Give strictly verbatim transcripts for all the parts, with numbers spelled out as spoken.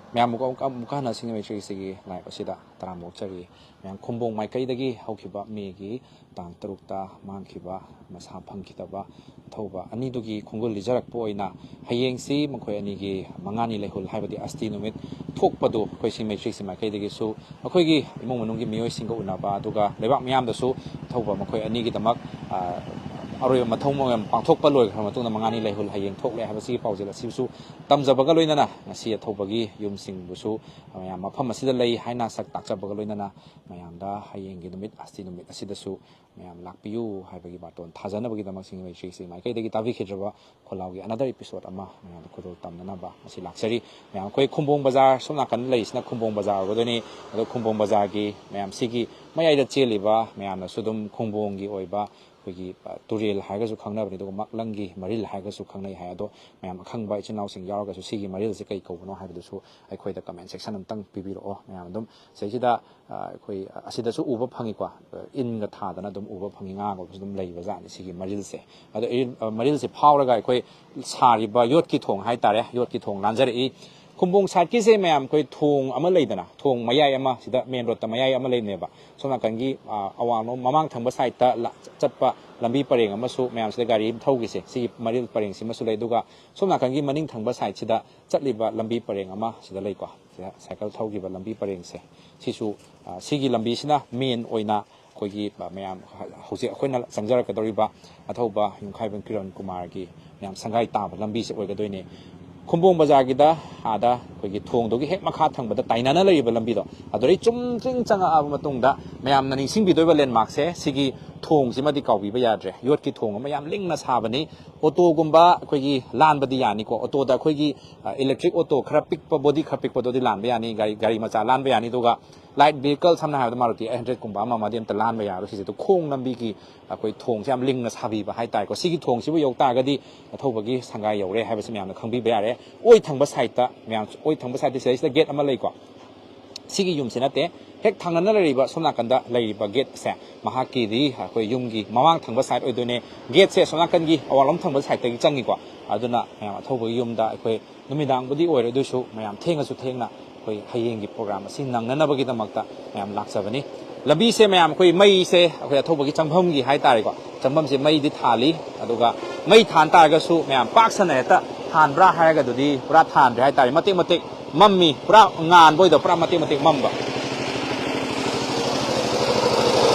ꯃꯌꯥꯝ ꯑꯃꯨꯛꯀ ꯑꯃꯨꯛꯀ ꯍꯟꯅ ꯁꯤꯡꯖꯃꯩ ꯊ꯭ꯔꯤ ꯁꯤꯛꯁꯇꯤꯒꯤ ꯂꯥꯏꯞ ꯑꯁꯤꯗ ꯇꯔꯥꯝꯅ ꯑꯣꯛꯆꯔꯤ꯫ ꯃꯌꯥꯝ ꯈꯨꯝꯕꯣꯡ ꯃꯥꯏꯀꯩꯗꯒꯤ ꯍꯧꯈꯤꯕ ꯃꯦꯒꯤ ꯇꯥꯡ ꯇꯔꯨꯛꯇ ꯃꯥꯡꯈꯤꯕ, ꯃꯁꯥ ꯐꯪꯈꯤꯗꯕ ꯑꯊꯧꯕ ꯑꯅꯤꯗꯨꯒꯤ ꯈꯣꯡꯒꯨꯜ ꯂꯤꯖꯔꯛꯄ ꯑꯣꯏꯅ ꯍꯌꯦꯡꯁꯤ ꯃꯈꯣꯏ ꯑꯅꯤꯒꯤ ꯃꯉꯥꯅꯤ ꯂꯩꯍꯨꯜ, ꯍꯥꯏꯕꯗꯤ ꯑꯁꯇꯤ ꯅꯨꯃꯤꯠ ꯊꯣꯛꯄꯗꯨ ꯑꯩꯈꯣꯏ ꯁꯤꯡꯖꯃꯩ ꯊ꯭ꯔꯤ ꯁꯤꯛꯁꯇꯤ ꯃꯥꯏꯀꯩꯗꯒꯤꯁꯨ ꯑꯩꯈꯣꯏꯒꯤ ꯏꯃꯨꯡ ꯃꯅꯨꯡꯒꯤ ꯃꯤꯑꯣꯏꯁꯤꯡꯒ ꯎꯅꯕ, ꯑꯗꯨꯒ ꯂꯩꯕꯥꯛ ꯃꯤꯌꯥꯝꯗꯁꯨ ꯑꯊꯧꯕ ꯃꯈꯣꯏ ꯑꯅꯤꯒꯤꯗꯃꯛ, ꯑ, ꯑꯔꯣꯏꯕ ꯃꯊꯧ ꯃꯉꯝ ꯄꯥꯡꯊꯣꯛꯄ ꯂꯣꯏꯈ꯭ꯔ ꯃꯇꯨꯡꯗ ꯃꯉꯥꯅꯤ ꯂꯩꯍꯨꯜ ꯍꯌꯦꯡ ꯊꯣꯛꯂꯦ ꯍꯥꯏꯕꯁꯤꯒꯤ ꯄꯥꯎꯖꯦꯜ ꯑꯁꯤꯁꯨ ꯇꯝꯖꯕꯒ ꯂꯣꯏꯅꯅ ꯉꯁꯤ ꯑꯊꯧꯕꯒꯤ ꯌꯨꯝꯁꯤꯡꯕꯨꯁꯨ ꯃꯌꯥꯝ ꯃꯐꯝ ꯑꯁꯤꯗ ꯂꯩ ꯍꯥꯏꯅ ꯁꯛ ꯇꯥꯛꯆꯕꯒ ꯂꯣꯏꯅꯅ ꯃꯌꯥꯝꯗ ꯍꯌꯦꯡꯒꯤ ꯅꯨꯃꯤꯠ, ꯑꯁꯇꯤ ꯅꯨꯃꯤꯠ ꯑꯁꯤꯗꯁꯨ ꯃꯌꯥꯝ ꯂꯥꯛꯄꯤꯌꯨ ꯍꯥꯏꯕꯒꯤ ꯕꯥꯇꯣꯟ ꯊꯥꯖꯅꯕꯒꯤꯗꯃꯛ ꯁꯤꯡꯖꯃꯩ ꯊ꯭ꯔꯤ ꯁꯤꯛꯁꯇꯤ ꯃꯥꯏꯀꯩꯗꯒꯤ ꯇꯥꯕꯤꯈꯤꯗ꯭ꯔꯕ ꯈꯣꯜꯂꯥꯎꯒꯤ another episode ꯑꯃ ꯃꯌꯥꯝꯗ ꯈꯨꯗꯣꯜ ꯇꯝꯅꯅꯕ ꯉꯁꯤ ꯂꯥꯛꯆꯔꯤ꯫ ꯃꯌꯥꯝ ꯑꯩꯈꯣꯏ ꯈꯨꯝꯕꯣꯡ ꯕꯖꯥꯔ, ꯁꯣꯝ ꯅꯥꯀꯟꯗ ꯂꯩꯔꯤꯁꯤꯅ ꯈꯨꯝꯕꯣꯡ ꯕꯖꯥꯔ ꯑꯣꯏꯒꯗꯣꯏꯅꯤ꯫ ꯑꯗꯣ ꯈꯨꯝꯕꯣꯡ ꯕꯖꯥꯔꯒꯤ ꯃꯌꯥꯝ ꯁꯤꯒꯤ ꯃꯌꯥꯏꯗ ꯆꯦꯜꯂꯤꯕ ꯃꯌꯥꯝꯅꯁꯨ ꯑꯗꯨꯝ ꯈꯨꯝꯕꯣꯡꯒꯤ ꯑꯣꯏꯕ ꯑꯩꯈꯣꯏꯒꯤ, ꯑ, ꯇꯨꯔꯦꯜ ꯍꯥꯏꯔꯒꯁꯨ ꯈꯪꯅꯕꯅꯤ, ꯑꯗꯨꯒ ꯃꯥꯛꯂꯪꯒꯤ ꯃꯔꯤꯜ ꯍꯥꯏꯔꯒꯁꯨ ꯈꯪꯅꯩ ꯍꯥꯏ꯫ ꯑꯗꯣ ꯃꯌꯥꯝ ꯑꯈꯪꯕ ꯏꯆꯤꯟ ꯏꯅꯥꯎꯁꯤꯡ ꯌꯥꯎꯔꯒꯁꯨ ꯁꯤꯒꯤ ꯃꯔꯤꯜꯁꯦ ꯀꯩ ꯀꯧꯕꯅꯣ ꯍꯥꯏꯕꯗꯨꯁꯨ ꯑꯩꯈꯣꯏꯗ comment section ꯑꯝꯇꯪ ꯄꯤꯕꯤꯔꯛꯑꯣ꯫ ꯃꯌꯥꯝ ꯑꯗꯨꯝ ꯁꯤꯗꯩꯁꯤꯗ, ꯑ, ꯑꯩꯈꯣꯏ ꯑꯁꯤꯗꯁꯨ ꯎꯕ ꯐꯪꯉꯤꯀꯣ, ꯑ, ꯏꯟꯒ ꯊꯥꯗꯅ ꯑꯗꯨꯝ ꯎꯕ ꯐꯪꯉꯤ, ꯉꯥꯒꯨꯝꯕꯁꯨ ꯑꯗꯨꯝ ꯂꯩꯕ ꯖꯥꯠꯅꯤ ꯁꯤꯒꯤ ꯃꯔꯤꯜꯁꯦ꯫ ꯑꯗꯣ ꯏꯔꯤꯜ-, ꯑ, ꯃꯔꯤꯜꯁꯦ ꯐꯥꯎꯔꯒ ꯑꯩꯈꯣꯏ ꯁꯥꯔꯤꯕ ꯌꯣꯠꯀꯤ ꯊꯣꯡ ꯍꯥꯏꯇꯥꯔꯦ, ꯌꯣꯠꯀꯤ ꯊꯣꯡ ꯂꯥꯟꯖꯔꯛꯏ꯫ ꯈꯨꯝꯕꯣꯡ ꯁꯥꯏꯠꯀꯤꯁꯦ ꯃꯌꯥꯝ ꯑꯩꯈꯣꯏ ꯊꯣꯡ ꯑꯃ ꯂꯩꯗꯅ, ꯊꯣꯡ ꯃꯌꯥꯏ ꯑꯃ, ꯁꯤꯗ ꯃꯦꯟ ꯔꯣꯗꯇ ꯃꯌꯥꯏ ꯑꯃ ꯂꯩꯕꯅꯦꯕ꯫ ꯁꯣꯝ ꯅꯥꯀꯟꯒꯤ, ꯑ, ꯑꯋꯥꯡꯂꯣꯝ ꯃꯃꯥꯡ ꯊꯪꯕ ꯁꯥꯏꯠꯇ ꯂ-, ꯆꯠꯄ ꯂꯝꯕꯤ ꯄꯔꯦꯡ ꯑꯃꯁꯨ ꯃꯌꯥꯝꯁꯤꯗ ꯒꯥꯔꯤ ꯑꯃ ꯊꯧꯈꯤꯁꯦ, ꯁꯤꯒꯤ ꯃꯔꯤꯜ ꯄꯔꯦꯡꯁꯤꯃꯁꯨ ꯂꯩ꯫ ꯑꯗꯨꯒ ꯁꯣꯝ ꯅꯥꯀꯟꯒꯤ ꯃꯅꯤꯡ ꯊꯪꯕ ꯁꯥꯏꯠꯁꯤꯗ ꯆꯠꯂꯤꯕ ꯂꯝꯕꯤ ꯄꯔꯦꯡ ꯑꯃ ꯁꯤꯗ ꯂꯩꯀꯣ, ꯁꯤꯗ ꯁꯥꯏꯀꯜ ꯊꯧꯈꯤꯕ ꯂꯝꯕꯤ ꯄꯔꯦꯡꯁꯦ, ꯁꯤꯁꯨ, ꯑ, ꯁꯤꯒꯤ ꯂꯝꯕꯤꯁꯤꯅ ꯃꯦꯟ ꯑꯣꯏꯅ ꯑꯩꯈꯣꯏꯒꯤ, ꯑ, ꯃꯌꯥꯝ ꯍ-, ꯍꯧꯖꯤꯛ ꯑꯩꯈꯣꯏꯅ ꯆꯪꯖꯔꯛꯀꯗꯧꯔꯤꯕ ꯑꯊꯧꯕ ꯌꯨꯝꯈꯥꯏꯕꯝ ꯀꯤꯔꯟ ꯀꯨꯃꯥꯔꯒꯤ ꯃꯌꯥꯝ ꯁꯪꯒꯥꯏ ꯇꯥꯕ ꯂꯝꯕꯤꯁꯦ ꯑꯣꯏꯒꯗꯣꯏꯅꯦ꯫ ꯈꯨꯝꯕꯣꯡ ꯕꯖꯥꯔꯒꯤꯗ ꯑꯥꯗ ꯑꯩꯈꯣꯏꯒꯤ ꯊꯣꯡꯗꯨꯒꯤ ꯍꯦꯛ ꯃꯈꯥ ꯊꯪꯕꯗ ꯇꯥꯏꯅꯅ ꯂꯩꯔꯤꯕ ꯂꯝꯕꯤꯗꯣ, ꯑꯗꯨꯗꯩ ꯆꯨꯝꯗ꯭ꯔꯤꯡ ꯆꯪꯉꯛꯑꯕ ꯃꯇꯨꯡꯗ ꯃꯌꯥꯝꯅ ꯅꯤꯡꯁꯤꯡꯕꯤꯗꯣꯏꯕ ꯂꯦꯟꯃꯥꯔꯛꯁꯦ, ꯁꯤꯒꯤ ꯊꯣꯡꯁꯤꯃꯗꯤ ꯀꯥꯎꯕꯤꯕ ꯌꯥꯗ꯭ꯔꯦ꯫ ꯌꯣꯠꯀꯤ ꯊꯣꯡ ꯑꯃ ꯌꯥꯝ ꯂꯤꯡꯅ ꯁꯥꯕꯅꯤ꯫ ꯑꯣꯇꯣꯒꯨꯝꯕ ꯑꯩꯈꯣꯏꯒꯤ ꯂꯥꯟꯕꯗꯤ ꯌꯥꯅꯤꯀꯣ, ꯑꯣꯇꯣꯗ ꯑꯩꯈꯣꯏꯒꯤ, ꯑ, ꯏꯂꯦꯛꯇ꯭ꯔꯤꯛ ꯑꯣꯇꯣ ꯈꯔ ꯄꯤꯛꯄ, ꯕꯣꯗꯤ ꯈꯔ ꯄꯤꯛꯄꯗꯨꯗꯤ ꯂꯥꯟꯕ ꯌꯥꯅꯤ, ꯒꯥꯔꯤ, ꯒꯥꯔꯤ ꯃꯆꯥ ꯂꯥꯟꯕ ꯌꯥꯅꯤ꯫ ꯑꯗꯨꯒ ꯂꯥꯏꯠ ꯚꯤꯍꯤꯀꯜ, ꯁꯝꯅ ꯍꯥꯏꯔꯕꯗ ꯃꯥꯔꯨꯇꯤ ꯑꯩꯠ ꯍꯟꯗ꯭ꯔꯦꯠꯀꯨꯝꯕ ꯑꯃ ꯑꯃꯗꯤ ꯑꯝꯇ ꯂꯥꯟꯕ ꯌꯥꯔꯣꯏ꯫ ꯁꯤꯁꯦ ꯑꯗꯨ ꯈꯣꯡ ꯂꯝꯕꯤꯒꯤ ꯑꯩꯈꯣꯏ ꯊꯣꯡꯁꯦ ꯌꯥꯝ ꯂꯤꯡꯅ ꯁꯥꯕꯤꯕ ꯍꯥꯏꯇꯥꯔꯦꯀꯣ꯫ ꯁꯤꯒꯤ ꯊꯣꯡꯁꯤꯕꯨ ꯌꯧ ꯇꯥꯔꯒꯗꯤ ꯑꯊꯧꯕꯒꯤ ꯁꯪꯒꯥꯏ ꯌꯧꯔꯦ ꯍꯥꯏꯕꯁꯤ ꯃꯌꯥꯝꯅ ꯈꯪꯕꯤꯕ ꯌꯥꯔꯦ꯫ ꯑꯣꯏ ꯊꯪꯕ ꯁꯥꯏꯠꯇ, ꯃꯌꯥꯝ ꯑꯣꯏ ꯊꯪꯕ ꯁꯥꯏꯠꯇ ꯁꯤꯗꯩꯁꯤꯗ ꯒꯦꯠ ꯑꯃ ꯂꯩꯀꯣ꯫ ꯁꯤꯒꯤ ꯌꯨꯝꯁꯤ ꯅꯠꯇꯦ, ꯍꯦꯛ ꯊꯪꯅꯅ ꯂꯩꯔꯤꯕ ꯁꯣꯝ ꯅꯥꯀꯟꯗ ꯂꯩꯔꯤꯕ ꯒꯦꯠꯁꯦ ꯃꯍꯥꯛꯀꯤꯗꯤ ꯑꯩꯈꯣꯏ ꯌꯨꯝꯒꯤ ꯃꯃꯥꯡ ꯊꯪꯕ ꯁꯥꯏꯠ ꯑꯣꯏꯗꯣꯏꯅꯦ꯫ ꯒꯦꯠꯁꯦ ꯁꯣꯝ ꯅꯥꯀꯟꯒꯤ ꯑꯋꯥꯡꯂꯣꯝ ꯊꯪꯕ ꯁꯥꯏꯠꯇꯒꯤ ꯆꯪꯉꯤꯀꯣ꯫ ꯑꯗꯨꯅ ꯃꯌꯥꯝ ꯑꯊꯧꯕꯒꯤ ꯌꯨꯝꯗ ꯑꯩꯈꯣꯏ ꯅꯨꯃꯤꯗꯥꯡꯕꯨꯗꯤ ꯑꯣꯏꯔꯦ, ꯑꯗꯨꯁꯨ ꯃꯌꯥꯝ ꯊꯦꯡꯉꯁꯨ ꯊꯦꯡꯅ ꯑꯩꯈꯣꯏ ꯍꯌꯦꯡꯒꯤ ꯄ꯭ꯔꯣꯒ꯭ꯔꯥꯝ ꯑꯁꯤ ꯅꯪꯅꯅꯕꯒꯤꯗꯃꯛꯇ ꯃꯌꯥꯝ ꯂꯥꯛꯆꯕꯅꯤ꯫ ꯂꯝꯕꯤꯁꯦ ꯃꯌꯥꯝ ꯑꯩꯈꯣꯏ ꯃꯩꯁꯦ ꯑꯩꯈꯣꯏ ꯑꯊꯧꯕꯒꯤ ꯆꯪꯐꯝꯒꯤ ꯍꯥꯏꯇꯥꯔꯦꯀꯣ, ꯆꯪꯐꯝꯁꯦ ꯃꯩꯗꯤ ꯊꯥꯜꯂꯤ꯫ ꯑꯗꯨꯒ ꯃꯩ ꯊꯥꯟ ꯇꯥꯔꯒꯁꯨ ꯃꯌꯥꯝ ꯄꯥꯛ ꯁꯟꯅ ꯍꯦꯛꯇ ꯊꯥꯟꯕ꯭ꯔꯥ ꯍꯥꯏꯔꯒꯗꯨꯗꯤ ꯄꯨꯔꯥ ꯊꯥꯟꯗ꯭ꯔꯦ ꯍꯥꯏꯇꯥꯔꯦ꯫ ꯃꯇꯦꯛ ꯃꯇꯦꯛ ꯃꯝꯃꯤ, ꯄꯨꯔꯥ ꯉꯥꯟꯕ ꯑꯣꯏꯗꯕ, ꯄꯨꯔꯥ ꯃꯇꯦꯛ ꯃꯇꯦꯛ ꯃꯝꯕ꯫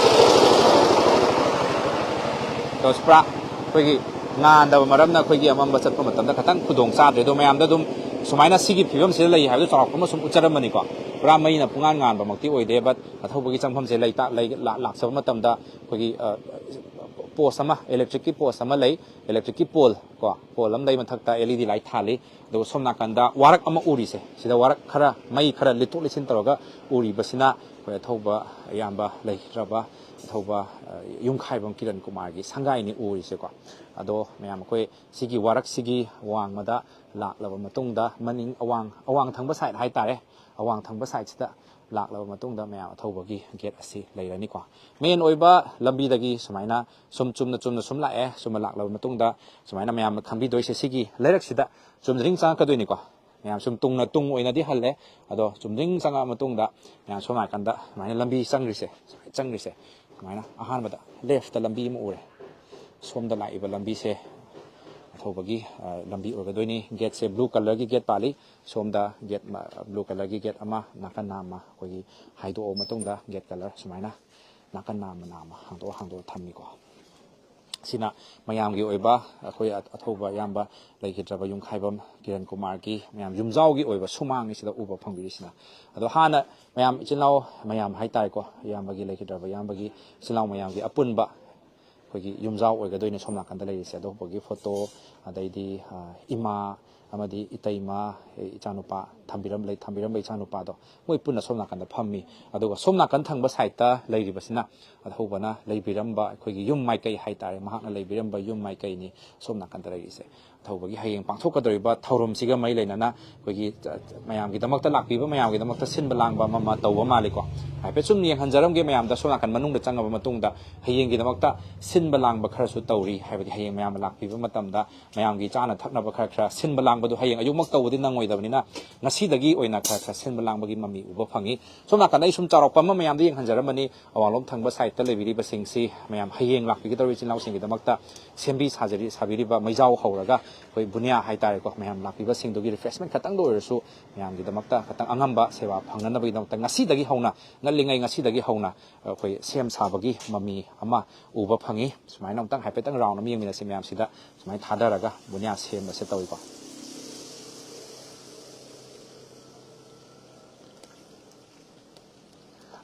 ꯄꯨꯔꯥ ꯑꯩꯈꯣꯏꯒꯤ ꯉꯥꯟꯗꯕ ꯃꯔꯝꯅ ꯑꯩꯈꯣꯏꯒꯤ ꯑꯃꯝꯕ ꯆꯠꯄ ꯃꯇꯝꯗ ꯈꯤꯇꯪ ꯈꯨꯗꯣꯡ ꯆꯥꯗ꯭ꯔꯦ꯫ ꯑꯗꯣ ꯃꯌꯥꯝꯗ ꯑꯗꯨꯝ ꯁꯨꯃꯥꯏꯅ ꯁꯤꯒꯤ ꯐꯤꯕꯝꯁꯤꯗ ꯂꯩ ꯍꯥꯏꯕꯗꯨ ꯆꯥꯎꯔꯥꯛꯄ ꯑꯃ ꯁꯨꯝ ꯎꯠꯆꯔꯝꯕꯅꯤꯀꯣ꯫ ꯄꯨꯔꯥ ꯃꯩꯅ ꯄꯨꯡꯉꯥꯟ ꯉꯥꯟꯕꯃꯛꯇꯤ ꯑꯣꯏꯗꯦ, but ꯑꯊꯧꯕꯒꯤ ꯆꯪꯐꯝꯁꯦ ꯂꯩꯇ-, ꯂꯩ-, ꯂꯥ-, ꯂꯥꯛꯆꯕ ꯃꯇꯝꯗ ꯑꯩꯈꯣꯏꯒꯤ, ꯑ, ꯄꯣꯁ ꯑꯃ, ꯏꯂꯦꯛꯇ꯭ꯔꯤꯛꯀꯤ ꯄꯣꯁ ꯑꯃ ꯂꯩ, ꯏꯂꯦꯛꯇ꯭ꯔꯤꯛꯀꯤ ꯄꯣꯜ ꯀꯣ, ꯄꯣꯜ ꯑꯃ ꯂꯩ, ꯃꯊꯛꯇ L E D light ꯊꯥꯜꯂꯤ꯫ ꯑꯗꯨꯒ ꯁꯣꯝ ꯅꯥꯀꯟꯗ ꯋꯥꯔꯛ ꯑꯃ ꯎꯔꯤꯁꯦ, ꯁꯤꯗ ꯋꯥꯔꯛ ꯈꯔ, ꯃꯩ ꯈꯔ ꯂꯤꯊꯣꯛ ꯂꯤꯁꯤꯟ ꯇꯧꯔꯒ ꯎꯔꯤꯕꯁꯤꯅ ꯑꯩꯈꯣꯏ ꯑꯊꯧꯕ ꯏꯌꯥꯝꯕ ꯂꯩꯈꯤꯗ꯭ꯔꯕ ꯑꯊꯧꯕ, ꯑ, ꯌꯨꯝꯈꯥꯏꯕꯝ ꯀꯤꯔꯟ ꯀꯨꯃꯥꯔꯒꯤ ꯁꯪꯒꯥꯏꯅꯤ ꯎꯔꯤꯁꯦꯀꯣ꯫ ꯑꯗꯣ ꯃꯌꯥꯝ ꯑꯩꯈꯣꯏ ꯁꯤꯒꯤ ꯋꯥꯔꯛꯁꯤꯒꯤ ꯋꯥꯡꯃꯗ ꯂꯥꯛꯂꯕ ꯃꯇꯨꯡꯗ ꯃꯅꯤꯡ ꯑꯋꯥꯡ, ꯑꯋꯥꯡ ꯊꯪꯕ ꯁꯥꯏꯠ ꯍꯥꯏꯇꯥꯔꯦ, ꯑꯋꯥꯡ ꯊꯪꯕ ꯁꯥꯏꯠꯁꯤꯗ ꯂꯥꯛꯂꯕ ꯃꯇꯨꯡꯗ ꯃꯌꯥꯝ ꯑꯊꯧꯕꯒꯤ ꯒꯦꯠ ꯑꯁꯤ ꯂꯩꯔꯅꯤꯀꯣ꯫ ꯃꯦꯟ ꯑꯣꯏꯕ ꯂꯝꯕꯤꯗꯒꯤ ꯁꯨꯃꯥꯏꯅ ꯁꯨꯝ ꯆꯨꯝꯅ ꯆꯨꯝꯅ ꯁꯨꯝ ꯂꯥꯛꯑꯦ꯫ ꯁꯨꯝ ꯂꯥꯛꯂꯕ ꯃꯇꯨꯡꯗ ꯁꯨꯃꯥꯏꯅ ꯃꯌꯥꯝꯅ ꯈꯪꯕꯤꯗꯣꯏꯁꯦ, ꯁꯤꯒꯤ ꯂꯩꯔꯛꯁꯤꯗ ꯆꯨꯝꯗ꯭ꯔꯤꯡ ꯆꯪꯉꯛꯀꯗꯣꯏꯅꯤꯀꯣ꯫ ꯃꯌꯥꯝ ꯁꯨꯝ ꯇꯨꯡꯅ ꯇꯨꯡ ꯑꯣꯏꯅꯗꯤ ꯍꯜꯂꯦ, ꯑꯗꯣ ꯆꯨꯝꯗ꯭ꯔꯤꯡ ꯆꯪꯉꯛꯑ ꯃꯇꯨꯡꯗ ꯃꯌꯥꯝ ꯁꯣꯝ ꯅꯥꯀꯟꯗ ꯁꯨꯃꯥꯏꯅ ꯂꯝꯕꯤ ꯆꯪꯈ꯭ꯔꯤꯁꯦ, ꯁꯨꯃꯥꯏꯅ ꯆꯪꯈ꯭ꯔꯤꯁꯦ, ꯁꯨꯃꯥꯏꯅ ꯑꯍꯥꯟꯕꯗ ꯂꯦꯐꯇ ꯂꯝꯕꯤ ꯑꯃ ꯎꯔꯦ꯫ ꯁꯣꯝꯗ ꯂꯥꯛꯏꯕ ꯂꯝꯕꯤꯁꯦ ꯑꯊꯧꯕꯒꯤ, ꯑ, ꯂꯝꯕꯤ ꯑꯣꯏꯒꯗꯣꯏꯅꯤ꯫ ꯒꯦꯠꯁꯦ ꯕ꯭ꯂꯨ ꯀꯂꯔꯒꯤ ꯒꯦꯠ ꯄꯥꯜꯂꯤ꯫ ꯁꯣꯝꯗ ꯒꯦꯠ ꯃ-, ꯕ꯭ꯂꯨ ꯀꯂꯔꯒꯤ ꯒꯦꯠ ꯑꯃ ꯅꯥꯀꯟ ꯅꯥꯝꯃ ꯑꯩꯈꯣꯏꯒꯤ ꯍꯥꯏꯗꯣꯛꯑꯕ ꯃꯇꯨꯡꯗ ꯒꯦꯠ ꯀꯂꯔ ꯁꯨꯃꯥꯏꯅ ꯅꯥꯀꯟ ꯅꯥꯝꯃ ꯅꯥꯝꯃ ꯍꯥꯡꯗꯣꯛꯑ ꯍꯥꯡꯗꯣꯛꯑ ꯊꯝꯃꯤꯀꯣ꯫ ꯁꯤꯅ ꯃꯌꯥꯝꯒꯤ ꯑꯣꯏꯕ ꯑꯩꯈꯣꯏ ꯑ-, ꯑꯊꯧꯕ ꯏꯌꯥꯝꯕ ꯂꯩꯈꯤꯗ꯭ꯔꯕ ꯌꯨꯝꯈꯥꯏꯕꯝ ꯀꯤꯔꯟ ꯀꯨꯃꯥꯔꯒꯤ ꯃꯌꯥꯝ ꯌꯨꯝꯖꯥꯎꯒꯤ ꯑꯣꯏꯕ ꯁꯨꯃꯥꯡꯅꯤ ꯁꯤꯗ ꯎꯕ ꯐꯪꯕꯤꯔꯤꯁꯤꯅ꯫ ꯑꯗꯣ ꯍꯥꯟꯅ ꯃꯌꯥꯝ ꯏꯆꯤꯜ ꯏꯅꯥꯎ ꯃꯌꯥꯝ ꯍꯥꯏꯇꯥꯔꯦꯀꯣ, ꯏꯌꯥꯝꯕꯒꯤ ꯂꯩꯈꯤꯗ꯭ꯔꯕ ꯏꯌꯥꯝꯕꯒꯤ ꯏꯆꯤꯜ ꯏꯅꯥꯎ ꯃꯌꯥꯝꯒꯤ ꯑꯄꯨꯟꯕ ꯑꯩꯈꯣꯏꯒꯤ ꯌꯨꯝꯖꯥꯎ ꯑꯣꯏꯒꯗꯣꯏꯅꯦ ꯁꯣꯝ ꯅꯥꯀꯟꯗ ꯂꯩꯔꯤꯁꯦ꯫ ꯑꯗꯨꯒꯨꯝꯕꯒꯤ ꯐꯣꯇꯣ, ꯑꯗꯩꯗꯤ, ꯑ, ꯏꯃꯥ, ꯑꯃꯗꯤ ꯏꯇꯩꯃ, ꯏꯆꯥꯅꯨꯄꯥ ꯊꯝꯕꯤꯔꯝ-, ꯂꯩ-, ꯊꯝꯕꯤꯔꯝꯕ ꯏꯆꯥꯅꯨꯄꯥꯗꯣ, ꯃꯣꯏ ꯄꯨꯟꯅ ꯁꯣꯝ ꯅꯥꯀꯟꯗ ꯐꯝꯃꯤ꯫ ꯑꯗꯨꯒ ꯁꯣꯝ ꯅꯥꯀꯟ ꯊꯪꯕ ꯁꯥꯏꯠꯇ ꯂꯩꯔꯤꯕꯁꯤꯅ ꯑꯊꯧꯕꯅ ꯂꯩꯕꯤꯔꯝꯕ ꯑꯩꯈꯣꯏꯒꯤ ꯌꯨꯝ ꯃꯥꯏꯀꯩ ꯍꯥꯏꯇꯥꯔꯦ, ꯃꯍꯥꯛꯅ ꯂꯩꯕꯤꯔꯝꯕ ꯌꯨꯝ ꯃꯥꯏꯀꯩꯅꯤ ꯁꯣꯝ ꯅꯥꯀꯟꯗ ꯂꯩꯔꯤꯁꯦ꯫ ꯑꯊꯧꯕꯒꯤ ꯍꯌꯦꯡ ꯄꯥꯡꯊꯣꯛꯀꯗꯧꯔꯤꯕ ꯊꯧꯔꯝꯁꯤꯒ ꯃꯔꯤ ꯂꯩꯅꯅ ꯑꯩꯈꯣꯏꯒꯤ, ꯑ, ꯃꯌꯥꯝꯒꯤꯗꯃꯛꯇ ꯂꯥꯛꯄꯤꯕ ꯃꯌꯥꯝꯒꯤꯗꯃꯛꯇ ꯁꯤꯟꯕ ꯂꯥꯡꯕ ꯑꯃ ꯑꯃ ꯇꯧꯕ ꯃꯥꯜꯂꯤꯀꯣ꯫ ꯍꯥꯏꯐꯦꯠ ꯁꯨꯝ ꯌꯦꯡꯍꯟꯖꯔꯝꯒꯦ ꯃꯌꯥꯝꯗ꯫ ꯁꯣꯝ ꯅꯥꯀꯟ ꯃꯅꯨꯡꯗ ꯆꯪꯉꯕ ꯃꯇꯨꯡꯗ ꯍꯌꯦꯡꯒꯤꯗꯃꯛꯇ ꯁꯤꯟꯕ ꯂꯥꯡꯕ ꯈꯔꯁꯨ ꯇꯧꯔꯤ꯫ ꯍꯥꯏꯕꯗꯤ ꯍꯌꯦꯡ ꯃꯌꯥꯝꯅ ꯂꯥꯛꯄꯤꯕ ꯃꯇꯝꯗ ꯃꯌꯥꯝꯒꯤ ꯆꯥꯅ ꯊꯛꯅꯕ ꯈꯔ ꯈꯔ ꯁꯤꯟꯕ ꯂꯥꯡꯕꯗꯨ ꯍꯌꯦꯡ ꯑꯌꯨꯛꯃꯛ ꯇꯧꯕꯗꯤ ꯅꯪꯉꯣꯏꯗꯕꯅꯤꯅ, ꯉꯁꯤꯗꯒꯤ ꯑꯣꯏꯅ ꯈꯔ ꯈꯔ ꯁꯤꯟꯕ ꯂꯥꯡꯕꯒꯤ ꯃꯃꯤ ꯎꯕ ꯐꯪꯉꯤ꯫ ꯁꯣꯝ ꯅꯥꯀꯟꯗ ꯑꯩ ꯁꯨꯝ ꯆꯥꯎꯔꯥꯛꯄ ꯑꯃ ꯃꯌꯥꯝꯗ ꯌꯦꯡꯍꯟꯖꯔꯝꯕꯅꯤ꯫ ꯑꯋꯥꯡꯂꯣꯝ ꯊꯪꯕ ꯁꯥꯏꯠꯇ ꯂꯩꯕꯤꯔꯤꯕꯁꯤꯡꯁꯤ ꯃꯌꯥꯝ ꯍꯌꯦꯡ ꯂꯥꯛꯄꯤꯒꯗꯧꯔꯤꯕ ꯏꯆꯤꯜ ꯏꯅꯥꯎꯁꯤꯡꯒꯤꯗꯃꯛꯇ ꯁꯦꯝꯕꯤ ꯁꯥꯖꯔꯤ-, ꯁꯥꯕꯤꯔꯤꯕ ꯃꯩꯖꯥꯎ ꯍꯧꯔꯒ ꯑꯩꯈꯣꯏ ꯕꯨꯅꯤꯌꯥ ꯍꯥꯏꯇꯥꯔꯦꯀꯣ, ꯃꯌꯥꯝ ꯂꯥꯛꯄꯤꯕꯁꯤꯡꯗꯨꯒꯤ ꯔꯤꯐ꯭ꯔꯦꯁꯃꯦꯟ ꯈꯛꯇꯪꯗ ꯑꯣꯏꯔꯁꯨ ꯃꯌꯥꯝꯒꯤꯗꯃꯛꯇ ꯈꯇꯪ ꯑꯉꯝꯕ ꯁꯦꯕꯥ ꯐꯪꯅꯅꯕꯒꯤꯗꯃꯛꯇ ꯉꯁꯤꯗꯒꯤ ꯍꯧꯅ, ꯉꯜꯂꯤꯉꯩ ꯉꯁꯤꯗꯒꯤ ꯍꯧꯅ ꯑꯩꯈꯣꯏ ꯁꯦꯝ ꯁꯥꯕꯒꯤ ꯃꯃꯤ ꯑꯃ ꯎꯕ ꯐꯪꯉꯤ꯫ ꯁꯨꯃꯥꯏꯅ ꯑꯃꯨꯛꯇꯪ ꯍꯥꯏꯐꯦꯠꯇꯪ ꯔꯥꯎꯟ ꯑꯃ ꯌꯦꯡꯃꯤꯟꯅꯁꯤ꯫ ꯃꯌꯥꯝꯁꯤꯗ ꯁꯨꯃꯥꯏꯅ ꯊꯥꯗꯔꯒ ꯕꯨꯅꯤꯌꯥ ꯁꯦꯝꯕꯁꯦ ꯇꯧꯏꯀꯣ꯫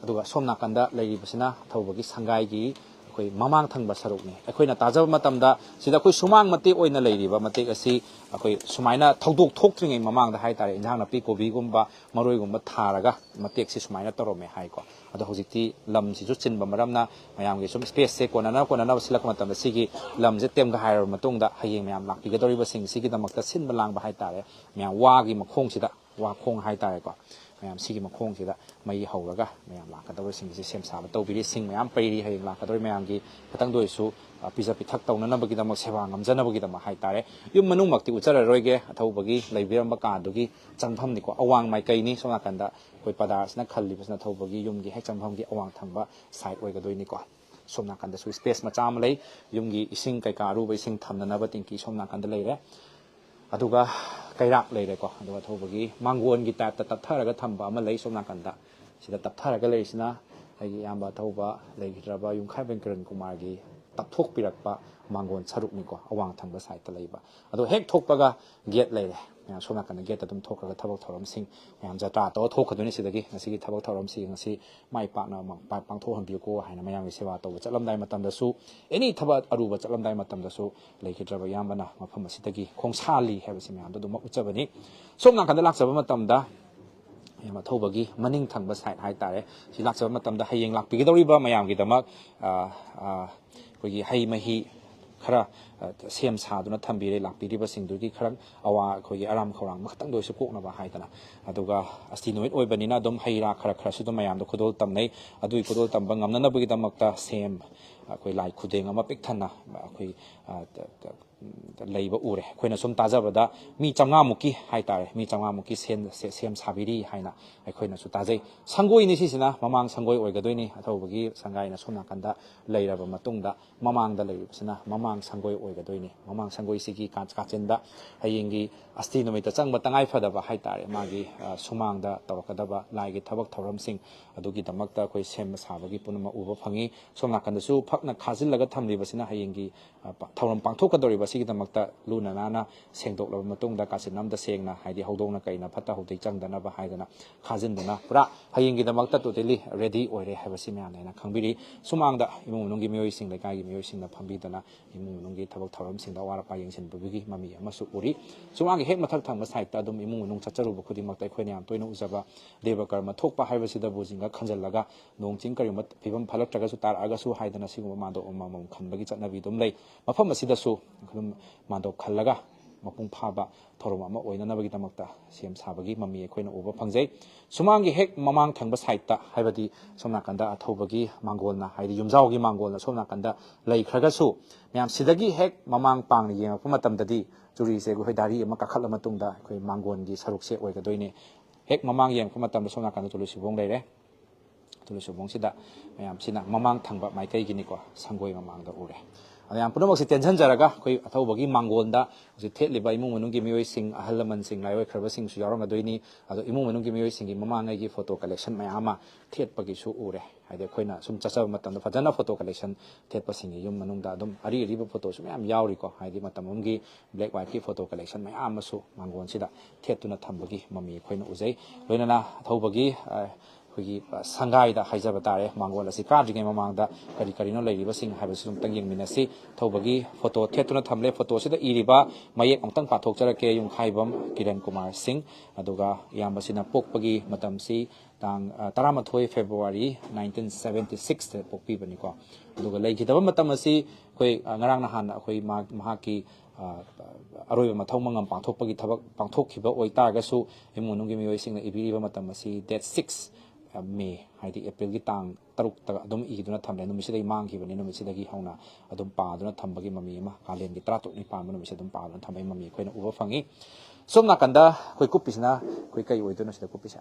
ꯑꯗꯨꯒ ꯁꯣꯝ ꯅꯥꯀꯟꯗ ꯂꯩꯔꯤꯕꯁꯤꯅ ꯑꯊꯧꯕꯒꯤ ꯁꯪꯒꯥꯏꯒꯤ ꯑꯩꯈꯣꯏ ꯃꯃꯥꯡ ꯊꯪꯕ ꯁꯔꯨꯛꯅꯤ꯫ ꯑꯩꯈꯣꯏꯅ ꯇꯥꯖꯕ ꯃꯇꯝꯗ ꯁꯤꯗ ꯑꯩꯈꯣꯏ ꯁꯨꯃꯥꯡ ꯃꯇꯦꯛ ꯑꯣꯏꯅ ꯂꯩꯔꯤꯕ ꯃꯇꯦꯛ ꯑꯁꯤ ꯑꯩꯈꯣꯏ ꯁꯨꯃꯥꯏꯅ ꯊꯧꯗꯣꯛ ꯊꯣꯛꯇ꯭ꯔꯤꯉꯩ ꯃꯃꯥꯡꯗ ꯍꯥꯏꯇꯥꯔꯦ, ꯏꯟꯖꯥꯡ ꯅꯥꯄꯤ ꯀꯣꯕꯤꯒꯨꯝꯕ ꯃꯔꯣꯏꯒꯨꯝꯕ ꯊꯥꯔꯒ ꯃꯇꯦꯛꯁꯤ ꯁꯨꯃꯥꯏꯅ ꯇꯧꯔꯝꯃꯦ ꯍꯥꯏꯀꯣ꯫ ꯑꯗꯣ ꯍꯧꯖꯤꯛꯇꯤ ꯂꯝꯁꯤꯁꯨ ꯆꯤꯟꯕ ꯃꯔꯝꯅ ꯃꯌꯥꯝꯒꯤ ꯁꯨꯝ ꯁ꯭ꯄꯦꯁꯁꯦ ꯀꯣꯟꯅꯅ ꯀꯣꯟꯅꯅꯕ ꯁꯤꯜꯂꯛꯄ ꯃꯇꯝꯗ ꯁꯤꯒꯤ ꯂꯝꯁꯦ ꯇꯦꯝꯒꯥꯏꯔꯕ ꯃꯇꯨꯡꯗ ꯍꯌꯦꯡ ꯃꯌꯥꯝ ꯂꯥꯛꯄꯤꯒꯗꯧꯔꯤꯕꯁꯤꯡꯁꯤꯒꯤꯗꯃꯛꯇ ꯁꯤꯟꯕ ꯂꯥꯡꯕ ꯍꯥꯏꯇꯥꯔꯦ, ꯃꯌꯥꯝ ꯋꯥꯒꯤ ꯃꯈꯣꯡꯁꯤꯗ, ꯋꯥꯈꯣꯡ ꯍꯥꯏꯇꯥꯔꯦꯀꯣ, ꯃꯌꯥꯝ ꯁꯤꯒꯤ ꯃꯈꯣꯡꯁꯤꯗ ꯃꯩ ꯍꯧꯔꯒ ꯃꯌꯥꯝ ꯂꯥꯛꯀꯗꯧꯔꯤꯕꯁꯤꯡꯁꯤ ꯁꯦꯝ ꯁꯥꯕ ꯇꯧꯕꯤꯔꯤ꯫ ꯁꯤꯡ ꯃꯌꯥꯝ ꯄꯩꯔꯤ, ꯍꯌꯦꯡ ꯂꯥꯛꯀꯗꯧꯔꯤ ꯃꯌꯥꯝꯒꯤ ꯈꯤꯇꯪꯗ ꯑꯣꯏꯔꯁꯨ, ꯑ, ꯄꯤꯖ ꯄꯤꯊꯛ ꯇꯧꯅꯅꯕꯒꯤꯗꯃꯛ, ꯁꯦꯕꯥ ꯉꯝꯖꯅꯕꯒꯤꯗꯃꯛ ꯍꯥꯏꯇꯥꯔꯦ꯫ ꯌꯨꯝ ꯃꯅꯨꯡꯃꯛꯇꯤ ꯎꯠꯆꯔꯔꯣꯏꯒꯦ, ꯑꯊꯧꯕꯒꯤ ꯂꯩꯕꯤꯔꯝꯕ ꯀꯥꯗꯨꯒꯤ ꯆꯪꯐꯝꯅꯤꯀꯣ, ꯑꯋꯥꯡ ꯃꯥꯏꯀꯩꯅꯤ꯫ ꯁꯣꯝ ꯅꯥꯀꯟꯗ ꯑꯩꯈꯣꯏ ꯄꯗꯥꯔꯁꯤꯅ ꯈꯜꯂꯤꯕꯁꯤꯅ ꯑꯊꯧꯕꯒꯤ ꯌꯨꯝꯒꯤ ꯍꯦꯛ ꯆꯪꯐꯝꯒꯤ ꯑꯋꯥꯡ ꯊꯪꯕ ꯁꯥꯏꯠ ꯑꯣꯏꯒꯗꯣꯏꯅꯤꯀꯣ꯫ ꯁꯣꯝ ꯅꯥꯀꯟꯗꯁꯨ ꯁ꯭ꯄꯦꯁ ꯃꯆꯥ ꯑꯃ ꯂꯩ꯫ ꯌꯨꯝꯒꯤ ꯏꯁꯤꯡ ꯀꯩꯀꯥ, ꯑꯔꯨꯕ ꯏꯁꯤꯡ ꯊꯝꯅꯅꯕ ꯇꯦꯡꯀꯤ ꯁꯣꯝ ꯅꯥꯀꯟꯗ ꯂꯩꯔꯦ꯫ ꯑꯗꯨꯒ ꯀꯩꯔꯥꯛ ꯂꯩꯔꯦꯀꯣ꯫ ꯑꯗꯨꯒ ꯑꯊꯧꯕꯒꯤ ꯃꯥꯡꯒꯣꯟꯒꯤ ꯇꯥꯏꯞꯇ ꯇꯞꯊꯔꯒ ꯊꯝꯕ ꯑꯃ ꯂꯩ ꯁꯣꯝ ꯅꯥꯀꯟꯗ꯫ ꯁꯤꯗ ꯇꯞꯊꯔꯒ ꯂꯩꯔꯤꯁꯤꯅ ꯑꯩꯒꯤ ꯏꯌꯥꯝꯕ ꯑꯊꯧꯕ ꯂꯩꯈꯤꯗ꯭ꯔꯕ ꯌꯨꯝꯈꯥꯏꯕꯝ ꯀꯤꯔꯟ ꯀꯨꯃꯥꯔꯒꯤ ꯇꯞꯊꯣꯛꯄꯤꯔꯛꯄ ꯃꯥꯡꯒꯣꯟ ꯁꯔꯨꯛꯅꯤꯀꯣ, ꯑꯋꯥꯡ ꯊꯪꯕ ꯁꯥꯏꯠꯇ ꯂꯩꯕ꯫ ꯑꯗꯣ ꯍꯦꯛ ꯊꯣꯛꯄꯒ ꯒꯦꯠ ꯂꯩꯔꯦ꯫ ꯃꯌꯥꯝ ꯁꯣꯝ ꯅꯥꯀꯟꯗ ꯒꯦꯠꯇ ꯑꯗꯨꯝ ꯊꯣꯛꯈ꯭ꯔꯒ ꯊꯕꯛ ꯊꯧꯔꯝꯁꯤꯡ ꯃꯌꯥꯝ ꯖꯇ꯭ꯔꯥ ꯇꯧꯔ ꯊꯣꯛꯀꯗꯣꯏꯅꯤ꯫ ꯁꯤꯗꯒꯤ ꯉꯁꯤꯒꯤ ꯊꯕꯛ ꯊꯧꯔꯝꯁꯤ ꯉꯁꯤ ꯃꯥꯏ ꯄꯥꯛꯅ ꯃ-, ꯄꯥ-, ꯄꯥꯡꯊꯣꯛꯍꯟꯕꯤꯌꯨꯀꯣ ꯍꯥꯏꯅ ꯃꯌꯥꯝꯒꯤ ꯁꯦꯕꯥ ꯇꯧꯕ ꯆꯠꯂꯝꯗꯥꯏ ꯃꯇꯝꯗꯁꯨ, ꯑꯦꯅꯤ ꯊꯕꯛ ꯑꯔꯨꯕ ꯆꯠꯂꯝꯗꯥꯏ ꯃꯇꯝꯗꯁꯨ ꯂꯩꯈꯤꯗ꯭ꯔꯕ ꯏꯌꯥꯝꯕꯅ ꯃꯐꯝ ꯑꯁꯤꯗꯒꯤ ꯈꯣꯡꯁꯥꯜꯂꯤ ꯍꯥꯏꯕꯁꯤ ꯃꯌꯥꯝꯗ ꯑꯗꯨꯃꯛ ꯎꯠꯆꯕꯅꯤ꯫ ꯁꯣꯝ ꯅꯥꯀꯟꯗ ꯂꯥꯛꯆꯕ ꯃꯇꯝꯗ ꯃꯌꯥꯝ ꯑꯊꯧꯕꯒꯤ ꯃꯅꯤꯡ ꯊꯪꯕ ꯁꯥꯏꯠ ꯍꯥꯏꯇꯥꯔꯦ, ꯁꯤ ꯂꯥꯛꯆꯕ ꯃꯇꯝꯗ ꯍꯌꯦꯡ ꯂꯥꯛꯄꯤꯒꯗꯧꯔꯤꯕ ꯃꯌꯥꯝꯒꯤꯗꯃꯛ, ꯑ, ꯑ, ꯑꯩꯈꯣꯏꯒꯤ ꯍꯩ ꯃꯍꯤ ꯈꯔ, ꯑ, ꯁꯦꯝ ꯁꯥꯗꯨꯅ ꯊꯝꯕꯤꯔꯦ꯫ ꯂꯥꯛꯄꯤꯔꯤꯕꯁꯤꯡꯗꯨꯒꯤ ꯈꯔ ꯑꯋꯥ, ꯑꯩꯈꯣꯏꯒꯤ ꯑꯔꯥꯝ ꯈꯧꯔꯥꯡꯕ ꯈꯛꯇꯪꯗ ꯑꯣꯏꯔꯁꯨ ꯀꯣꯛꯅꯕ ꯍꯥꯏꯗꯅ꯫ ꯑꯗꯨꯒ ꯑꯁꯇꯤ ꯅꯨꯃꯤꯠ ꯑꯣꯏꯕꯅꯤꯅ ꯑꯗꯨꯝ ꯍꯩ ꯔꯥ ꯈꯔ ꯈꯔꯁꯨ ꯑꯗꯨꯝ ꯃꯌꯥꯝꯗ ꯈꯨꯗꯣꯜ ꯇꯝꯅꯩ꯫ ꯑꯗꯨꯒꯤ ꯈꯨꯗꯣꯜ ꯇꯝꯕ ꯉꯝꯅꯅꯕꯒꯤꯗꯃꯛꯇ ꯁꯦꯝ, ꯑꯩꯈꯣꯏ ꯂꯥꯏ ꯈꯨꯗꯦꯡ ꯑꯃ ꯄꯤꯛ ꯊꯟꯅ ꯑꯩꯈꯣꯏ, ꯑ, ꯇ-, ꯇ-, ꯂꯩꯕ ꯎꯔꯦ꯫ ꯑꯩꯈꯣꯏꯅ ꯁꯨꯝ ꯇꯥꯖꯕꯗ ꯃꯤ ꯆꯥꯝꯃꯉꯥꯃꯨꯛꯀꯤ ꯍꯥꯏꯇꯥꯔꯦ, ꯃꯤ ꯆꯥꯝꯃꯉꯥꯃꯨꯛꯀꯤ ꯁꯦꯝ, ꯁꯦ-, ꯁꯦꯝ ꯁꯥꯕꯤꯔꯤ ꯍꯥꯏꯅ ꯑꯩꯈꯣꯏꯅꯁꯨ ꯇꯥꯖꯩ꯫ ꯁꯪꯒꯣꯏꯅꯤ ꯁꯤꯁꯤꯅ, ꯃꯃꯥꯡ ꯁꯪꯒꯣꯏ ꯑꯣꯏꯒꯗꯣꯏꯅꯤ꯫ ꯑꯊꯧꯕꯒꯤ ꯁꯪꯒꯥꯏꯅ ꯁꯣꯝ ꯅꯥꯀꯟꯗ ꯂꯩꯔꯕ ꯃꯇꯨꯡꯗ ꯃꯃꯥꯡꯗ ꯂꯩꯔꯤꯕꯁꯤꯅ ꯃꯃꯥꯡ ꯁꯪꯒꯣꯏ ꯑꯣꯏꯒꯗꯣꯏꯅꯤ꯫ ꯃꯃꯥꯡ ꯁꯪꯒꯣꯏꯁꯤꯒꯤ ꯀꯥ-, ꯀꯥꯆꯤꯟꯗ ꯍꯌꯦꯡꯒꯤ ꯑꯁꯇꯤ ꯅꯨꯃꯤꯠꯇ ꯆꯪꯕ ꯇꯉꯥꯏ ꯐꯗꯕ ꯍꯥꯏꯇꯥꯔꯦ, ꯃꯥꯒꯤ, ꯑ, ꯁꯨꯃꯥꯡꯗ ꯇꯧꯔꯛꯀꯗꯕ ꯂꯥꯏꯒꯤ ꯊꯕꯛ ꯊꯧꯔꯝꯁꯤꯡ ꯑꯗꯨꯒꯤꯗꯃꯛꯇ ꯑꯩꯈꯣꯏ ꯁꯦꯝꯕ ꯁꯥꯕꯒꯤ ꯄꯨꯝꯅꯃꯛ ꯎꯕ ꯐꯪꯉꯤ꯫ ꯁꯣꯝ ꯅꯥꯀꯟꯗꯁꯨ ꯐꯛꯅ ꯈꯥꯖꯤꯜꯂꯒ ꯊꯝꯂꯤꯕꯁꯤꯅ ꯍꯌꯦꯡꯒꯤ, ꯑ, ꯄ-, ꯊꯧꯔꯝ ꯄꯥꯡꯊꯣꯛꯀꯗꯧꯔꯤꯕ ꯑꯁꯤꯒꯤꯗꯃꯛꯇ ꯂꯨꯅ ꯅꯥꯟꯅ ꯁꯦꯡꯗꯣꯛꯂꯕ ꯃꯇꯨꯡꯗ ꯀꯥꯆꯤꯟ ꯑꯃꯗ ꯁꯦꯡꯅ, ꯍꯥꯏꯗꯤ ꯍꯧꯗꯣꯡꯅ ꯀꯩꯅ ꯐꯠꯇ ꯍꯥꯎꯗꯤ ꯆꯪꯗꯅꯕ ꯍꯥꯏꯗꯅ ꯈꯥꯖꯤꯟꯗꯅ ꯄꯨꯔꯥ ꯍꯌꯦꯡꯒꯤꯗꯃꯛꯇ totally ready ꯑꯣꯏꯔꯦ ꯍꯥꯏꯕꯁꯤ ꯃꯌꯥꯝꯅ ꯍꯦꯟꯅ ꯈꯪꯕꯤꯔꯤ꯫ ꯁꯨꯃꯥꯡꯗ ꯏꯃꯨꯡ ꯃꯅꯨꯡꯒꯤ ꯃꯤꯑꯣꯏꯁꯤꯡ, ꯂꯩꯀꯥꯏꯒꯤ ꯃꯤꯑꯣꯏꯁꯤꯡꯅ ꯐꯝꯕꯤꯗꯅ ꯏꯃꯨꯡ ꯃꯅꯨꯡꯒꯤ ꯊꯕꯛ ꯊꯧꯔꯝꯁꯤꯡꯗ ꯑꯋꯥꯠ ꯑꯄꯥ ꯌꯦꯡꯁꯤꯟꯕꯒꯤ ꯃꯃꯤ ꯑꯃꯁꯨ ꯎꯔꯤ꯫ ꯁꯨꯃꯥꯡꯒꯤ ꯍꯦꯛ ꯃꯊꯛ ꯊꯪꯕ ꯁꯥꯏꯠꯇ ꯑꯗꯨꯝ ꯏꯃꯨꯡ ꯃꯅꯨꯡ ꯆꯠꯆꯔꯨꯕ ꯈꯨꯗꯤꯡꯃꯛꯇ ꯑꯩꯈꯣꯏꯅ ꯌꯥꯝ ꯇꯣꯏꯅ ꯎꯖꯕ ꯗꯦꯕ ꯀꯔꯃ ꯊꯣꯛꯄ ꯍꯥꯏꯕꯁꯤꯗꯕꯨ ꯖꯤꯡꯒ ꯈꯟꯖꯜꯂꯒ ꯅꯣꯡ ꯆꯤꯡ ꯀꯔꯤꯒꯨꯝꯕ ꯐꯤꯕꯝ ꯐꯠꯂꯛꯇ꯭ꯔꯒꯁꯨ, ꯇꯥꯔꯛꯑꯒꯁꯨ ꯍꯥꯏꯗꯅ ꯁꯤꯒꯨꯝꯕ ꯃꯥꯟꯗꯣꯞ ꯑꯃꯃꯝ ꯈꯟꯕꯒꯤ ꯆꯠꯅꯕꯤ ꯑꯗꯨꯝ ꯂꯩ꯫ ꯃꯐꯝ ꯑꯁꯤꯗꯁꯨ ꯑꯗꯨꯝ ꯃꯥꯟꯗꯣꯞ ꯈꯜꯂꯒ ꯃꯄꯨꯡ ꯐꯥꯕ ꯊꯧꯔꯝ ꯑꯃ ꯑꯣꯏꯅꯅꯕꯒꯤꯗꯃꯛꯇ ꯁꯦꯝ ꯁꯥꯕꯒꯤ ꯃꯃꯤ ꯑꯩꯈꯣꯏꯅ ꯎꯕ ꯐꯪꯖꯩ꯫ ꯁꯨꯃꯥꯡꯒꯤ ꯍꯦꯛ ꯃꯃꯥꯡ ꯊꯪꯕ ꯁꯥꯏꯠꯇ, ꯍꯥꯏꯕꯗꯤ ꯁꯣꯝ ꯅꯥꯀꯟꯗ ꯑꯊꯧꯕꯒꯤ ꯃꯥꯡꯒꯣꯜꯅ, ꯍꯥꯏꯗꯤ ꯌꯨꯝꯖꯥꯎꯒꯤ ꯃꯥꯡꯒꯣꯜꯅ ꯁꯣꯝ ꯅꯥꯀꯟꯗ ꯂꯩꯈ꯭ꯔꯒꯁꯨ, ꯃꯌꯥꯝ ꯁꯤꯗꯒꯤ ꯍꯦꯛ ꯃꯃꯥꯡ ꯄꯥꯡꯅ ꯌꯦꯡꯉꯛꯄ ꯃꯇꯝꯗꯗꯤ ꯆꯨꯔꯤꯁꯦ ꯑꯩꯈꯣꯏ ꯗꯥꯏꯔꯤ ꯑꯃ ꯀꯥꯈꯠꯂ ꯃꯇꯨꯡꯗ ꯑꯩꯈꯣꯏ ꯃꯥꯡꯒꯣꯟꯒꯤ ꯁꯔꯨꯛꯁꯦ ꯑꯣꯏꯒꯗꯣꯏꯅꯤ꯫ ꯍꯦꯛ ꯃꯃꯥꯡ ꯌꯦꯡꯉꯛꯄ ꯃꯇꯝꯗ ꯁꯣꯝ ꯅꯥꯀꯟꯗ ꯇꯨꯜꯂꯨ ꯁꯤꯕꯣꯡ ꯂꯩꯔꯦ꯫ ꯇꯨꯜꯂꯨ ꯁꯤꯕꯣꯡꯁꯤꯗ ꯃꯌꯥꯝꯁꯤꯅ ꯃꯃꯥꯡ ꯊꯪꯕ ꯃꯥꯏꯀꯩꯒꯤꯅꯤꯀꯣ, ꯁꯪꯒꯣꯏ ꯃꯃꯥꯡꯗ ꯎꯔꯦ꯫ ꯃꯌꯥꯝ ꯄꯨꯝꯅꯃꯛꯁꯤ ꯇꯦꯟꯁꯤꯟꯖꯔꯒ ꯑꯩꯈꯣꯏ ꯑꯊꯧꯕꯒꯤ ꯃꯥꯡꯒꯣꯟꯗ ꯍꯧꯖꯤꯛ ꯊꯦꯠꯂꯤꯕ ꯏꯃꯨꯡ ꯃꯅꯨꯡꯒꯤ ꯃꯤꯑꯣꯏꯁꯤꯡ, ꯑꯍꯜ ꯂꯃꯟꯁꯤꯡ, ꯂꯥꯏꯑꯣꯏꯈ꯭ꯔꯕꯁꯤꯡꯁꯨ ꯌꯥꯎꯔꯝꯒꯗꯣꯏꯅꯤ꯫ ꯑꯗꯣ ꯏꯃꯨꯡ ꯃꯅꯨꯡꯒꯤ ꯃꯤꯑꯣꯏꯁꯤꯡꯒꯤ ꯃꯃꯥꯡꯉꯩꯒꯤ ꯐꯣꯇꯣ ꯀꯂꯦꯛꯁꯟ ꯃꯌꯥꯝ ꯑꯃ ꯊꯦꯠꯄꯒꯤꯁꯨ ꯎꯔꯦ꯫ ꯍꯥꯏꯗꯤ ꯑꯩꯈꯣꯏꯅ ꯁꯨꯝ ꯆꯠꯆꯕ ꯃꯇꯝꯗ ꯐꯖꯅ ꯐꯣꯇꯣ ꯀꯂꯦꯛꯁꯟ ꯊꯦꯠꯄꯁꯤꯡꯒꯤ ꯌꯨꯝ ꯃꯅꯨꯡꯗ ꯑꯗꯨꯝ ꯑꯔꯤ ꯑꯔꯤꯕ ꯐꯣꯇꯣꯁꯨ ꯃꯌꯥꯝ ꯌꯥꯎꯔꯤꯀꯣ꯫ ꯍꯥꯏꯗꯤ ꯃꯇꯝ ꯑꯃꯒꯤ ꯕ꯭ꯂꯦꯛ ꯋꯥꯏꯠꯀꯤ ꯐꯣꯇꯣ ꯀꯂꯦꯛꯁꯟ ꯃꯌꯥꯝ ꯑꯃꯁꯨ ꯃꯥꯡꯒꯣꯟꯁꯤꯗ ꯊꯦꯠꯇꯨꯅ ꯊꯝꯕꯒꯤ ꯃꯃꯤ ꯑꯩꯈꯣꯏꯅ ꯎꯖꯩ꯫ ꯂꯣꯏꯅꯅ ꯑꯊꯧꯕꯒꯤ ꯑꯩꯈꯣꯏꯒꯤ ꯁꯪꯒꯥꯏꯗ ꯍꯥꯏꯖꯕ ꯇꯥꯔꯦ, ꯃꯥꯡꯒꯣꯜ ꯑꯁꯤ ꯀꯥꯗ꯭ꯔꯤꯉꯩ ꯃꯃꯥꯡꯗ ꯀꯔꯤ ꯀꯔꯤꯅꯣ ꯂꯩꯔꯤꯕꯁꯤꯡ ꯍꯥꯏꯕꯁꯤ ꯑꯗꯨꯝꯇꯪ ꯌꯦꯡꯃꯤꯟꯅꯁꯤ꯫ ꯑꯊꯧꯕꯒꯤ ꯐꯣꯇꯣ ꯊꯦꯠꯇꯨꯅ ꯊꯝꯂꯦ꯫ ꯐꯣꯇꯣꯁꯤꯗ ꯏꯔꯤꯕ ꯃꯌꯦꯛ ꯑꯃꯨꯛꯇꯪ ꯄꯥꯊꯣꯛꯆꯔꯛꯀꯦ꯫ ꯌꯨꯝꯈꯥꯏꯕꯝ ꯀꯤꯔꯟ ꯀꯨꯃꯥꯔ ꯁꯤꯡ, ꯑꯗꯨꯒ ꯏꯌꯥꯝꯕꯁꯤꯅ ꯄꯣꯛꯄꯒꯤ ꯃꯇꯝꯁꯤ ꯇꯥꯡ, ꯑ, ꯇꯔꯥꯃꯥꯊꯣꯏ ꯐꯦꯕ꯭ꯔꯨꯋꯥꯔꯤ ꯅꯥꯏꯟꯇꯤꯟ ꯁꯕꯦꯟꯇꯤ ꯁꯤꯛꯁꯇ ꯄꯣꯛꯄꯤꯕꯅꯤꯀꯣ꯫ ꯑꯗꯨꯒ ꯂꯩꯈꯤꯗꯕ ꯃꯇꯝ ꯑꯁꯤ ꯑꯩꯈꯣꯏ, ꯑ, ꯉꯔꯥꯡ ꯅꯍꯥꯟ ꯑꯩꯈꯣꯏ ꯃꯍꯥꯛ-, ꯃꯍꯥꯛꯀꯤ, ꯑ, ꯑꯔꯣꯏꯕ ꯃꯊꯧ ꯃꯉꯝ ꯄꯥꯡꯊꯣꯛꯄꯒꯤ ꯊꯕꯛ ꯄꯥꯡꯊꯣꯛꯈꯤꯕ ꯑꯣꯏꯇꯥꯔꯒꯁꯨ, ꯏꯃꯨꯡ ꯃꯅꯨꯡꯒꯤ ꯃꯤꯑꯣꯏꯁꯤꯡꯅ ꯏꯕꯤꯔꯤꯕ ꯃꯇꯝ ꯑꯁꯤ date six, ꯑ, May, ꯍꯥꯏꯗꯤ Aprilꯒꯤ ꯇꯥꯡ ꯇꯔꯨꯛꯇ ꯑꯗꯨꯝ ꯏꯗꯨꯅ ꯊꯝꯂꯦ꯫ ꯅꯨꯃꯤꯠꯁꯤꯗꯒꯤ ꯃꯥꯡꯈꯤꯕꯅꯤ, ꯅꯨꯃꯤꯠꯁꯤꯗꯒꯤ ꯍꯧꯅ ꯑꯗꯨꯝ ꯄꯥꯗꯨꯅ ꯊꯝꯕꯒꯤ ꯃꯃꯤ ꯑꯃ, ꯀꯥꯂꯦꯟꯒꯤ ꯇꯔꯥꯇꯔꯨꯛꯅꯤ ꯄꯥꯟꯕ ꯅꯨꯃꯤꯠꯁꯤꯗ ꯑꯗꯨꯝ ꯄꯥꯗꯨꯅ ꯊꯝꯕꯒꯤ ꯃꯃꯤ ꯑꯩꯈꯣꯏꯅ ꯎꯕ ꯐꯪꯉꯤ꯫ ꯁꯣꯝ ꯅꯥꯀꯟꯗ ꯑꯩꯈꯣꯏ ꯀꯨꯞꯄꯤꯁꯤꯅ ꯑꯩꯈꯣꯏ ꯀꯩ ꯑꯣꯏꯗꯣꯏꯅꯣ ꯁꯤꯗ ꯀꯨꯞꯄꯤꯁꯦ?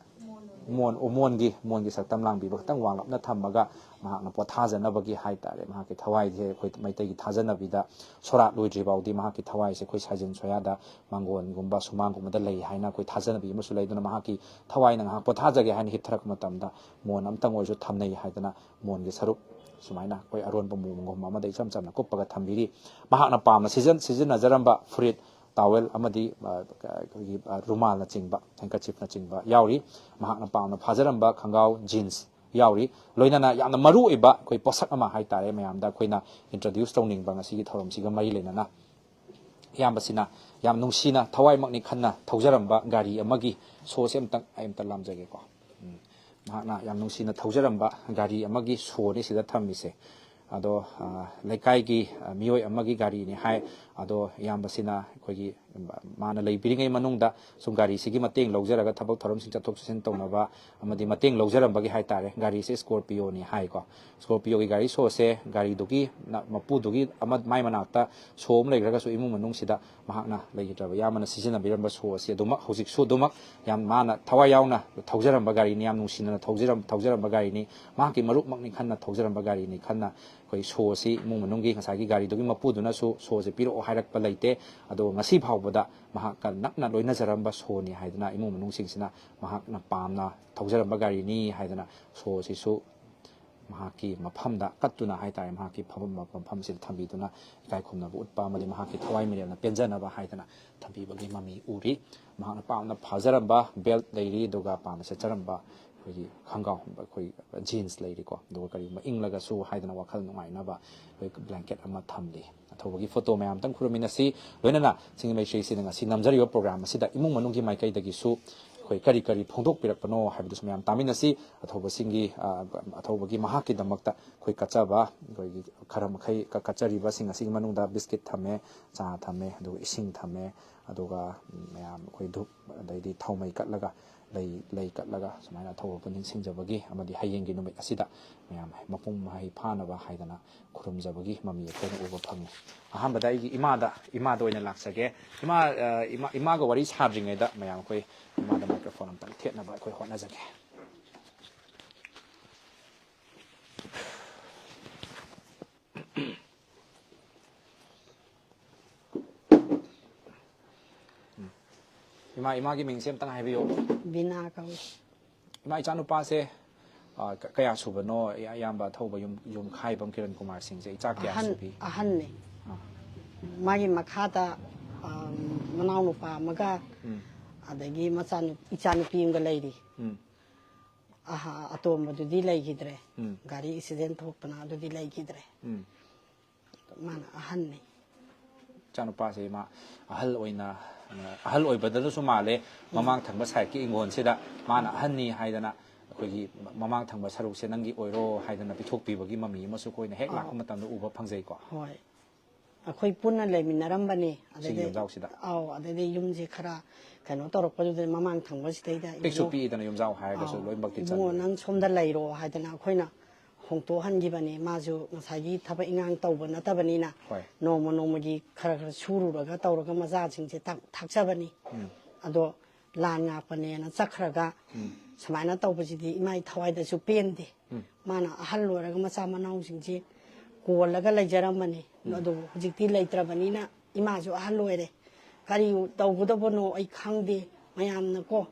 ꯃꯣꯟ, ꯑꯣ, ꯃꯣꯟꯒꯤ, ꯃꯣꯟꯒꯤ ꯁꯛꯇꯝ ꯂꯥꯡꯕꯤꯕ ꯈꯤꯇꯪ ꯋꯥꯡꯂꯞꯅ ꯊꯝꯃꯒ ꯃꯍꯥꯛꯅ ꯄꯣꯊꯥꯖꯅꯕꯒꯤ ꯍꯥꯏ ꯇꯥꯔꯦ, ꯃꯍꯥꯛꯀꯤ ꯊꯋꯥꯏꯁꯦ ꯑꯩꯈꯣꯏ ꯃꯩꯇꯩꯒꯤ ꯊꯥꯖꯅꯕꯤꯗ ꯁꯣꯔꯥꯠ ꯂꯣꯏꯗ꯭ꯔꯤ ꯐꯥꯎꯗꯤ ꯃꯍꯥꯛꯀꯤ ꯊꯋꯥꯏꯁꯦ ꯑꯩꯈꯣꯏ ꯁꯥꯖꯟ ꯁꯣꯌꯥꯗ ꯃꯥꯡꯒꯣꯟꯒꯨꯝꯕ ꯁꯨꯃꯥꯡꯒꯨꯝꯕꯗ ꯂꯩ ꯍꯥꯏꯅ ꯑꯩꯈꯣꯏ ꯊꯥꯖꯅꯕꯤ ꯑꯃꯁꯨ ꯂꯩ꯫ ꯑꯗꯨꯅ ꯃꯍꯥꯛꯀꯤ ꯊꯋꯥꯏꯅ ꯉꯥꯏꯍꯥꯛ ꯄꯣꯊꯥꯖꯒꯦ ꯍꯥꯏꯅ ꯍꯤꯞꯊꯔꯛꯄ ꯃꯇꯝꯗ ꯃꯣꯟ ꯑꯃꯇꯪ ꯑꯣꯏꯔꯁꯨ ꯊꯝꯅꯩ ꯍꯥꯏꯗꯅ ꯃꯣꯟꯒꯤ ꯁꯔꯨꯛ ꯁꯨꯃꯥꯏꯅ ꯑꯩꯈꯣꯏ ꯑꯔꯣꯟꯕ ꯃꯣꯟꯒꯨꯝꯕ ꯑꯃꯗ ꯏꯆꯝ ꯆꯝꯅ ꯀꯨꯞꯄꯒ ꯊꯝꯕꯤꯔꯤ꯫ ꯃꯍꯥꯛꯅ ꯄꯥꯝꯅ ꯁꯤꯖꯤꯟ-, ꯁꯤꯖꯤꯟꯅꯖꯔꯝꯕ ꯐꯨꯔꯤꯠ, ꯇꯥꯋꯦꯜ ꯑꯃꯗꯤ, ꯑ, ꯑꯩꯈꯣꯏꯒꯤ, ꯑ, ꯔꯨꯃꯥꯜꯅꯆꯤꯡꯕ, handkerchiefꯅꯆꯤꯡꯕ ꯌꯥꯎꯔꯤ꯫ ꯃꯍꯥꯛꯅ ꯄꯥꯝꯅ ꯐꯥꯖꯔꯝꯕ ꯈꯣꯡꯒ꯭ꯔꯥꯎ, jeans ꯌꯥꯎꯔꯤ꯫ ꯂꯣꯏꯅꯅ ꯌꯥꯝꯅ ꯃꯔꯨ ꯑꯣꯏꯕ ꯑꯩꯈꯣꯏ ꯄꯣꯠꯁꯛ ꯑꯃ ꯍꯥꯏ ꯇꯥꯔꯦ, ꯃꯌꯥꯝꯗ ꯑꯩꯈꯣꯏꯅ introduce ꯇꯧꯅꯤꯡꯕ ꯉꯁꯤꯒꯤ ꯊꯧꯔꯝꯁꯤꯒ ꯃꯔꯤ ꯂꯩꯅꯅ꯫ ꯏꯌꯥꯝꯕꯁꯤꯅ ꯌꯥꯝ ꯅꯨꯡꯁꯤꯅ, ꯊꯋꯥꯏꯃꯛꯅꯤ ꯈꯟꯅ ꯊꯧꯖꯔꯝꯕ ꯒꯥꯔꯤ ꯑꯃꯒꯤ ꯁꯣꯁꯦ ꯑꯝꯇꯪ ꯑꯩ ꯑꯝꯇ ꯂꯥꯝꯖꯒꯦꯀꯣ꯫ ꯎꯝ꯫ ꯃꯍꯥꯛꯅ ꯌꯥꯝ ꯅꯨꯡꯁꯤꯅ ꯊꯧꯖꯔꯝꯕ ꯒꯥꯔꯤ ꯑꯃꯒꯤ ꯁꯣꯅꯤ ꯁꯤꯗ ꯊꯝꯃꯤꯁꯦ꯫ ꯑꯗꯣ, ꯑ, ꯂꯩꯀꯥꯏꯒꯤ, ꯑ, ꯃꯤꯑꯣꯏ ꯑꯃꯒꯤ ꯒꯥꯔꯤꯅꯤ ꯍꯥꯏ꯫ ꯑꯗꯣ ꯏꯌꯥꯝꯕꯁꯤꯅ ꯑꯩꯈꯣꯏꯒꯤ, ꯃꯥꯅ ꯂꯩꯕꯤꯔꯤꯉꯩ ꯃꯅꯨꯡꯗ ꯁꯨꯝ ꯒꯥꯔꯤꯁꯤꯒꯤ ꯃꯇꯦꯡ ꯂꯧꯖꯔꯒ ꯊꯕꯛ ꯊꯧꯔꯝꯁꯤꯡ ꯆꯠꯊꯣꯛ ꯆꯠꯁꯤꯟ ꯇꯧꯅꯕ ꯑꯃꯗꯤ ꯃꯇꯦꯡ ꯂꯧꯖꯔꯝꯕꯒꯤ ꯍꯥꯏ ꯇꯥꯔꯦ꯫ ꯒꯥꯔꯤꯁꯦ Scorpioꯅꯤ ꯍꯥꯏꯀꯣ꯫ Scorpioꯒꯤ ꯒꯥꯔꯤ ꯁꯣꯁꯦ ꯒꯥꯔꯤꯗꯨꯒꯤ ꯅ-, ꯃꯄꯨꯗꯨꯒꯤ ꯑꯃ-, ꯃꯥꯏ ꯃꯅꯥꯛꯇ ꯁꯣ ꯑꯃ ꯂꯩꯈ꯭ꯔꯒꯁꯨ ꯏꯃꯨꯡ ꯃꯅꯨꯡꯁꯤꯗ ꯃꯍꯥꯛꯅ ꯂꯩꯈꯤꯗ꯭ꯔꯕ ꯏꯌꯥꯝꯕꯅ ꯁꯤꯖꯤꯟꯅꯕꯤꯔꯝꯕ ꯁꯣ ꯑꯁꯤ ꯑꯗꯨꯃꯛ ꯍꯧꯖꯤꯛꯁꯨ ꯑꯗꯨꯃꯛ ꯌꯥꯝ ꯃꯥꯅ ꯊꯋꯥꯏ ꯌꯥꯎꯅ ꯊꯧꯖꯔꯝꯕ ꯒꯥꯔꯤꯅꯤ, ꯌꯥꯝ ꯅꯨꯡꯁꯤꯅꯅ ꯊꯧꯖꯔꯝ-, ꯊꯧꯖꯔꯝꯕ ꯒꯥꯔꯤꯅꯤ, ꯃꯍꯥꯛꯀꯤ ꯃꯔꯨꯞꯃꯛꯅꯤ ꯈꯟꯅ ꯊꯧꯖꯔꯝꯕ ꯒꯥꯔꯤꯅꯤ ꯈꯟꯅ ꯑꯩꯈꯣꯏ ꯁꯣꯁꯤ ꯏꯃꯨꯡ ꯃꯅꯨꯡꯒꯤ ꯉꯁꯥꯏꯒꯤ ꯒꯥꯔꯤꯗꯨꯒꯤ ꯃꯄꯨꯗꯨꯅꯁꯨ ꯁꯣꯁꯦ ꯄꯤꯔꯛꯑꯣ ꯍꯥꯏꯔꯛꯄ ꯂꯩꯇꯦ꯫ ꯑꯗꯨꯒ ꯉꯁꯤ ꯐꯥꯎꯕꯗ ꯃꯍꯥꯛꯀ ꯅꯛꯅ ꯂꯣꯏꯅꯖꯔꯝꯕ ꯁꯣꯅꯤ ꯍꯥꯏꯗꯅ ꯏꯃꯨꯡ ꯃꯅꯨꯡꯁꯤꯡꯁꯤꯅ ꯃꯍꯥꯛꯅ ꯄꯥꯝꯅ ꯊꯧꯖꯔꯝꯕ ꯒꯥꯔꯤꯅꯤ ꯍꯥꯏꯗꯅ ꯁꯣꯁꯤꯁꯨ ꯃꯍꯥꯛꯀꯤ ꯃꯐꯝꯗ ꯀꯠꯇꯨꯅ ꯍꯥꯏꯇꯥꯔꯦ, ꯃꯍꯥꯛꯀꯤ ꯐꯝꯐꯝ ꯃꯐꯝꯁꯤꯗ ꯊꯝꯕꯤꯗꯨꯅ ꯏꯀꯥꯏ ꯈꯨꯝꯅꯕ ꯎꯠꯄ ꯑꯃꯗꯤ ꯃꯍꯥꯛꯀꯤ ꯊꯋꯥꯏ ꯃꯤꯔꯦꯜꯅ ꯄꯦꯟꯖꯅꯕ ꯍꯥꯏꯗꯅ ꯊꯝꯕꯤꯕꯒꯤ ꯃꯃꯤ ꯎꯔꯤ꯫ ꯃꯍꯥꯛꯅ ꯄꯥꯝꯅ ꯐꯥꯖꯔꯝꯕ ꯕꯦꯜꯠ ꯂꯩꯔꯤ, ꯑꯗꯨꯒ ꯄꯥꯝꯅ ꯁꯦꯠꯆꯔꯝꯕ ꯑꯩꯈꯣꯏꯒꯤ ꯈꯣꯡꯒ꯭ꯔꯥꯎ, ꯑꯩꯈꯣꯏ ꯖꯤꯟꯁ ꯂꯩꯔꯤꯀꯣ꯫ ꯑꯗꯨꯒ ꯀꯔꯤꯒꯨꯝꯕ ꯏꯪꯂꯒꯁꯨ ꯍꯥꯏꯗꯅ ꯋꯥꯈꯜ ꯅꯨꯡꯉꯥꯏꯅꯕ ꯑꯩꯈꯣꯏ ꯕ꯭ꯂꯦꯡꯀꯦꯠ ꯑꯃ ꯊꯝꯂꯤ꯫ ꯑꯊꯧꯕꯒꯤ ꯐꯣꯇꯣ ꯃꯌꯥꯝꯇꯪ ꯈꯨꯔꯨꯝꯃꯤꯟꯅꯁꯤ꯫ ꯂꯣꯏꯅꯅ ꯁꯤꯡꯖꯃꯩ ꯁ꯭ꯔꯤꯁꯤꯅ ꯉꯁꯤ ꯅꯝꯖꯔꯤꯕ ꯄ꯭ꯔꯣꯒ꯭ꯔꯥꯝ ꯑꯁꯤꯗ ꯏꯃꯨꯡ ꯃꯅꯨꯡꯒꯤ ꯃꯥꯏꯀꯩꯗꯒꯤꯁꯨ ꯑꯩꯈꯣꯏ ꯀꯔꯤ ꯀꯔꯤ ꯐꯣꯡꯗꯣꯛꯄꯤꯔꯛꯄꯅꯣ ꯍꯥꯏꯕꯗꯨꯁꯨ ꯃꯌꯥꯝ ꯇꯥꯃꯤꯟꯅꯁꯤ꯫ ꯑꯊꯧꯕꯁꯤꯡꯒꯤ, ꯑ, ꯑꯊꯧꯕꯒꯤ ꯃꯍꯥꯛꯀꯤꯗꯃꯛꯇ ꯑꯩꯈꯣꯏ ꯀꯠꯆꯕ, ꯑꯩꯈꯣꯏꯒꯤ ꯈꯔ ꯃꯈꯩ ꯀ-, ꯀꯠꯆꯔꯤꯕꯁꯤꯡ ꯑꯁꯤꯒꯤ ꯃꯅꯨꯡꯗ ꯕꯤꯁꯀꯤꯠ ꯊꯝꯃꯦ, ꯆꯥ ꯊꯝꯃꯦ, ꯑꯗꯨꯒ ꯏꯁꯤꯡ ꯊꯝꯃꯦ, ꯑꯗꯨꯒ ꯃꯌꯥꯝ ꯑꯩꯈꯣꯏ ꯙꯨꯞ, ꯑꯗꯩꯗꯤ ꯊꯥꯎꯃꯩ ꯀꯠꯂꯒ, ꯂꯩ, ꯂꯩ ꯀꯠꯂꯒ ꯁꯨꯃꯥꯏꯅ ꯑꯊꯧꯕꯕꯨ ꯅꯤꯡꯁꯤꯡꯖꯕꯒꯤ ꯑꯃꯗꯤ ꯍꯌꯦꯡꯒꯤ ꯅꯨꯃꯤꯠ ꯑꯁꯤꯗ ꯃꯌꯥꯝ ꯃꯄꯨꯡ ꯃꯍꯩ ꯐꯥꯅꯕ ꯍꯥꯏꯗꯅ ꯈꯨꯔꯨꯝꯖꯕꯒꯤ ꯃꯃꯤ ꯑꯩꯈꯣꯏꯅ ꯎꯕ ꯐꯪꯉꯤ꯫ ꯑꯍꯥꯟꯕꯗ ꯑꯩꯒꯤ ꯏꯃꯥꯗ, ꯏꯃꯥꯗ ꯑꯣꯏꯅ ꯂꯥꯛꯆꯒꯦ꯫ ꯏꯃꯥ, ꯑ, ꯏꯃꯥ, ꯏꯃꯥꯒ ꯋꯥꯔꯤ ꯁꯥꯗ꯭ꯔꯤꯉꯩꯗ ꯃꯌꯥꯝ ꯑꯩꯈꯣꯏ ꯏꯃꯥꯗ ꯃꯥꯏꯀ꯭ꯔꯣꯐꯣꯟ ꯑꯝꯇꯪ ꯊꯦꯠꯅꯕ ꯑꯩꯈꯣꯏ ꯍꯣꯠꯅꯖꯒꯦ꯫ ꯏꯃꯥ, ꯏꯃꯥꯒꯤ ꯃꯤꯡꯁꯦ ꯑꯝꯇꯪ ꯍꯥꯏꯕꯤꯌꯨ꯫ ꯕꯤꯅꯥ ꯀꯧꯏ꯫ ꯏꯃꯥ, ꯏꯆꯥꯅꯨꯄꯥꯁꯦ, ꯑ, ꯀ-, ꯀꯌꯥ ꯁꯨꯕꯅꯣ? ꯑꯌꯥꯝꯕ ꯑꯊꯧꯕ ꯌꯨꯝ, ꯌꯨꯝꯈꯥꯏꯕꯝ ꯀꯤꯔꯟ ꯀꯨꯃꯥꯔ ꯁꯤꯡꯁꯦ ꯏꯆꯥ ꯀꯌꯥ ꯑꯍꯟ, ꯁꯨꯕꯤ? ꯑꯍꯟꯅꯤ꯫ ꯑꯥ꯫ ꯃꯥꯒꯤ ꯃꯈꯥꯗ, ꯑ, ꯃꯅꯥꯎꯅꯨꯄꯥ ꯑꯃꯒ, ꯎꯝ꯫ ꯑꯗꯒꯤ ꯃꯆꯥꯅꯨ-, ꯏꯆꯥꯅꯨꯄꯤ ꯑꯃꯒ ꯂꯩꯔꯤ꯫ ꯎꯝ꯫ ꯑꯍ-, ꯑꯇꯣꯝꯕꯗꯨꯗꯤ ꯂꯩꯈꯤꯗ꯭ꯔꯦ꯫ ꯎꯝ꯫ ꯒꯥꯔꯤ ꯑꯦꯛꯁꯤꯗꯦꯟ ꯊꯣꯛꯇꯅ ꯑꯗꯨꯗꯤ ꯂꯩꯈꯤꯗ꯭ꯔꯦ꯫ ꯎꯝ꯫ ꯃꯥꯅ ꯑꯍꯟꯅꯤ꯫ ꯏꯆꯥꯅꯨꯄꯥꯁꯦ ꯃꯥ ꯑꯍꯜ ꯑꯣꯏꯅ, ꯑꯍꯜ ꯑꯣꯏꯕꯗꯁꯨ ꯃꯥꯜꯂꯦ, ꯎꯝ꯫ ꯃꯃꯥꯡ ꯊꯪꯕ ꯁꯥꯏꯠꯀꯤ ꯏꯪꯈꯣꯜꯁꯤꯗ ꯃꯥꯅ ꯑꯍꯟꯅꯤ ꯍꯥꯏꯗꯅ ꯑꯩꯈꯣꯏꯒꯤ ꯃꯃꯥꯡ ꯊꯪꯕ ꯁꯔꯨꯛꯁꯦ ꯅꯪꯒꯤ ꯑꯣꯏꯔꯣ ꯍꯥꯏꯗꯅ ꯄꯤꯊꯣꯛꯄꯤꯕꯒꯤ ꯃꯃꯤ ꯑꯃꯁꯨ ꯑꯩꯈꯣꯏꯅ ꯍꯦꯛ ꯑꯧ꯫ ꯂꯥꯛꯄ ꯃꯇꯝꯗ ꯎꯕ ꯐꯪꯖꯩꯀꯣ꯫ ꯍꯣꯏ꯫ ꯑꯩꯈꯣꯏ ꯄꯨꯟꯅ ꯂꯩꯃꯤꯟꯅꯔꯝꯕꯅꯤ꯫ ꯁꯤꯒꯤ ꯑꯗꯩꯗꯤ ꯌꯨꯝꯖꯥꯎꯁꯤꯗ? ꯑꯧ, ꯑꯗꯩꯗꯤ ꯌꯨꯝꯁꯦ ꯈꯔ ꯀꯩꯅꯣ ꯇꯧꯔꯛꯄꯗꯨꯗ ꯃꯃꯥꯡ ꯊꯪꯕꯁꯤꯗꯩꯗ ꯄꯤꯛꯁꯨ ꯏꯕꯨꯡꯉꯣ ꯄꯤꯛꯏꯗꯅ ꯌꯨꯝꯖꯥꯎ ꯍꯥꯏꯔꯒꯁꯨ ꯑꯧ, ꯂꯣꯏꯅꯃꯛꯇꯤ ꯏꯕꯨꯡꯉꯣ ꯆꯟꯕꯅꯤ꯫ ꯅꯪ ꯁꯣꯝꯗ ꯂꯩꯔꯣ ꯍꯥꯏꯗꯅ ꯑꯩꯈꯣꯏꯅ ꯍꯣꯡꯇꯣꯛꯍꯟꯈꯤꯕꯅꯤ꯫ ꯃꯥꯁꯨ ꯉꯁꯥꯏꯒꯤ ꯊꯕꯛ ꯏꯟꯈꯥꯡ ꯇꯧꯕ ꯅꯠꯇꯕꯅꯤꯅ ꯍꯣꯏ꯫ ꯅꯣꯡꯃ ꯅꯣꯡꯃꯒꯤ ꯈꯔ ꯈꯔ ꯁꯨꯔꯨꯔꯒ ꯇꯧꯔꯒ ꯃꯆꯥꯁꯤꯡꯁꯦ ꯊꯥꯛ-, ꯊꯥꯛꯆꯕꯅꯤ꯫ ꯎꯝ꯫ ꯑꯗꯣ ꯂꯥꯟ ꯉꯥꯛꯄꯅꯦꯅ ꯆꯠꯈ꯭ꯔꯒ ꯎꯝ꯫ ꯁꯨꯃꯥꯏꯅ ꯇꯧꯕꯁꯤꯗꯤ ꯏꯃꯥ ꯊꯋꯥꯏꯗꯁꯨ ꯄꯦꯟꯗꯦ꯫ ꯎꯝ꯫ ꯃꯥꯅ ꯑꯍꯜ ꯑꯣꯏꯔꯒ ꯃꯆꯥ ꯃꯅꯥꯎꯁꯤꯡꯁꯤ ꯀꯣꯜꯂꯒ ꯂꯩꯖꯔꯝꯕꯅꯤ꯫ ꯑꯗꯨꯕꯨ ꯍꯧꯖꯤꯛꯇꯤ ꯂꯩꯇ꯭ꯔꯕꯅꯤꯅ ꯏꯃꯥꯁꯨ ꯑꯍꯜ ꯑꯣꯏꯔꯦ, ꯀꯔꯤ ꯇꯧꯒꯗꯕꯅꯣ ꯑꯩ ꯈꯪꯗꯦ꯫ ꯃꯌꯥꯝꯅꯀꯣ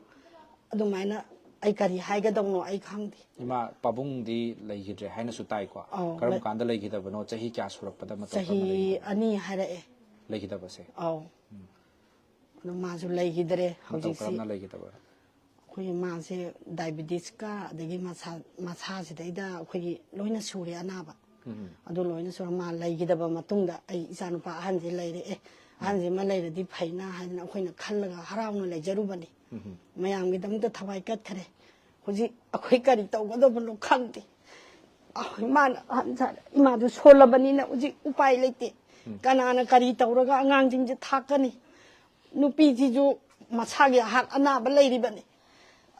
ꯑꯗꯨꯃꯥꯏꯅ ꯑꯩ ꯀꯔꯤ ꯍꯥꯏꯒꯗꯕꯅꯣ ꯑꯩ ꯈꯪꯗꯦ꯫ ꯏꯃꯥ ꯄꯥꯕꯨꯡꯗꯤ ꯂꯩꯈꯤꯗ꯭ꯔꯦ ꯍꯥꯏꯅꯁꯨ ꯇꯥꯏꯀꯣ꯫ ꯑꯧ, ꯀꯔꯝ ꯂꯩ- ꯀꯥꯟꯗ ꯂꯩꯈꯤꯗꯕꯅꯣ? ꯆꯍꯤ ꯀꯌꯥ ꯁꯨꯔꯛꯄꯗ ꯃꯇꯧ ꯆꯍꯤ ꯀꯔꯝꯅ ꯂꯩꯈꯤꯗꯕꯅꯣ? ꯑꯅꯤ ꯍꯥꯏꯔꯛꯑꯦ꯫ ꯂꯩꯈꯤꯗꯕꯁꯦ? ꯑꯧ꯫ ꯑꯗꯨ ꯃꯥꯁꯨ ꯂꯩꯈꯤꯗ꯭ꯔꯦ ꯃꯇꯧ ꯍꯧꯖꯤꯛꯁꯤ꯫ ꯀꯔꯝꯅ ꯂꯩꯈꯤꯗꯕ? ꯑꯩꯈꯣꯏꯒꯤ ꯃꯥꯁꯦ ꯗꯥꯏꯕꯤꯇꯤꯁꯀ ꯑꯗꯒꯤ ꯃꯁꯥ ꯃꯁꯥꯁꯤꯗꯩꯗ ꯑꯩꯈꯣꯏꯒꯤ ꯂꯣꯏꯅ ꯁꯨꯔꯦ ꯑꯅꯥꯕ꯫ ꯑꯗꯨ ꯂꯣꯏꯅ ꯁꯨꯔ ꯃꯥ ꯂꯩꯈꯤꯗꯕ ꯃꯇꯨꯡꯗ ꯑꯩ ꯏꯆꯥꯅꯨꯄꯥ ꯑꯍꯟꯁꯦ ꯂꯩꯔꯛꯑꯦ꯫ ꯑꯍꯟꯁꯤꯃ ꯂꯩꯔꯗꯤ ꯐꯩꯅ ꯍꯥꯏꯗꯅ ꯑꯩꯈꯣꯏꯅ ꯈꯜꯂꯒ ꯍꯔꯥꯎꯅ ꯂꯩꯖꯔꯨꯕꯅꯤ꯫ ꯃꯌꯥꯝꯒꯤꯗꯃꯛꯇ ꯊꯋꯥꯏ ꯀꯠꯈ꯭ꯔꯦ꯫ ꯍꯧꯖꯤꯛ ꯑꯩꯈꯣꯏ ꯀꯔꯤ ꯇꯧꯒꯗꯕꯅꯣ ꯈꯪꯗꯦ꯫ ꯑꯩꯈꯣꯏ ꯃꯥꯅ ꯑꯍꯟ ꯁꯥꯔꯦ, ꯏꯃꯥꯗꯨ ꯁꯣꯜꯂꯕꯅꯤꯅ ꯍꯧꯖꯤꯛ ꯎꯄꯥꯏ ꯂꯩꯇꯦ꯫ ꯀꯅꯥꯅ ꯀꯔꯤ ꯇꯧꯔꯒ ꯑꯉꯥꯡꯁꯤꯡꯁꯦ ꯊꯥꯛꯀꯅꯤ? ꯅꯨꯄꯤꯁꯤꯁꯨ ꯃꯁꯥꯒꯤ ꯑꯍꯥꯛ ꯑꯅꯥꯕ ꯂꯩꯔꯤꯕꯅꯤ꯫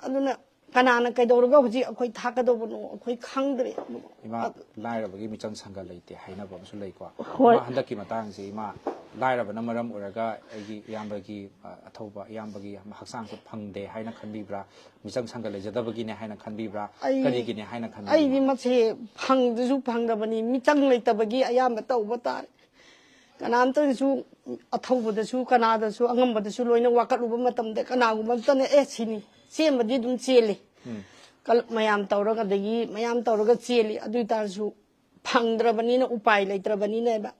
ꯑꯗꯨꯅ ꯀꯅꯥꯅ ꯀꯩꯗꯧꯔꯒ ꯍꯧꯖꯤꯛ ꯑꯩꯈꯣꯏ ꯊꯥꯛꯀꯗꯧꯕꯅꯣ ꯑꯩꯈꯣꯏ ꯈꯪꯗ꯭ꯔꯦ꯫ ꯏꯃꯥ, ꯂꯥꯏꯔꯕꯒꯤ ꯃꯤꯆꯪ ꯁꯪꯒ ꯂꯩꯇꯦ ꯍꯥꯏꯅꯕ ꯑꯃꯁꯨ ꯂꯩꯀꯣ꯫ ꯍꯣꯏ꯫ ꯏꯃꯥ, ꯍꯟꯗꯛꯀꯤ ꯃꯇꯥꯡꯁꯦ, ꯏꯃꯥ, ꯂꯥꯏꯔꯕꯅ ꯃꯔꯝ ꯑꯣꯏꯔꯒ ꯑꯩꯒꯤ ꯏꯌꯥꯝꯕꯒꯤ, ꯑ, ꯑꯊꯧꯕ ꯏꯌꯥꯝꯕꯒꯤ ꯍꯛꯆꯥꯡꯁꯦ ꯐꯪꯗꯦ ꯍꯥꯏꯅ ꯈꯟꯕꯤꯕ꯭ꯔꯥ? ꯃꯤꯆꯪ ꯁꯪꯒ ꯂꯩꯖꯗꯕꯒꯤꯅꯦ ꯍꯥꯏꯅ ꯈꯟꯕꯤꯕ꯭ꯔꯥ? ꯑꯩ- ꯀꯔꯤꯒꯤꯅꯦ ꯍꯥꯏꯅ ꯈꯟꯕꯤꯕ꯭ꯔꯥ? ꯑꯩꯗꯤ ꯃꯁꯦ ꯐꯪꯗꯁꯨ ꯐꯪꯗꯕꯅꯤ, ꯃꯤꯆꯪ ꯂꯩꯇꯕꯒꯤ ꯑꯌꯥꯝꯕ ꯇꯧꯕ ꯇꯥꯔꯦ꯫ ꯀꯅꯥꯝꯇꯅꯁꯨ, ꯑꯊꯧꯕꯗꯁꯨ ꯀꯅꯥꯗꯁꯨ ꯑꯉꯝꯕꯗꯁꯨ ꯂꯣꯏꯅ ꯋꯥꯀꯠꯂꯨꯕ ꯃꯇꯝꯗ ꯀꯅꯥꯒꯨꯝꯕ ꯑꯝꯇꯅ ꯑꯦ ꯁꯤꯅꯤ, ꯆꯦꯟꯕꯗꯤ ꯑꯗꯨꯝ ꯆꯦꯜꯂꯤ꯫ ꯀꯜ- ꯃꯌꯥꯝ ꯇꯧꯔꯒ, ꯑꯗꯒꯤ ꯃꯌꯥꯝ ꯇꯧꯔꯒ ꯆꯦꯜꯂꯤ꯫ ꯑꯗꯨ ꯑꯣꯏꯇꯥꯔꯁꯨ ꯐꯪꯗ꯭ꯔꯕꯅꯤꯅ, ꯎꯄꯥꯏ ꯂꯩꯇ꯭ꯔꯕꯅꯤꯅꯦꯕ꯫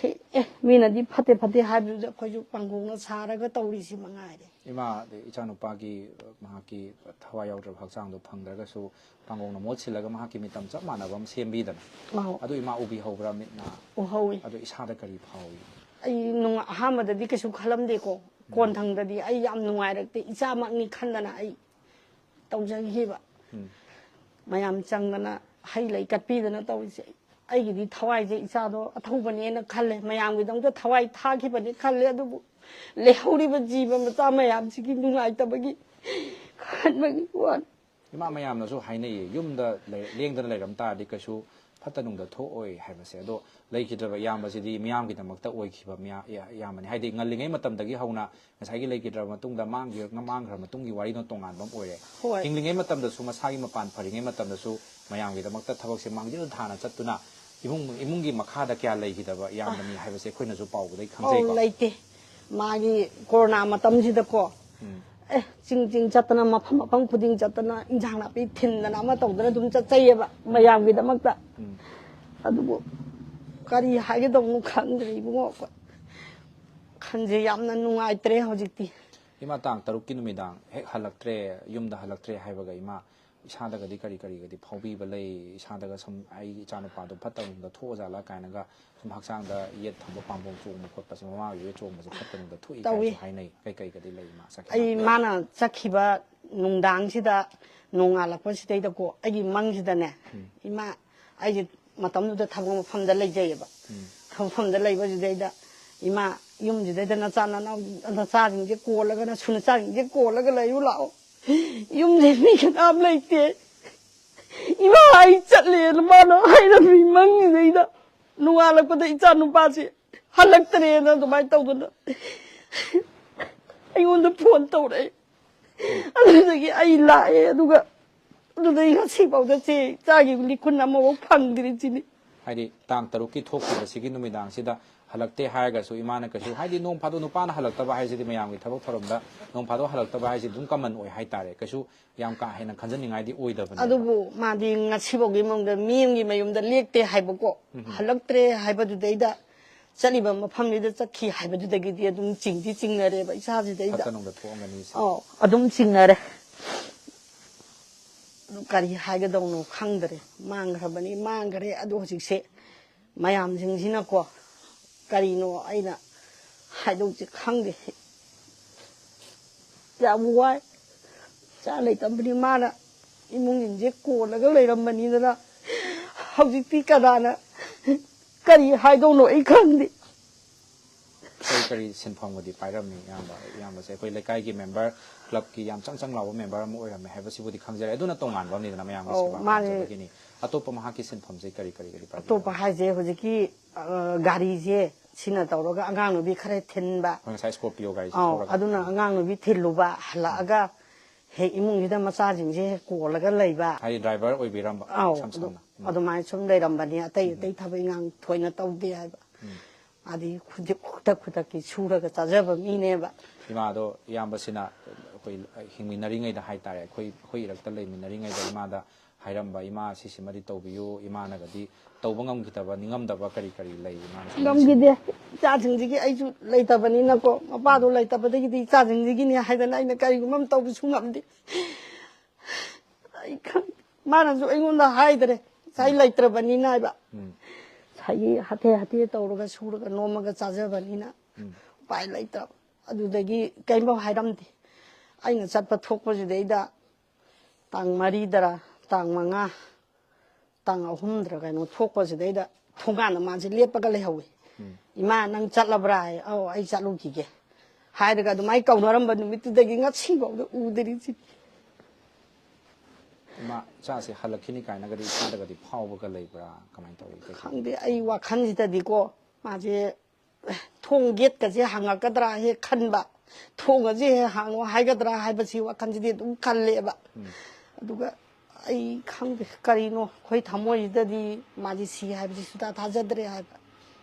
ꯑꯦ, ꯃꯤꯅꯗꯤ ꯐꯠꯇꯦ ꯐꯠꯇꯦ ꯍꯥꯏꯕꯗꯨꯗ ꯑꯩꯈꯣꯏꯁꯨ ꯄꯥꯡꯒꯣꯡꯅ ꯁꯥꯔꯒ ꯇꯧꯔꯤꯁꯤ ꯃꯉꯥꯏꯔꯦ꯫ ꯏꯃꯥ, ꯏꯆꯥꯅꯨꯄꯥꯒꯤ, ꯃꯍꯥꯛꯀꯤ ꯊꯋꯥꯏ ꯌꯥꯎꯗ꯭ꯔꯕ ꯍꯛꯆꯥꯡꯗꯣ ꯐꯪꯗ꯭ꯔꯒꯁꯨ ꯄꯥꯡꯒꯣꯡꯅ ꯃꯍꯨꯠ ꯁꯤꯜꯂꯒ ꯃꯍꯥꯛꯀꯤ ꯃꯤꯇꯝ ꯆꯞ ꯃꯥꯟꯅꯕ ꯑꯃ ꯁꯦꯝꯕꯤꯗꯅ꯫ ꯑꯧ꯫ ꯑꯗꯨ ꯏꯃꯥ ꯎꯕꯤꯍꯧꯕ꯭ꯔꯥ ꯃꯤꯠꯅ? ꯎꯍꯧꯏ꯫ ꯑꯗꯨ ꯏꯁꯥꯗ ꯀꯔꯤ ꯐꯥꯎꯏ? ꯑꯩ ꯅꯨꯡ-, ꯑꯍꯥꯟꯕꯗꯗꯤ ꯀꯩꯁꯨ ꯈꯜꯂꯝꯗꯦꯀꯣ꯫ ꯀꯣꯟꯊꯪꯗꯗꯤ ꯑꯩ ꯌꯥꯝ ꯅꯨꯡꯉꯥꯏꯔꯛꯇꯦ꯫ ꯏꯆꯥꯃꯛꯅꯤ ꯈꯟꯗꯅ ꯑꯩ ꯇꯧꯖꯈꯤꯕ꯫ ꯃꯌꯥꯝ ꯆꯪꯗꯅ ꯍꯩ ꯂꯩ ꯀꯠꯄꯤꯗꯅ ꯇꯧꯔꯤꯁꯦ꯫ ꯑꯩꯒꯤꯗꯤ ꯊꯋꯥꯏꯁꯦ ꯏꯆꯥꯗꯣ ꯑꯊꯧꯕꯅꯦꯅ ꯈꯜꯂꯦ꯫ ꯃꯌꯥꯝꯒꯤꯗꯃꯛꯇ ꯊꯋꯥꯏ ꯊꯥꯈꯤꯕꯅꯤ ꯈꯜꯂꯦ꯫ ꯑꯗꯨꯕꯨ ꯂꯩꯍꯧꯔꯤꯕ ꯖꯤꯕ ꯃꯆꯥ ꯃꯌꯥꯝꯁꯤꯒꯤ ꯅꯨꯡꯉꯥꯏꯇꯕꯒꯤ ꯈꯟꯕꯒꯤ ꯋꯥꯅꯤ꯫ ꯏꯃꯥ, ꯃꯌꯥꯝꯅꯁꯨ ꯍꯥꯏꯅꯩꯌꯦ, ꯌꯨꯝꯗ ꯂꯩ-, ꯂꯦꯡꯗꯅ ꯂꯩꯔꯝ ꯇꯥꯔꯗꯤ ꯀꯩꯁꯨ ꯐꯠꯇ ꯅꯨꯡꯗ ꯊꯣꯛꯑꯣꯏ ꯍꯥꯏꯕꯁꯦ꯫ ꯑꯗꯣ ꯂꯩꯈꯤꯗ꯭ꯔꯕ ꯏꯌꯥꯝꯕꯁꯤꯗꯤ ꯃꯤꯌꯥꯝꯒꯤꯗꯃꯛꯇ ꯑꯣꯏꯈꯤꯕ ꯃꯤꯌꯥ-, ꯏꯌꯥ-, ꯏꯌꯥꯝꯕꯅꯤ꯫ ꯍꯥꯏꯗꯤ ꯉꯜꯂꯤꯉꯩ ꯃꯇꯝꯗꯒꯤ ꯍꯧꯅ ꯉꯁꯥꯏꯒꯤ ꯂꯩꯈꯤꯗ꯭ꯔꯕ ꯃꯇꯨꯡꯗ ꯃꯥꯡꯈꯤ-, ꯃꯥꯡꯈ꯭ꯔ ꯃꯇꯨꯡꯒꯤ ꯋꯥꯔꯤꯗꯨꯅ ꯇꯣꯉꯥꯟꯕ ꯑꯃ ꯑꯣꯏꯔꯦ꯫ ꯍꯣꯏ꯫ ꯍꯤꯡꯂꯤꯉꯩ ꯃꯇꯝꯗꯁꯨ, ꯃꯁꯥꯒꯤ ꯃꯄꯥꯟ ꯐꯔꯤꯉꯩ ꯃꯇꯝꯗꯁꯨ ꯃꯌꯥꯝꯒꯤꯗꯃꯛꯇ ꯊꯕꯛꯁꯦ ꯃꯥꯡꯖꯤꯜ ꯊꯥꯅ ꯆꯠꯇꯨꯅ ꯏꯃꯨꯡ ꯏꯃꯨꯡꯒꯤ ꯃꯈꯥꯗ ꯀꯌꯥ ꯂꯩꯈꯤꯗꯕ ꯏꯌꯥꯝꯕꯅꯤ ꯍꯥꯏꯕꯁꯦ ꯑꯩꯈꯣꯏꯅꯁꯨ ꯄꯥꯎꯗꯩ ꯑꯧ, ꯈꯪꯖꯩꯀꯣ꯫ ꯂꯩꯇꯦ꯫ ꯃꯥꯒꯤ ꯀꯣꯔꯣꯅꯥ ꯃꯇꯝꯁꯤꯗꯀꯣ, ꯎꯝ ꯑꯦ, ꯆꯤꯡ ꯆꯤꯡ ꯆꯠꯇꯅ, ꯃꯐꯝ ꯃꯐꯝ ꯈꯨꯗꯤꯡ ꯆꯠꯇꯅ, ꯏꯟꯖꯥꯡ ꯅꯥꯄꯤ ꯊꯤꯟꯗꯅ ꯑꯃ ꯇꯧꯗꯅ ꯑꯗꯨꯝ ꯆꯠꯆꯩꯌꯦꯕ ꯃꯌꯥꯝꯒꯤꯗꯃꯛꯇ꯫ ꯎꯝ ꯑꯗꯨꯕꯨ ꯀꯔꯤ ꯍꯥꯏꯒꯗꯧꯅꯣ ꯈꯪꯗ꯭ꯔꯦ ꯏꯕꯨꯡꯉꯣ, ꯑꯩꯈꯣꯏ ꯈꯟꯁꯦ ꯌꯥꯝꯅ ꯅꯨꯡꯉꯥꯏꯇ꯭ꯔꯦ ꯍꯧꯖꯤꯛꯇꯤ꯫ ꯏꯃꯥ, ꯇꯥꯡ ꯇꯔꯨꯛꯀꯤ ꯅꯨꯃꯤꯗꯥꯡ ꯍꯦꯛ ꯍꯜꯂꯛꯇ꯭ꯔꯦ, ꯌꯨꯝꯗ ꯍꯜꯂꯛꯇ꯭ꯔꯦ ꯍꯥꯏꯕꯒ ꯏꯃꯥ, ꯏꯁꯥꯗꯒꯗꯤ ꯀꯔꯤ ꯀꯔꯤꯒꯗꯤ ꯐꯥꯎꯕꯤꯕ ꯂꯩ? ꯏꯁꯥꯗꯒ ꯁꯨꯝ ꯑꯩꯒꯤ ꯏꯆꯥꯅꯨꯄꯥꯗꯣ ꯐꯠꯇꯕ ꯂꯝꯗ ꯊꯣꯛꯑꯖꯥꯠꯂ ꯀꯥꯏꯅꯒ ꯁꯨꯝ ꯍꯛꯆꯥꯡꯗ ꯌꯦꯠ ꯊꯪꯕ ꯄꯥꯝꯕꯣꯝ ꯆꯣꯡꯕ ꯈꯣꯠꯄꯁꯦ, ꯃꯃꯥꯒꯤ ꯌꯦꯠ ꯆꯣꯡꯕꯁꯦ ꯐꯠꯇꯕ ꯂꯝꯗ ꯊꯣꯛꯏ ꯇꯧꯏ꯫ ꯀꯥꯏꯅꯁꯨ ꯍꯥꯏꯅꯩ꯫ ꯀꯩ ꯀꯩꯒꯗꯤ ꯂꯩ ꯏꯃꯥ? ꯆꯠꯈꯤ ꯑꯩ ꯃꯥ- ꯃꯥꯅ ꯆꯠꯈꯤꯕ ꯅꯨꯡꯗꯥꯡꯁꯤꯗ, ꯅꯣꯡꯉꯥꯜꯂꯛꯄꯁꯤꯗꯩꯗꯀꯣ, ꯑꯩꯒꯤ ꯃꯪꯁꯤꯗꯅꯦ, ꯏꯃꯥ, ꯑꯩꯁꯦ ꯃꯇꯝꯗꯨꯗ ꯊꯕꯛ ꯃꯐꯝꯗ ꯂꯩꯖꯩꯌꯦꯕ꯫ ꯎꯝ ꯊꯕꯛ ꯃꯐꯝꯗ ꯂꯩꯕꯁꯤꯗꯩꯗ, ꯏꯃꯥ, ꯌꯨꯝꯁꯤꯗꯩꯗ ꯅꯆꯥ ꯅꯅꯥꯎ, ꯅꯆꯥꯁꯤꯡꯁꯦ ꯀꯣꯜꯂꯒ, ꯅꯁꯨ ꯅꯆꯥꯁꯤꯡꯁꯦ ꯀꯣꯜꯂꯒ ꯂꯩꯔꯨ ꯂꯥꯛꯑꯣ, ꯌꯨꯝꯁꯦ ꯃꯤ ꯀꯅꯥꯝ ꯂꯩꯇꯦ, ꯏꯃꯥ, ꯑꯩ ꯆꯠꯂꯦꯅ ꯃꯥꯅ ꯍꯥꯏꯔꯝꯃꯤ ꯃꯪꯁꯤꯗꯩꯗ꯫ ꯅꯣꯡꯉꯥꯜꯂꯛꯄꯗ ꯏꯆꯥ ꯅꯨꯄꯥꯁꯦ ꯍꯜꯂꯛꯇ꯭ꯔꯦꯅ ꯑꯗꯨꯃꯥꯏꯅ ꯇꯧꯗꯅ ꯑꯩꯉꯣꯟꯗ ꯐꯣꯟ ꯇꯧꯔꯛꯑꯦ꯫ ꯑꯗꯨꯗꯒꯤ ꯑꯩ ꯂꯥꯛꯑꯦ, ꯑꯗꯨꯒ ꯑꯗꯨꯗꯩ ꯉꯁꯤꯐꯥꯎꯗ ꯆꯦ ꯏꯆꯥꯒꯤ ꯂꯤꯈꯨꯟ ꯑꯃꯐꯥꯎ ꯐꯪꯗ꯭ꯔꯤꯁꯤꯅꯤ꯫ ꯍꯥꯏꯗꯤ ꯇꯥꯡ ꯇꯔꯨꯛꯀꯤ ꯊꯣꯛꯈꯤꯕꯁꯤꯒꯤ ꯅꯨꯃꯤꯗꯥꯡꯁꯤꯗ ꯍꯜꯂꯛꯇꯦ ꯍꯥꯏꯔꯒꯁꯨ ꯏꯃꯥꯅ ꯀꯩꯁꯨ, ꯍꯥꯏꯗꯤ ꯅꯣꯡ ꯐꯥꯗꯣꯛ ꯅꯨꯄꯥꯅ ꯍꯜꯂꯛꯇꯕ ꯍꯥꯏꯁꯤꯗꯤ ꯃꯌꯥꯝꯒꯤ ꯊꯕꯛ ꯊꯧꯔꯝꯗ ꯅꯣꯡ ꯐꯥꯗꯣꯛ ꯍꯜꯂꯛꯇꯕ ꯍꯥꯏꯁꯤꯗꯤ ꯑꯗꯨꯝ ꯀꯃꯟ ꯑꯣꯏ ꯍꯥꯏꯇꯥꯔꯦ, ꯀꯩꯁꯨ ꯌꯥꯝ ꯀꯥ ꯍꯦꯟꯅ ꯈꯟꯖꯅꯤꯡꯉꯥꯏꯗꯤ ꯑꯣꯏꯗꯕꯅꯦꯕ꯫ ꯑꯗꯨꯕꯨ ꯃꯥꯗꯤ ꯉꯁꯤꯐꯥꯎꯒꯤ ꯃꯅꯨꯡꯗ ꯃꯤ ꯑꯃꯒꯤ ꯃꯌꯨꯝꯗ ꯂꯦꯛꯇꯦ ꯍꯥꯏꯕꯀꯣ, ꯍꯜꯂꯛꯇ꯭ꯔꯦ ꯍꯥꯏꯕꯗꯨꯗꯩꯗ, ꯆꯠꯂꯤꯕ ꯃꯐꯝꯗꯨꯗ ꯆꯠꯈꯤ ꯍꯥꯏꯕꯗꯨꯗꯒꯤꯗꯤ ꯑꯗꯨꯝ ꯆꯤꯡꯗꯤ ꯆꯤꯡꯅꯔꯦꯕ ꯏꯆꯥꯁꯤꯗꯩꯗ꯫ ꯐꯠꯇ ꯅꯨꯡꯗ ꯊꯣꯛꯑꯝꯒꯅꯤ ꯁꯦ꯫ ꯑꯧ, ꯑꯗꯨꯝ ꯆꯤꯡꯅꯔꯦ꯫ ꯑꯗꯨ ꯀꯔꯤ ꯍꯥꯏꯒꯗꯧꯅꯣ ꯈꯪꯗꯔꯦ꯫ ꯃꯥꯡꯈ꯭ꯔꯕꯅꯤ, ꯃꯥꯡꯈ꯭ꯔꯦ꯫ ꯑꯗꯨ ꯍꯧꯖꯤꯛꯁꯦ ꯃꯌꯥꯝꯁꯤꯡꯁꯤꯅꯀꯣ, ꯀꯔꯤꯅꯣ ꯑꯩꯅ ꯍꯥꯏꯗꯧꯁꯦ ꯈꯪꯗꯦ꯫ ꯌꯥꯝ ꯋꯥꯏ꯫ ꯏꯆꯥ ꯂꯩꯇꯕꯅꯤ, ꯃꯥꯅ ꯏꯃꯨꯡꯁꯤꯡꯁꯦ ꯀꯣꯜꯂꯒ ꯂꯩꯔꯝꯕꯅꯤꯗꯅ, ꯍꯧꯖꯤꯛꯇꯤ ꯀꯅꯥꯅ ꯀꯔꯤ ꯍꯥꯏꯗꯧꯅꯣ ꯑꯩ ꯈꯪꯗꯦ꯫ ꯀꯔꯤ ꯀꯔꯤ ꯁꯤꯟꯐꯝꯒꯗꯤ ꯄꯥꯏꯔꯝꯃꯤ ꯏꯌꯥꯝꯕ? ꯏꯌꯥꯝꯕꯁꯦ ꯑꯩꯈꯣꯏ ꯂꯩꯀꯥꯏꯒꯤ ꯃꯦꯝꯕꯔ, ꯀ꯭ꯂꯕꯀꯤ ꯌꯥꯝ ꯆꯪ ꯆꯪ ꯂꯥꯎꯕ ꯃꯦꯝꯕꯔ ꯑꯃ ꯑꯣꯏꯔꯝꯃꯦ ꯍꯥꯏꯕꯁꯤꯕꯨꯗꯤ ꯈꯪꯖꯔꯦ꯫ ꯑꯗꯨꯅ ꯇꯣꯉꯥꯟꯕ ꯑꯃꯅꯤꯗꯅ ꯃꯌꯥꯝꯒꯤ ꯑꯧ, ꯁꯦꯕꯥ ꯃꯥꯅꯦ꯫ ꯄꯥꯝꯖꯕꯒꯤꯅꯤ꯫ ꯑꯇꯣꯞꯄ ꯃꯍꯥꯛꯀꯤ ꯁꯤꯟꯐꯝꯁꯦ ꯀꯔꯤ ꯀꯔꯤꯒꯗꯤ ꯄꯥꯏꯕꯤꯕ? ꯑꯇꯣꯞꯄ ꯍꯥꯏꯁꯦ ꯍꯧꯖꯤꯛꯀꯤ, ꯑ, ꯒꯥꯔꯤꯁꯦ ꯁꯤꯅ ꯇꯧꯔꯒ ꯑꯉꯥꯡ ꯅꯨꯕꯤ ꯈꯔ ꯊꯤꯟꯕ꯫ ꯑꯩꯈꯣꯏ ꯉꯁꯥꯏ ꯁ꯭ꯀꯣꯔꯄꯤꯌꯣ ꯒꯥꯔꯤꯁꯦ ꯑꯧ, ꯊꯧꯔꯒ꯫ ꯑꯗꯨꯅ ꯑꯉꯥꯡ ꯅꯨꯕꯤ ꯊꯤꯜꯂꯨꯕ, ꯍꯜꯂꯛꯑꯒ ꯍꯦꯛ ꯏꯃꯨꯡꯁꯤꯗ ꯃꯆꯥꯁꯤꯡꯁꯦ ꯍꯦꯛ ꯀꯣꯜꯂꯒ ꯂꯩꯕ꯫ ꯍꯥꯏꯗꯤ ꯗ꯭ꯔꯥꯏꯚꯔ ꯑꯣꯏꯕꯤꯔꯝꯕ, ꯑꯧ, ꯏꯁꯝ ꯑꯗꯨ ꯁꯝꯅ꯫ ꯑꯗꯨꯃꯥꯏꯅ ꯁꯨꯝ ꯂꯩꯔꯝꯕꯅꯤ, ꯑꯇꯩ ꯑꯇꯩ ꯊꯕꯛ ꯏꯪꯈꯥꯡ ꯊꯣꯏꯅ ꯇꯧꯗꯦ ꯍꯥꯏꯕ꯫ ꯃꯥꯗꯤ ꯈꯨꯗꯛ ꯈꯨꯗꯛ ꯈꯨꯗꯛꯀꯤ ꯁꯨꯔꯒ ꯆꯥꯖꯕ ꯃꯤꯅꯦꯕ꯫ ꯏꯃꯥꯗꯣ ꯏꯌꯥꯝꯕꯁꯤꯅ ꯑꯩꯈꯣꯏ ꯍꯤꯡꯃꯤꯟꯅꯔꯤꯉꯩꯗ ꯍꯥꯏꯇꯥꯔꯦ, ꯑꯩꯈꯣꯏ ꯑꯩꯈꯣꯏ ꯏꯔꯛꯇ ꯂꯩꯃꯤꯟꯅꯔꯤꯉꯩꯗ ꯏꯃꯥꯗ ꯍꯥꯏꯔꯝꯕ, "ꯏꯃꯥ, ꯁꯤꯁꯤꯃꯗꯤ ꯇꯧꯕꯤꯌꯨ"? ꯏꯃꯥꯅꯒꯗꯤ ꯇꯧꯕ ꯉꯝꯈꯤꯗꯕ, ꯅꯤꯡꯉꯝꯗꯕ ꯀꯔꯤ ꯀꯔꯤ ꯂꯩ ꯏꯃꯥꯅ ꯁꯨꯝ ꯉꯝꯈꯤꯗꯦ꯫ ꯏꯆꯥꯁꯤꯡꯁꯤꯒꯤ ꯑꯩꯁꯨ ꯂꯩꯇꯕꯅꯤꯅꯀꯣ, ꯃꯄꯥꯗꯣ ꯂꯩꯇꯕꯗꯒꯤꯗꯤ ꯏꯆꯥꯁꯤꯡꯁꯤꯒꯤꯅꯤ ꯍꯥꯏꯗꯅ ꯑꯩꯅ ꯀꯔꯤꯒꯨꯝꯕ ꯑꯃ ꯇꯧꯕꯁꯨ ꯉꯝꯗꯦ꯫ ꯑꯩ ꯈꯪ-, ꯃꯥꯅꯁꯨ ꯑꯩꯉꯣꯟꯗ ꯍꯥꯏꯗ꯭ꯔꯦ, ꯉꯁꯥꯏ ꯂꯩꯇ꯭ꯔꯕꯅꯤꯅ ꯍꯥꯏꯕ꯫ ꯎꯝ꯫ ꯉꯁꯥꯏꯒꯤ ꯍꯥꯇꯦ ꯍꯥꯇꯦ ꯇꯧꯔꯒ ꯁꯨꯔꯒ ꯅꯣꯝꯃꯒ ꯆꯥꯖꯕꯅꯤꯅ ꯎꯝ꯫ ꯎꯄꯥꯏ ꯂꯩꯇ꯭ꯔꯕ꯫ ꯑꯗꯨꯗꯒꯤ ꯀꯔꯤꯝꯐꯥꯎ ꯍꯥꯏꯔꯝꯗꯦ꯫ ꯑꯩꯅ ꯆꯠꯄ ꯊꯣꯛꯄꯁꯤꯗꯩꯗ ꯇꯥꯡ ꯃꯔꯤꯗꯔ, ꯇꯥꯡ ꯃꯉꯥ, ꯇꯥꯡ ꯑꯍꯨꯝꯗꯔ ꯀꯩꯅꯣ ꯊꯣꯛꯄꯁꯤꯗꯩꯗ ꯊꯣꯡꯒꯥꯟꯗ ꯃꯥꯁꯦ ꯂꯦꯞꯄꯒ ꯂꯩꯍꯧꯋꯤ꯫ ꯎꯝ꯫ "ꯏꯃꯥ, ꯅꯪ ꯆꯠꯂꯕ꯭ꯔꯥ?" ꯍꯥꯏ꯫ "ꯑꯧ, ꯑꯩ ꯆꯠꯂꯨꯈꯤꯒꯦ" ꯍꯥꯏꯔꯒ ꯑꯗꯨꯃꯥꯏꯅ ꯀꯧꯅꯔꯝꯕ ꯅꯨꯃꯤꯠꯇꯨꯗꯒꯤ ꯉꯁꯤꯐꯥꯎꯗ ꯎꯗ꯭ꯔꯤꯁꯤꯅꯤ꯫ ꯏꯃꯥ, ꯏꯆꯥꯁꯦ ꯍꯜꯂꯛꯈꯤꯅꯤ ꯀꯥꯏꯅꯒꯗꯤ ꯏꯁꯥꯗꯒꯗꯤ ꯐꯥꯎꯕꯒ ꯂꯩꯕ꯭ꯔꯥ? ꯀꯃꯥꯏꯅ ꯇꯧꯏ? ꯀꯩ-, ꯀꯩ-, ꯈꯪꯗꯦ, ꯑꯩ ꯋꯥꯈꯜꯁꯤꯗꯗꯤꯀꯣ, ꯃꯥꯁꯦ ꯊꯣꯡ ꯒꯦꯠꯀꯁꯦ ꯍꯥꯡꯉꯛꯀꯗ꯭ꯔꯥ ꯍꯦꯛ ꯈꯟꯕ, ꯊꯣꯡ ꯑꯁꯦ ꯍꯦꯛ ꯍꯥꯡꯉꯣ ꯍꯥꯏꯒꯗ꯭ꯔꯥ ꯍꯥꯏꯕꯁꯤ ꯋꯥꯈꯜꯁꯤꯗꯤ ꯑꯗꯨꯝ ꯈꯜꯂꯦꯕ꯫ ꯎꯝ꯫ ꯑꯗꯨꯒ ꯑꯩ ꯈꯪꯗꯦ ꯀꯔꯤꯅꯣ, ꯑꯩꯈꯣꯏ ꯊꯃꯣꯏꯁꯤꯗꯗꯤ ꯃꯥꯁꯤ ꯁꯤ ꯍꯥꯏꯕꯁꯤ ꯁꯨꯡꯊꯥ ꯊꯥꯖꯗ꯭ꯔꯦ ꯍꯥꯏꯕ꯫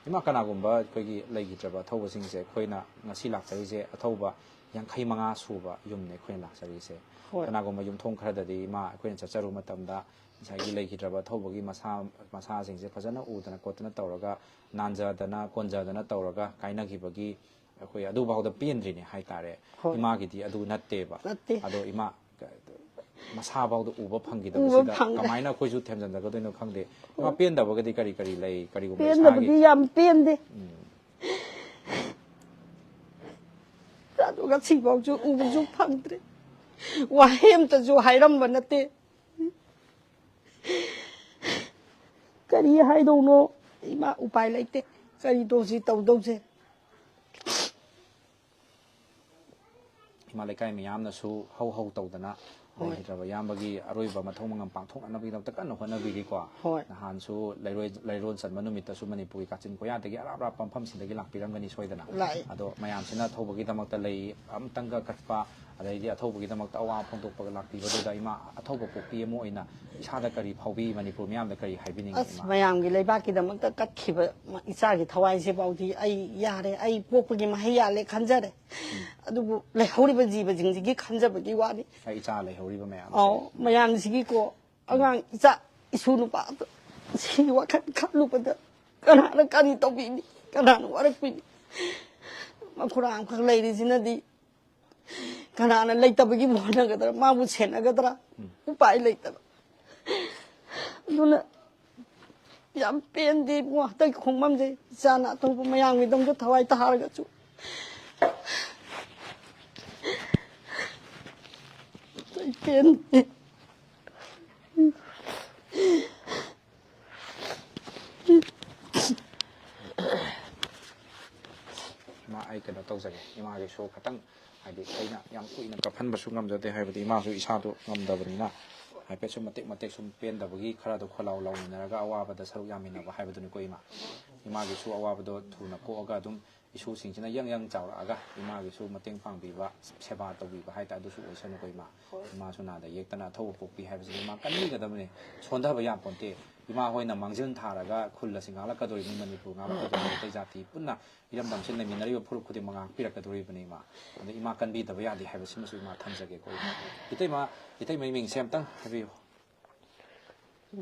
ꯏꯃꯥ, ꯀꯅꯥꯒꯨꯝꯕ ꯑꯩꯈꯣꯏꯒꯤ ꯂꯩꯈꯤꯗ꯭ꯔꯕ ꯑꯊꯧꯕꯁꯤꯡꯁꯦ, ꯑꯩꯈꯣꯏꯅ ꯉꯁꯤ ꯂꯥꯛꯆꯔꯤꯁꯦ ꯑꯊꯧꯕ ꯌꯥꯡꯈꯩ ꯃꯉꯥ ꯁꯨꯕ ꯌꯨꯝꯅꯦ ꯑꯩꯈꯣꯏꯅ ꯂꯥꯛꯆꯔꯤꯁꯦ꯫ ꯍꯣꯏ꯫ ꯀꯅꯥꯒꯨꯝꯕ ꯌꯨꯝꯊꯣꯡ ꯈꯔꯗꯗꯤ ꯏꯃꯥ ꯑꯩꯈꯣꯏꯅ ꯆꯠꯆꯔꯨꯕ ꯃꯇꯝꯗ ꯉꯁꯥꯏꯒꯤ ꯂꯩꯈꯤꯗ꯭ꯔꯕ ꯑꯊꯧꯕꯒꯤ ꯃꯁꯥ, ꯃꯁꯥꯁꯤꯡꯁꯦ ꯐꯖꯅ ꯎꯗꯅ ꯈꯣꯠꯇꯅ ꯇꯧꯔꯒ, ꯅꯥꯟꯖꯗꯅ ꯀꯣꯟꯖꯗꯅ ꯇꯧꯔꯒ ꯀꯥꯏꯅꯈꯤꯕꯒꯤ ꯑꯩꯈꯣꯏ ꯑꯗꯨꯐꯥꯎꯗ ꯄꯦꯟꯗ꯭ꯔꯤꯅꯦ ꯍꯥꯏꯇꯥꯔꯦ꯫ ꯍꯣꯏ꯫ ꯏꯃꯥꯒꯤꯗꯤ ꯑꯗꯨ ꯅꯠꯇꯦꯕ꯫ ꯅꯠꯇꯦ꯫ ꯑꯗꯣ ꯏꯃꯥ ꯃꯁꯥꯐꯥꯎꯗ ꯎꯕ ꯎꯕ ꯐꯪꯈꯤꯗꯕꯁꯤꯗ ꯐꯪꯗꯦ꯫ ꯀꯃꯥꯏꯅ ꯑꯩꯈꯣꯏꯁꯨ ꯊꯦꯝꯖꯤꯟꯖꯒꯗꯣꯏꯅꯣ ꯈꯪꯗꯦ꯫ ꯏꯃꯥ, ꯄꯦꯟꯗꯕꯒꯗꯤ ꯀꯔꯤ ꯀꯔꯤ ꯂꯩ? ꯀꯔꯤꯒꯨꯝꯕ ꯄꯦꯟꯗꯕꯗꯤ ꯏꯁꯥꯒꯤ ꯌꯥꯝ ꯄꯦꯟꯗꯦ꯫ ꯎꯝ꯫ ꯑꯗꯨ ꯉꯁꯤꯐꯥꯎꯁꯨ ꯎꯕꯁꯨ ꯐꯪꯗ꯭ꯔꯦ꯫ ꯋꯥꯍꯩ ꯑꯝꯇꯁꯨ ꯍꯥꯏꯔꯝꯕ ꯅꯠꯇꯦ꯫ ꯀꯔꯤ ꯍꯥꯏꯗꯧꯅꯣ? ꯏꯃꯥ, ꯎꯄꯥꯏ ꯂꯩꯇꯦ꯫ ꯀꯔꯤ ꯇꯧꯁꯤ ꯇꯧꯗꯧꯁꯦ? ꯏꯃꯥ, ꯂꯩꯀꯥꯏ ꯃꯤꯌꯥꯝꯅꯁꯨ ꯍꯧ ꯍꯧ ꯇꯧꯗꯅ ꯍꯣꯏ꯫ ꯂꯩꯈꯤꯗ꯭ꯔꯕ ꯏꯌꯥꯝꯕꯒꯤ ꯑꯔꯣꯏꯕ ꯃꯊꯧ ꯃꯉꯝ ꯄꯥꯡꯊꯣꯛꯅꯅꯕꯒꯤꯗꯃꯛꯇ ꯀꯟꯅ ꯍꯣꯠꯅꯕꯤꯔꯤꯀꯣ꯫ ꯍꯣꯏ꯫ ꯅꯍꯥꯟꯁꯨ ꯂꯩꯔꯣꯏ-, ꯂꯩꯔꯣꯟ ꯆꯟꯕ ꯅꯨꯃꯤꯠꯇꯁꯨ ꯃꯅꯤꯄꯨꯔꯒꯤ ꯀꯥꯆꯤꯟ ꯀꯣꯌꯥꯗꯒꯤ ꯑꯔꯥꯞ ꯑꯔꯥꯞꯄ ꯃꯐꯝꯁꯤꯡꯗꯒꯤ ꯂꯥꯛꯄꯤꯔꯝꯒꯅꯤ ꯁꯣꯏꯗꯅ꯫ ꯂꯥꯛꯑꯦ꯫ ꯑꯗꯣ ꯃꯌꯥꯝꯁꯤꯅ ꯑꯊꯧꯕꯒꯤꯗꯃꯛꯇ ꯂꯩ ꯑꯃꯇꯪꯒ ꯀꯠꯄ, ꯑꯗꯩꯗꯤ ꯑꯊꯧꯕꯒꯤꯗꯃꯛꯇ ꯑꯋꯥ ꯐꯣꯡꯗꯣꯛꯄꯒ ꯂꯥꯛꯄꯤꯕꯗꯨꯗ ꯏꯃꯥ, ꯑꯊꯧꯕ ꯄꯣꯛꯄꯤ ꯑꯃ ꯑꯣꯏꯅ ꯏꯁꯥꯗ ꯀꯔꯤ ꯐꯥꯎꯕꯤ? ꯃꯅꯤꯄꯨꯔ ꯃꯤꯌꯥꯝꯗ ꯀꯔꯤ ꯍꯥꯏꯕꯤꯅꯤꯡꯉꯤ ꯑꯁ, ꯏꯃꯥ? ꯃꯌꯥꯝꯒꯤ ꯂꯩꯕꯥꯛꯀꯤꯗꯃꯛꯇ ꯀꯠꯈꯤꯕ ꯏꯆꯥꯒꯤ ꯊꯋꯥꯏꯁꯦ ꯐꯥꯎꯗꯤ ꯑꯩ ꯌꯥꯔꯦ, ꯑꯩ ꯄꯣꯛꯄꯒꯤ ꯃꯍꯩ ꯌꯥꯜꯂꯦ ꯈꯟꯖꯔꯦ꯫ ꯑꯗꯨꯕꯨ ꯂꯩꯍꯧꯔꯤꯕ ꯖꯤꯕꯁꯤꯡꯁꯤꯒꯤ ꯈꯟꯖꯕꯒꯤ ꯋꯥꯅꯤ꯫ ꯑꯩ ꯏꯆꯥ ꯂꯩꯍꯧꯔꯤꯕ ꯃꯌꯥꯝꯁꯦ꯫ ꯑꯧ, ꯃꯌꯥꯝꯁꯤꯒꯤꯀꯣ, ꯑꯉꯥꯡ ꯏꯆꯥ ꯏꯁꯨ ꯅꯨꯄꯥꯗꯣ ꯁꯤꯒꯤ ꯋꯥꯈꯜ ꯈꯜꯂꯨꯕꯗ ꯀꯅꯥꯅ ꯀꯔꯤ ꯇꯧꯕꯤꯅꯤ? ꯀꯅꯥꯅ ꯋꯥꯔꯛꯄꯤꯅꯤ? ꯃꯈꯨꯔꯥ ꯑꯃꯈꯛ ꯂꯩꯔꯤꯁꯤꯅꯗꯤ ꯀꯅꯥꯅ ꯂꯩꯇꯕꯒꯤ ꯍꯣꯠꯅꯒꯗ꯭ꯔꯥ? ꯃꯥꯕꯨ ꯁꯦꯟꯅꯒꯗ꯭ꯔꯥ? ꯎꯄꯥꯏ ꯂꯩꯇꯕ꯫ ꯑꯗꯨꯅ ꯌꯥꯝ ꯄꯦꯟꯗꯦ ꯏꯕꯨꯡꯉꯣ, ꯍꯟꯗꯛ ꯈꯣꯡꯕꯝꯁꯦ꯫ ꯏꯆꯥꯅ ꯑꯇꯣꯞꯄ ꯃꯌꯥꯝꯒꯤꯗꯃꯛꯇ ꯊꯋꯥꯏ ꯇꯥꯔꯒꯁꯨ ꯑꯩ ꯄꯦꯟꯗꯦ꯫ ꯏꯃꯥ, ꯑꯩ ꯀꯩꯅꯣ ꯇꯧꯖꯒꯦ, ꯏꯃꯥꯒꯤꯁꯨ ꯈꯇꯪ, ꯍꯥꯏꯗꯤ, ꯑꯩꯅ ꯌꯥꯝ ꯀꯨꯏꯅ ꯀꯞꯍꯟꯕꯁꯨ ꯉꯝꯖꯗꯦ, ꯍꯥꯏꯕꯗꯤ ꯏꯃꯥꯁꯨ ꯏꯁꯥꯗꯣ ꯉꯝꯗꯕꯅꯤꯅ꯫ ꯍꯥꯏꯐꯦꯠ ꯁꯨꯝ ꯃꯇꯦꯛ ꯃꯇꯦꯛ ꯁꯨꯝ ꯄꯦꯟꯗꯕꯒꯤ ꯈꯔꯗꯣ ꯈꯣꯜꯂꯥꯎ ꯂꯥꯎꯃꯤꯟꯅꯔꯒ ꯑꯋꯥꯕꯗ ꯁꯔꯨꯛ ꯌꯥꯃꯤꯟꯅꯕ ꯍꯥꯏꯕꯗꯨꯅꯤꯀꯣ, ꯏꯃꯥ꯫ ꯏꯃꯥꯒꯤꯁꯨ ꯑꯋꯥꯕꯗꯣ ꯊꯨꯅ ꯀꯣꯛꯑꯒ ꯑꯗꯨꯝ ꯏꯁꯨꯁꯤꯡꯁꯤꯅ ꯌꯪ ꯌꯪ ꯆꯥꯎꯔꯛꯑꯒ ꯏꯃꯥꯒꯤꯁꯨ ꯃꯇꯦꯡ ꯄꯥꯡꯕꯤꯕ, ꯁꯦꯕꯥ ꯇꯧꯕꯤꯕ ꯍꯥꯏꯇꯥꯔꯦ, ꯑꯗꯨꯁꯨ ꯑꯣꯏꯁꯅꯨꯀꯣ, ꯏꯃꯥ꯫ ꯏꯃꯥꯁꯨ ꯅꯥꯗ ꯌꯦꯛꯇꯅ ꯑꯊꯧꯕ ꯄꯣꯛꯄꯤ ꯍꯥꯏꯕꯁꯤꯗꯤ ꯏꯃꯥ ꯀꯟꯕꯤꯒꯗꯕꯅꯤ, ꯁꯣꯟꯊꯕ ꯌꯥꯄꯣꯟꯇꯦ꯫ ꯏꯃꯥ ꯍꯣꯏꯅ ꯃꯥꯡꯖꯤꯜ ꯊꯥꯔꯒ ꯈꯨꯜ ꯑꯁꯤ ꯉꯥꯛꯂꯛꯀꯗꯧꯔꯤꯕꯅꯤ, ꯃꯅꯤꯄꯨꯔ ꯉꯥꯛꯂꯛꯀꯗꯧꯔꯤꯕꯅꯤ, ꯑꯇꯩ ꯖꯥꯇꯤ ꯄꯨꯟꯅ ꯏꯔꯝꯗꯝꯁꯤꯗ ꯂꯩꯃꯤꯟꯅꯔꯤꯕ ꯐꯨꯔꯨꯞ ꯈꯨꯗꯤꯡꯃꯛ ꯉꯥꯛꯄꯤꯔꯛꯀꯗꯧꯔꯤꯕꯅꯤ, ꯏꯃꯥ꯫ ꯑꯗ ꯏꯃꯥ ꯀꯟꯕꯤꯗꯕ ꯌꯥꯗꯦ ꯍꯥꯏꯕꯁꯤꯃꯁꯨ ꯏꯃꯥ ꯊꯝꯖꯒꯦꯀꯣ, ꯏꯃꯥ꯫ ꯏꯇꯩꯃ, ꯏꯇꯩꯃꯒꯤ ꯃꯤꯡꯁꯦ ꯑꯝꯇꯪ ꯍꯥꯏꯕꯤꯌꯨ꯫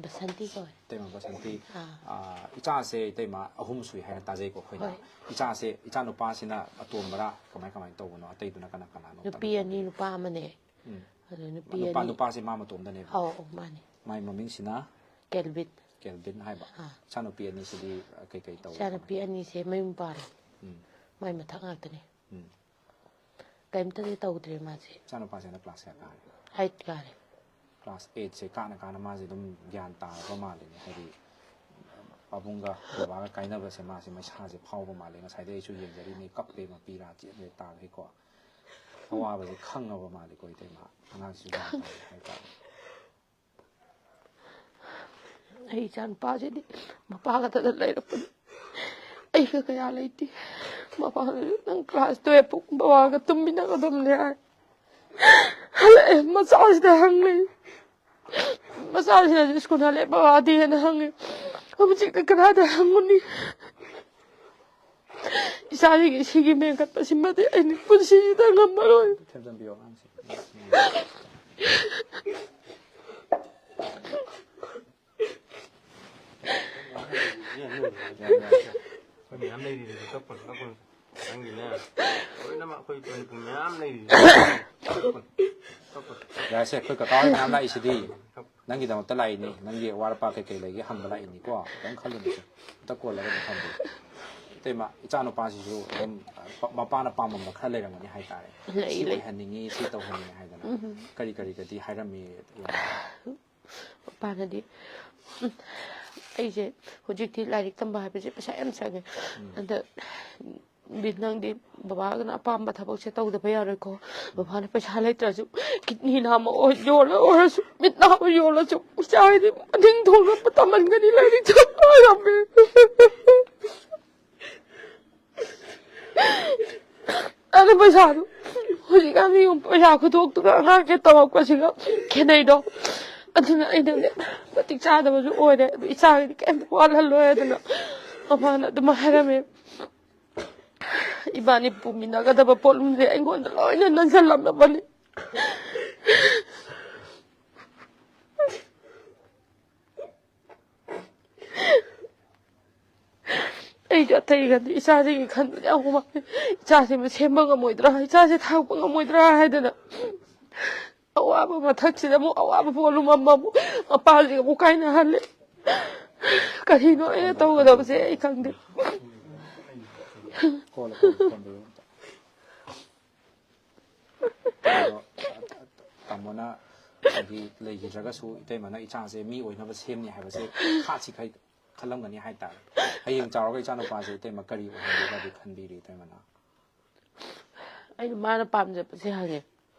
ꯕꯁꯟꯇꯤ ꯀꯧꯋꯦ꯫ ꯏꯇꯩꯃ ꯕꯁꯟꯇꯤ, ꯑꯥ꯫ ꯑꯥ, ꯏꯆꯥꯁꯦ ꯏꯇꯩꯃ ꯑꯍꯨꯝ ꯁꯨꯏ ꯍꯥꯏꯅ ꯇꯥꯖꯩꯀꯣ ꯑꯩꯈꯣꯏꯅ꯫ ꯍꯣꯏ꯫ ꯏꯆꯥꯁꯦ, ꯏꯆꯥ ꯅꯨꯄꯥꯁꯤꯅ ꯑꯇꯣꯝꯕꯔꯥ, ꯀꯃꯥꯏ ꯀꯃꯥꯏꯅ ꯇꯧꯕꯅꯣ? ꯑꯇꯩꯗꯨꯅ ꯀꯅꯥ ꯀꯅꯥꯅꯣ? ꯅꯨꯄꯤ ꯑꯅꯤ, ꯅꯨꯄꯥ ꯑꯃꯅꯦ꯫ ꯎꯝ꯫ ꯑꯗꯨ ꯅꯨꯄꯤ ꯅꯨꯄꯥ, ꯑꯅꯤ ꯅꯨꯄꯥꯁꯦ ꯃꯥ ꯃꯇꯣꯝꯗꯅꯦꯕ? ꯑꯧ, ꯑꯧ, ꯃꯥꯅꯦ꯫ ꯃꯥꯏ ꯃꯃꯤꯡꯁꯤꯅ? ꯀꯦꯜꯚꯤꯟ꯫ ꯀꯦꯜꯚꯤꯟ ꯍꯥꯏꯕ꯫ ꯑꯥ꯫ ꯏꯆꯥꯅꯨꯄꯤ ꯑꯅꯤꯁꯤꯗꯤ ꯀꯩꯀꯩ ꯇꯧꯏ? ꯏꯆꯥꯅꯨꯄꯤ ꯑꯅꯤꯁꯦ ꯃꯌꯨꯝ ꯄꯥꯜꯂꯦ꯫ ꯎꯝ꯫ ꯃꯥꯏ ꯃꯊꯛ ꯉꯥꯛꯇꯅꯦ꯫ ꯎꯝ꯫ ꯀꯩꯝꯇꯗꯤ ꯇꯧꯗ꯭ꯔꯤ ꯃꯥꯁꯦ꯫ ꯏꯆꯥꯅꯨꯄꯥꯁꯦ ꯍꯟꯗꯛ ꯀ꯭ꯂꯥꯁ ꯀꯌꯥ ꯀꯥꯔꯦ? ꯑꯩꯠ ꯀꯥꯔꯦ꯫ ꯀ꯭ꯂꯥꯁ ꯑꯩꯠꯁꯦ ꯀꯥꯅ ꯀꯥꯅ ꯃꯥꯁꯦ ꯑꯗꯨꯝ ꯒ꯭ꯌꯥꯟ ꯇꯥꯔꯕ ꯃꯥꯜꯂꯦꯅꯦ, ꯍꯥꯏꯗꯤ ꯄꯥꯕꯨꯡꯒ ꯕꯕꯥꯒ ꯀꯥꯏꯅꯕꯁꯦ ꯃꯥꯁꯦ ꯃꯩꯁꯥꯁꯦ ꯐꯥꯎꯕ ꯃꯥꯜꯂꯦ꯫ ꯉꯁꯥꯏꯗꯩ ꯑꯩꯁꯨ ꯌꯦꯡꯖꯔꯤꯅꯤ, ꯀꯞꯄꯦ, ꯃꯄꯤ ꯏꯔꯥ ꯆꯦꯠꯂꯦ ꯇꯥꯈꯩꯀꯣ꯫ ꯑꯋꯥꯕꯁꯦ ꯈꯪꯉꯕ ꯃꯥꯜꯂꯦꯀꯣ ꯏꯇꯩꯃ꯫ ꯑꯉꯥꯡꯁꯤꯁꯨ ꯌꯥꯝ ꯐꯩ ꯍꯥꯏꯇꯥꯔꯦ꯫ ꯑꯩ ꯏꯆꯥ ꯅꯨꯄꯥꯁꯤꯗꯤ ꯃꯄꯥ ꯈꯛꯇꯗ ꯂꯩꯔꯛꯄꯅꯤ꯫ ꯑꯩꯒ ꯀꯌꯥ ꯂꯩꯇꯦ꯫ ꯃꯄꯥꯗꯨꯁꯨ ꯅꯪ ꯀ꯭ꯂꯥꯁ ꯇꯨꯌꯦꯜꯞ ꯐꯥꯎ ꯕꯕꯥꯒ ꯇꯨꯝꯃꯤꯟꯅꯒꯗꯕꯅꯦ ꯍꯥꯏ꯫ ꯍꯜꯂꯛꯑꯦ, ꯃꯆꯥꯁꯤꯗ ꯍꯪꯂꯛꯏ꯫ ꯃꯆꯥꯁꯤꯅꯁꯨ ꯁ꯭ꯀꯨꯜ ꯍꯜꯂꯛꯑꯦ ꯕꯕꯥꯗꯤꯅ ꯍꯪꯉꯤ꯫ ꯍꯧꯖꯤꯛꯇꯤ ꯀꯗꯥꯏꯗ ꯍꯪꯉꯨꯅꯤ? ꯏꯆꯥꯁꯤꯒꯤ ꯁꯤꯒꯤ ꯃꯦꯟꯈꯠꯄꯁꯤꯃꯗꯤ ꯑꯩꯅ ꯄꯨꯟꯁꯤꯁꯤꯗ ꯉꯝꯃꯔꯣꯏ꯫ ꯊꯦꯝꯖꯤꯟꯕꯤꯌꯣ ꯑꯉꯥꯡꯁꯦ꯫ ꯑꯩꯈꯣꯏ ꯃꯌꯥꯝ ꯂꯩꯔꯤꯗꯨꯗꯤ ꯀꯞꯄꯨꯅꯨ ꯀꯞꯄꯨꯅꯨ꯫ ꯅꯪꯒꯤꯅꯦ ꯂꯣꯏꯅꯃꯛ ꯑꯩꯈꯣꯏ ꯃꯅꯤꯄꯨꯔ ꯃꯌꯥꯝ ꯂꯩꯔꯤꯗꯨꯗꯤ꯫ ꯌꯥꯔꯦꯁꯦ, ꯑꯩꯈꯣꯏ ꯀꯀꯥ ꯍꯣꯏ ꯃꯌꯥꯝ ꯂꯥꯛꯏꯁꯤꯗꯤ꯫ ꯅꯪꯒꯤꯗꯃꯛꯇ ꯂꯥꯛꯏꯅꯤ꯫ ꯅꯪꯒꯤ ꯑꯋꯥꯠ ꯑꯄꯥ ꯀꯩꯀꯩ ꯂꯩꯒꯦ ꯍꯪꯕ ꯂꯥꯛꯏꯅꯤꯀꯣ꯫ ꯀꯩꯝ ꯈꯜꯂꯨꯅꯨꯁꯦ꯫ ꯑꯝꯇ ꯀꯣꯜꯂꯒ ꯑꯗꯨꯝ ꯊꯝꯕꯤꯌꯨ꯫ ꯏꯇꯩꯃ, ꯏꯆꯥ ꯅꯨꯄꯥꯁꯤꯁꯨ ꯑꯗꯨꯝ ꯄ- ꯃꯄꯥꯅ ꯄꯥꯝꯃꯝꯕ ꯈꯔ ꯂꯩꯔꯝꯒꯅꯤ ꯍꯥꯏꯇꯥꯔꯦ꯫ ꯂꯩ, ꯁꯤ ꯂꯩ꯫ ꯑꯣꯏꯍꯟꯅꯤꯡꯉꯤ, ꯁꯤ ꯇꯧꯍꯟꯅꯤꯡꯉꯤ ꯍꯥꯏꯗꯅ꯫ ꯀꯔꯤ ꯀꯔꯤꯒꯗꯤ ꯍꯥꯏꯔꯝꯃꯤ? ꯃꯄꯥꯅꯗꯤ "ꯎꯝ, ꯑꯩꯁꯦ ꯍꯧꯖꯤꯛꯇꯤ ꯂꯥꯏꯔꯤꯛ ꯇꯝꯕ ꯍꯥꯏꯕꯁꯦ ꯄꯩꯁꯥ ꯌꯥꯝ ꯆꯪꯉꯦ꯫ ꯑꯗ ꯕꯤ- ꯅꯪꯗꯤ ꯕꯕꯥꯒꯅ ꯑꯄꯥꯝꯕ ꯊꯕꯛꯁꯦ ꯇꯧꯗꯕ ꯌꯥꯔꯣꯏꯀꯣ꯫ ꯕꯕꯥꯅ ꯄꯩꯁꯥ ꯂꯩꯇ꯭ꯔꯁꯨ ꯀꯤꯠꯅꯤ ꯅꯥꯝꯃ ꯑꯣꯏ- ꯌꯣꯜꯂ ꯑꯣꯏꯔꯁꯨ, ꯃꯤꯠ ꯅꯥꯝꯃ ꯌꯣꯜꯂꯁꯨ ꯏꯆꯥꯒꯤꯗꯤ ꯃꯅꯤꯡ ꯊꯣꯡꯅ ꯇꯝꯍꯟꯒꯅꯤ ꯂꯥꯏꯔꯤꯛ ꯇꯝꯕ ꯍꯥꯏꯔꯝꯃꯦ꯫ ꯑꯗꯨ ꯄꯩꯁꯥꯗꯣ ꯍꯧꯖꯤꯛꯀꯥꯟꯗꯤ ꯌꯦꯡꯉꯨ, ꯄꯩꯁꯥ ꯈꯨꯗꯣꯛꯇꯨꯒ ꯑꯉꯥꯡꯒꯤ ꯇꯧꯔꯛꯄꯁꯤꯒ ꯈꯦꯠꯅꯩꯗꯣ꯫ ꯑꯗꯨꯅ ꯑꯩꯅꯅꯦ ꯃꯇꯤꯛ ꯆꯥꯗꯕꯁꯨ ꯑꯣꯏꯔꯦ, ꯑꯗꯨ ꯏꯆꯥꯒꯤꯗꯤ ꯀꯩꯝꯇ ꯋꯥꯠꯍꯜꯂꯣꯏ ꯍꯥꯏꯗꯅ ꯃꯄꯥꯅ ꯑꯗꯨꯝ ꯍꯥꯏꯔꯝꯃꯦ꯫ ꯏꯕꯥꯅꯤ ꯄꯨꯃꯤꯟꯅꯒꯗꯕ ꯄꯣꯠꯂꯨꯝꯁꯦ ꯑꯩꯉꯣꯟꯗ ꯂꯣꯏꯅ ꯅꯟꯁꯤꯜꯂꯝꯂꯕꯅꯤ꯫ ꯑꯩꯁꯨ ꯑꯇꯩꯒꯗꯤ ꯏꯆꯥꯁꯤꯒꯤ ꯈꯟꯕꯗ ꯌꯥꯝ ꯋꯥꯏ꯫ ꯏꯆꯥꯁꯤꯕꯨ ꯁꯦꯝꯕ ꯉꯝꯃꯣꯏꯗ꯭ꯔꯥ, ꯏꯆꯥꯁꯦ ꯊꯥꯛꯄ ꯉꯝꯃꯣꯏꯗ꯭ꯔꯥ ꯍꯥꯏꯗꯅ ꯑꯋꯥꯕ ꯃꯊꯛꯁꯤꯗ ꯑꯃꯨꯛ ꯑꯋꯥꯕ ꯄꯣꯠꯂꯨꯝ ꯑꯃꯃꯨꯛ ꯃꯄꯥꯁꯤꯒ ꯑꯃꯨꯛ ꯀꯥꯏꯅꯍꯜꯂꯦ꯫ ꯀꯔꯤꯅꯣ ꯑꯩꯅ ꯇꯧꯒꯗꯕꯁꯦ ꯑꯩ ꯈꯪꯗꯦ꯫ ꯀꯣꯜꯂ ꯀꯣꯜꯂ ꯊꯝꯕꯤꯌꯨ ꯑꯝꯇ꯫ ꯑꯗꯣ, ꯇꯥꯃꯣꯅ ꯍꯥꯏꯗꯤ ꯂꯩꯈꯤꯗ꯭ꯔꯒꯁꯨ ꯏꯇꯩꯃꯅ ꯏꯆꯥꯁꯦ ꯃꯤ ꯑꯣꯏꯅꯕ ꯁꯦꯝꯅꯤ ꯍꯥꯏꯕꯁꯦ ꯈꯥꯁꯤꯈꯩ ꯈꯜꯂꯝꯒꯅꯤ ꯍꯥꯏꯇꯥꯔꯦ꯫ ꯍꯌꯦꯡ ꯆꯥꯎꯔꯒ ꯏꯆꯥꯅꯨꯄꯥꯁꯦ ꯏꯇꯩꯃ ꯀꯔꯤ ꯑꯣꯏꯍꯟꯒꯦꯒꯗꯤ ꯈꯟꯕꯤꯔꯤ ꯏꯇꯩꯃꯅ? ꯑꯩꯅ ꯃꯥꯅ ꯄꯥꯝꯖꯕꯁꯦ ꯍꯪꯉꯦ꯫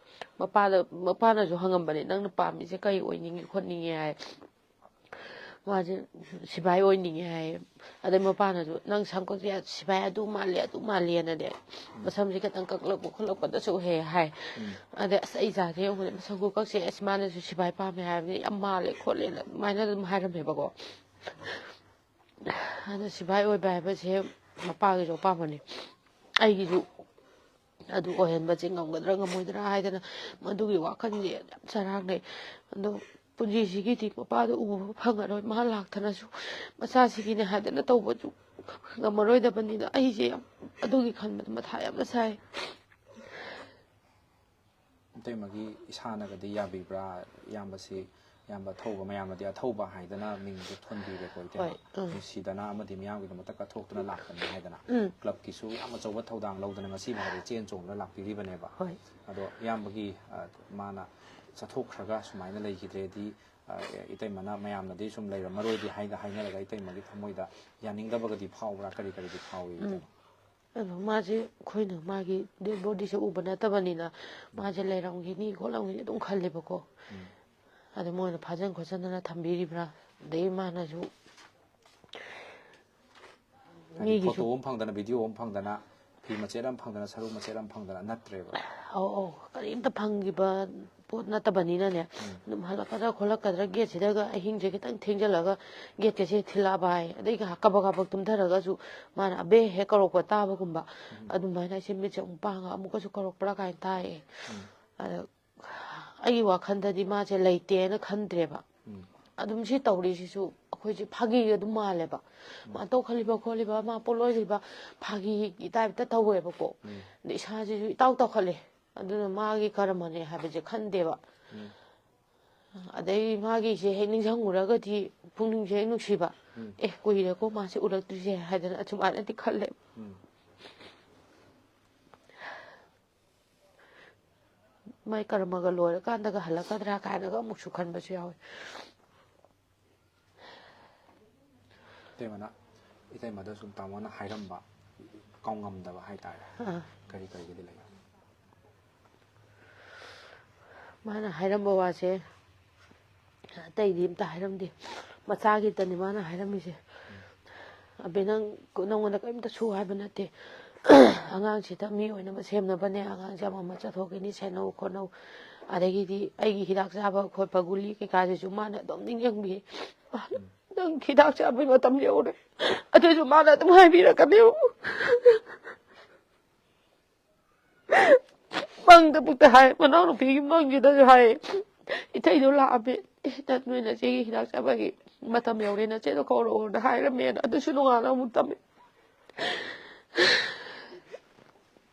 ꯃꯄꯥꯗ ꯃꯄꯥꯅꯁꯨ ꯍꯪꯉꯝꯕꯅꯦ, "ꯅꯪꯅ ꯄꯥꯝꯃꯤꯁꯦ ꯀꯩ ꯑꯣꯏꯅꯤꯡꯉꯤ ꯈꯣꯠꯅꯤꯡꯉꯤ?" ꯍꯥꯏ꯫ ꯃꯥꯁꯦ ꯁꯤꯐꯥꯏ ꯑꯣꯏꯅꯤꯡꯉꯦ ꯍꯥꯏ꯫ ꯑꯗꯩ ꯃꯄꯥꯅꯁꯨ, "ꯅꯪ ꯁꯝ ꯀꯛꯁꯦ ꯁꯤꯐꯥꯏ ꯑꯗꯨ ꯃꯥꯜꯂꯦ, ꯑꯗꯨ ꯃꯥꯜꯂꯦꯅꯗꯤ ꯃꯁꯝꯁꯦ ꯈꯤꯇꯪ ꯀꯛꯂꯛꯄ ꯈꯣꯠꯂꯛꯄꯗꯁꯨ ꯍꯦꯛ ꯍꯥꯏ꯫ ꯑꯗꯩ ꯑꯁ ꯑꯩ ꯏꯆꯥꯁꯦ ꯌꯦꯡꯉꯨꯅꯦ, ꯃꯁꯝ ꯈꯨꯀꯛꯁꯦ, ꯑꯁ ꯃꯥꯅꯁꯨ ꯁꯤꯐꯥꯏ ꯄꯥꯝꯃꯦ ꯍꯥꯏꯕꯅꯤ, ꯌꯥꯝ ꯃꯥꯜꯂꯦ ꯈꯣꯠꯂꯦꯅ" ꯑꯗꯨꯃꯥꯏꯅ ꯑꯗꯨꯝ ꯍꯥꯏꯔꯝꯃꯦꯕꯀꯣ꯫ ꯑꯗꯣ ꯁꯤꯐꯥꯏ ꯑꯣꯏꯕ ꯍꯥꯏꯕꯁꯦ ꯃꯄꯥꯒꯤꯁꯨ ꯑꯄꯥꯝꯕꯅꯤ, ꯑꯩꯒꯤꯁꯨ ꯑꯗꯨ ꯑꯣꯏꯍꯟꯕꯁꯦ ꯉꯝꯒꯗ꯭ꯔꯥ ꯉꯝꯃꯣꯏꯗ꯭ꯔꯥ ꯍꯥꯏꯗꯅ ꯃꯗꯨꯒꯤ ꯋꯥꯈꯜꯁꯦ ꯌꯥꯝ ꯆꯔꯥꯡꯅꯩ꯫ ꯑꯗꯣ ꯄꯨꯟꯁꯤꯁꯤꯒꯤꯗꯤ ꯃꯄꯥꯗꯣ ꯎꯕ ꯐꯪꯉꯔꯣꯏ, ꯃꯥ ꯂꯥꯛꯇꯅꯁꯨ ꯃꯆꯥꯁꯤꯒꯤꯅꯦ ꯍꯥꯏꯗꯅ ꯇꯧꯕꯁꯨ ꯉꯝꯃꯔꯣꯏꯗꯕꯅꯤꯅ ꯑꯩꯁꯦ ꯌꯥꯝ ꯑꯗꯨꯒꯤ ꯈꯟꯕꯗ ꯃꯊꯥ ꯌꯥꯝꯅ ꯁꯥꯏ꯫ ꯏꯇꯩꯃꯒꯤ ꯏꯁꯥꯅꯒꯗꯤ ꯌꯥꯕꯤꯕ꯭ꯔꯥ? ꯏꯌꯥꯝꯕꯁꯤ, ꯏꯌꯥꯝꯕ ꯑꯊꯧꯕ, ꯃꯌꯥꯝꯅꯗꯤ ꯑꯊꯧꯕ ꯍꯥꯏꯗꯅ ꯃꯤꯡꯁꯨ ꯊꯣꯟꯕꯤꯔꯦꯀꯣ, ꯏꯇꯩꯃ꯫ ꯍꯣꯏ, ꯎꯝ꯫ ꯅꯨꯡꯁꯤꯗꯅ ꯑꯃꯗꯤ ꯃꯤꯌꯥꯝꯒꯤꯗꯃꯛꯇ ꯀꯠꯊꯣꯛꯇꯨꯅ ꯂꯥꯛꯄꯅꯤ ꯍꯥꯏꯗꯅ꯫ ꯎꯝ꯫ ꯀ꯭ꯂꯕꯀꯤꯁꯨ ꯌꯥꯝ ꯑꯆꯧꯕ ꯊꯧꯗꯥꯡ ꯂꯧꯗꯅ ꯉꯁꯤ ꯐꯥꯎꯕ ꯆꯦꯟ ꯆꯣꯡꯗꯨꯅ ꯂꯥꯛꯄꯤꯔꯤꯕꯅꯦꯕ꯫ ꯍꯣꯏ꯫ ꯑꯗꯣ ꯏꯌꯥꯝꯕꯒꯤ, ꯑ, ꯃꯥꯅ ꯆꯠꯊꯣꯛꯈ꯭ꯔꯒ ꯁꯨꯃꯥꯏꯅ ꯂꯩꯈꯤꯗ꯭ꯔꯦꯗꯤ, ꯑ, ꯏꯇꯩꯃꯅ ꯃꯌꯥꯝꯅꯗꯤ ꯁꯨꯝ ꯂꯩꯔꯝꯃꯔꯣꯏꯗꯤ ꯍꯥꯏꯗ ꯍꯥꯏꯅꯔꯒ ꯏꯇꯩꯃꯒꯤ ꯊꯃꯣꯏꯗ ꯌꯥꯅꯤꯡꯗꯕꯒꯗꯤ ꯐꯥꯎꯕ꯭ꯔꯥ? ꯀꯔꯤ ꯀꯔꯤꯗꯤ ꯐꯥꯎꯏ, ꯎꯝ꯫ ꯏꯇꯩꯃ? ꯑꯗꯣ ꯃꯥꯁꯦ ꯑꯩꯈꯣꯏꯅ ꯃꯥꯒꯤ ꯗꯦꯗ ꯕꯣꯗꯤꯁꯦ ꯎꯕ ꯅꯠꯇꯕꯅꯤꯅ ꯃꯥꯁꯦ ꯂꯩꯔꯝꯈꯤꯅꯤ ꯈꯣꯠꯂꯝꯈꯤꯅꯤ ꯑꯗꯨꯝ ꯈꯜꯂꯦꯕꯀꯣ꯫ ꯎꯝ꯫ ꯑꯗꯣ ꯃꯣꯏꯅ ꯐꯥꯖꯟ ꯈꯣꯠꯆꯟꯗꯅ ꯊꯝꯕꯤꯔꯤꯕ꯭ꯔꯥ? ꯑꯗꯩ ꯃꯥꯅꯁꯨ ꯍꯥꯏꯗꯤ ꯃꯤꯒꯤꯁꯨ ꯐꯣꯇꯣ ꯑꯃ ꯐꯪꯗꯅ, ꯚꯤꯗꯤꯑꯣ ꯑꯃ ꯐꯪꯗꯅ, ꯐꯤ ꯃꯆꯦꯠ ꯑꯃ ꯐꯪꯗꯅ, ꯁꯔꯨ ꯃꯆꯦꯠ ꯑꯃ ꯐꯪꯗꯅ ꯅꯠꯇ꯭ꯔꯦꯕ꯫ ꯑꯧ ꯑꯧ ꯀꯔꯤꯝꯇ ꯐꯪꯈꯤꯕ ꯄꯣꯠ ꯅꯠꯇꯕꯅꯤꯅꯅꯦ꯫ ꯑꯗꯨꯝ ꯍꯜꯂꯛꯀꯗ꯭ꯔꯥ ꯈꯣꯠꯂꯛꯀꯗ꯭ꯔꯥ ꯒꯦꯠꯁꯤꯗꯒ ꯑꯍꯤꯡꯁꯦ ꯈꯤꯇꯪ ꯊꯦꯡꯖꯤꯜꯂꯒ ꯒꯦꯠꯀꯁꯦ ꯊꯤꯜꯂꯛꯑꯕ ꯍꯥꯏ꯫ ꯑꯗꯩ ꯉꯥꯏꯍꯥꯛ ꯀꯕꯛ ꯀꯕꯛ ꯇꯨꯝꯊꯔꯒꯁꯨ ꯃꯥꯅ ꯑꯕꯦ ꯍꯦꯛ ꯀꯧꯔꯛꯄ ꯇꯥꯕꯒꯨꯝꯕ꯫ ꯑꯗꯨꯃꯥꯏꯅ ꯑꯩꯁꯦ ꯃꯤꯠꯁꯦ ꯑꯃꯨꯛ ꯄꯥꯡꯉꯒ ꯑꯃꯨꯛꯀꯁꯨ ꯀꯧꯔꯛꯄ꯭ꯔꯥ ꯀꯥꯏꯅ ꯇꯥꯏꯌꯦ꯫ ꯑꯗ ꯑꯩꯒꯤ ꯋꯥꯈꯜꯗꯗꯤ ꯃꯥꯁꯦ ꯂꯩꯇꯦꯅ ꯈꯟꯗ꯭ꯔꯦꯕ꯫ ꯎꯝ꯫ ꯑꯗꯨꯝ ꯁꯤ ꯇꯧꯔꯤꯁꯤꯁꯨ ꯑꯩꯈꯣꯏꯁꯦ ꯐꯥꯒꯤ ꯑꯗꯨꯝ ꯃꯥꯜꯂꯦꯕ꯫ ꯃꯥ ꯇꯧꯈꯠꯂꯤꯕ ꯈꯣꯠꯂꯤꯕ, ꯃꯥ ꯄꯣꯠꯂꯣꯏꯔꯤꯕ ꯐꯥꯒꯤꯒꯤ ꯇꯥꯏꯞꯇ ꯇꯧꯋꯦꯕꯀꯣ꯫ ꯑꯗ ꯏꯁꯥꯁꯤꯁꯨ ꯏꯇꯥꯎ ꯇꯥꯎꯈꯠꯂꯦ꯫ ꯑꯗꯨꯅ ꯃꯥꯒꯤ ꯀꯔꯃꯅꯦ ꯍꯥꯏꯕꯁꯦ ꯈꯟꯗꯦꯕ꯫ ꯑꯗꯩ ꯃꯥꯒꯤꯁꯦ ꯍꯦꯛ ꯅꯤꯡꯁꯤꯡꯉꯨꯔꯒꯗꯤ ꯄꯨꯛꯅꯤꯡꯁꯦ ꯍꯦꯛ ꯅꯨꯡꯁꯤꯕ꯫ ꯑꯦ, ꯀꯨꯏꯔꯦꯀꯣ ꯃꯥꯁꯦ ꯎꯔꯛꯇ꯭ꯔꯤꯁꯦ ꯍꯥꯏꯗꯅ ꯑꯁꯨꯃꯥꯏꯅꯗꯤ ꯈꯜꯂꯦ꯫ ꯃꯥꯏ ꯀꯔꯃꯒ ꯂꯣꯏꯔꯀꯥꯟꯗꯒ ꯍꯜꯂꯛꯀꯗ꯭ꯔꯥ ꯀꯥꯏꯅꯒ ꯑꯃꯨꯛꯁꯨ ꯈꯟꯕꯁꯨ ꯌꯥꯎꯋꯤ꯫ ꯏꯇꯩꯃꯅ, ꯏꯇꯩꯃꯗ ꯁꯨꯝ ꯇꯥꯃꯣꯅ ꯍꯥꯏꯔꯝꯕ ꯀꯥꯎꯉꯝꯗꯕ ꯍꯥꯏꯇꯥꯔꯦ꯫ ꯑꯥ꯫ ꯀꯔꯤ ꯀꯔꯤꯒꯗꯤ ꯂꯩ? ꯃꯥꯅ ꯍꯥꯏꯔꯝꯕ ꯋꯥꯁꯦ ꯑꯇꯩꯗꯤ ꯑꯝꯇ ꯍꯥꯏꯔꯝꯗꯦ꯫ ꯃꯆꯥꯒꯤꯇꯅꯤ ꯃꯥꯅ ꯍꯥꯏꯔꯝꯃꯤꯁꯦ꯫ "ꯑꯕꯦ, ꯅꯪ, ꯅꯪꯉꯣꯟꯗ ꯀꯔꯤꯝꯇ ꯁꯨ ꯍꯥꯏꯕ ꯅꯠꯇꯦ꯫ ꯑꯉꯥꯡꯁꯤꯗ ꯃꯤ ꯑꯣꯏꯅꯕ ꯁꯦꯝꯅꯕꯅꯦ꯫ ꯑꯉꯥꯡꯁꯦ ꯑꯃ ꯑꯃ ꯆꯠꯊꯣꯛꯈꯤꯅꯤ, ꯁꯦꯟꯅꯧ ꯈꯣꯠꯅꯧ꯫ ꯑꯗꯒꯤꯗꯤ ꯑꯩꯒꯤ ꯍꯤꯗꯥꯛ ꯆꯥꯕ ꯈꯣꯠꯄ, ꯒꯨꯂꯤ ꯀꯩꯀꯥꯁꯤꯁꯨ ꯃꯥꯅ ꯑꯗꯨꯝ ꯅꯤꯡꯁꯤꯡꯕꯤ꯫ ꯅꯪ ꯍꯤꯗꯥꯛ ꯆꯥꯕꯩ ꯃꯇꯝ ꯌꯧꯔꯦ꯫ ꯑꯗꯨꯁꯨ ꯃꯥꯅ ꯑꯗꯨꯝ ꯍꯥꯏꯕꯤꯔꯛꯀꯅꯦꯕ"꯫ ꯃꯪꯗꯕꯨꯛꯇ ꯍꯥꯏ, ꯃꯅꯥꯎꯅꯨꯄꯤꯒꯤ ꯃꯪꯁꯤꯗꯁꯨ ꯍꯥꯏ, "ꯏꯊꯩꯗꯣ ꯂꯥꯛꯑꯝꯃꯦ, ꯑꯦ, ꯅ-, ꯅꯣꯏ ꯅꯆꯦꯒꯤ ꯍꯤꯗꯥꯛ ꯆꯥꯕꯒꯤ ꯃꯇꯝ ꯌꯧꯔꯦ, ꯅꯆꯦꯗꯣ ꯀꯧꯔꯛꯑꯣꯅ" ꯍꯥꯏꯔꯝꯃꯦꯅ꯫ ꯑꯗꯨꯁꯨ ꯅꯣꯡꯉꯥꯜꯂ ꯑꯃꯨꯛ ꯇꯝꯃꯦ꯫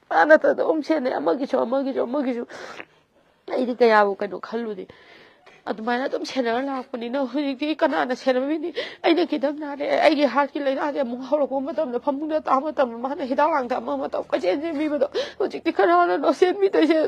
ꯃꯥꯅ ꯑꯗꯨꯝ ꯁꯦꯟꯅꯩ, ꯑꯃꯒꯤꯁꯨ, ꯑꯃꯒꯤꯁꯨ, ꯑꯃꯒꯤꯁꯨ꯫ ꯑꯩꯗꯤ ꯀꯌꯥꯕꯨ ꯀꯩꯅꯣ ꯈꯜꯂꯨꯗꯦ꯫ ꯑꯗꯨꯃꯥꯏꯅ ꯑꯗꯨꯝ ꯁꯦꯟꯅꯔ ꯂꯥꯛꯄꯅꯤꯅ ꯍꯧꯖꯤꯛꯇꯤ ꯀꯅꯥꯅ ꯁꯦꯟꯅꯕꯤꯅꯤ? ꯑꯩꯅ ꯈꯤꯇꯪ ꯅꯥꯔꯦ, ꯑꯩꯒꯤ ꯍꯥꯔꯠꯀꯤ ꯂꯥꯏꯅꯥꯁꯦ ꯑꯃꯨꯛ ꯍꯧꯔꯛꯄ ꯃꯇꯝꯗ, ꯐꯃꯨꯡꯗ ꯇꯥꯕ ꯃꯇꯝꯗ ꯃꯥꯅ ꯍꯤꯗꯥꯛ ꯂꯥꯡꯊꯛ ꯑꯃ ꯑꯃ ꯇꯧ ꯀꯣꯏꯆꯦꯟ ꯆꯦꯟꯕꯤꯕꯗꯣ, ꯍꯧꯖꯤꯛꯇꯤ ꯀꯅꯥꯅꯅꯣ ꯆꯦꯟꯕꯤꯗꯣꯏꯁꯦ?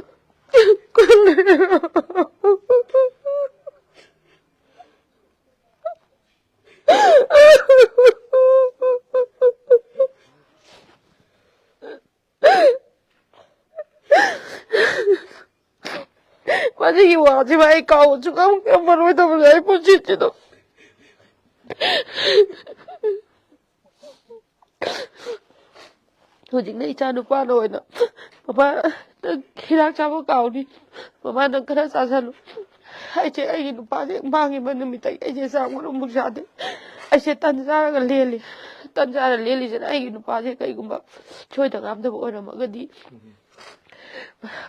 ꯃꯁꯤꯒꯤ ꯋꯥꯁꯤꯃ ꯑꯩ ꯀꯥꯎꯕ ꯁꯨꯡꯉꯝ ꯉꯝꯃꯔꯣꯏꯗꯕꯅꯦ ꯑꯩ ꯄꯨꯟꯁꯤꯁꯤꯗ꯫ ꯍꯧꯖꯤꯛꯅ ꯏꯆꯥ ꯅꯨꯄꯥꯅ ꯑꯣꯏꯅ, "ꯃꯃꯥ, ꯅꯪ ꯍꯤꯗꯥꯛ ꯆꯥꯕ ꯀꯥꯎꯅꯤ, ꯃꯃꯥ, ꯅꯪ ꯈꯔ ꯆꯥꯁꯜꯂꯨ"꯫ ꯑꯩꯁꯦ ꯑꯩꯒꯤ ꯅꯨꯄꯥꯁꯦ ꯃꯥꯡꯈꯤꯕ ꯅꯨꯃꯤꯠꯇꯒꯤ ꯑꯩꯁꯦ ꯆꯥꯛ ꯃꯔꯨꯝ ꯑꯃꯨꯛ ꯆꯥꯗꯦ꯫ ꯑꯩꯁꯦ ꯇꯟ ꯆꯥꯔꯒ ꯂꯦꯜꯂꯤ꯫ ꯇꯟ ꯆꯥꯔ ꯂꯦꯜꯂꯤꯁꯤꯅ ꯑꯩꯒꯤ ꯅꯨꯄꯥꯁꯦ ꯀꯩꯒꯨꯝꯕ ꯁꯣꯏꯗ ꯉꯥꯝꯗꯕ ꯑꯣꯏꯔꯝꯃꯒꯗꯤ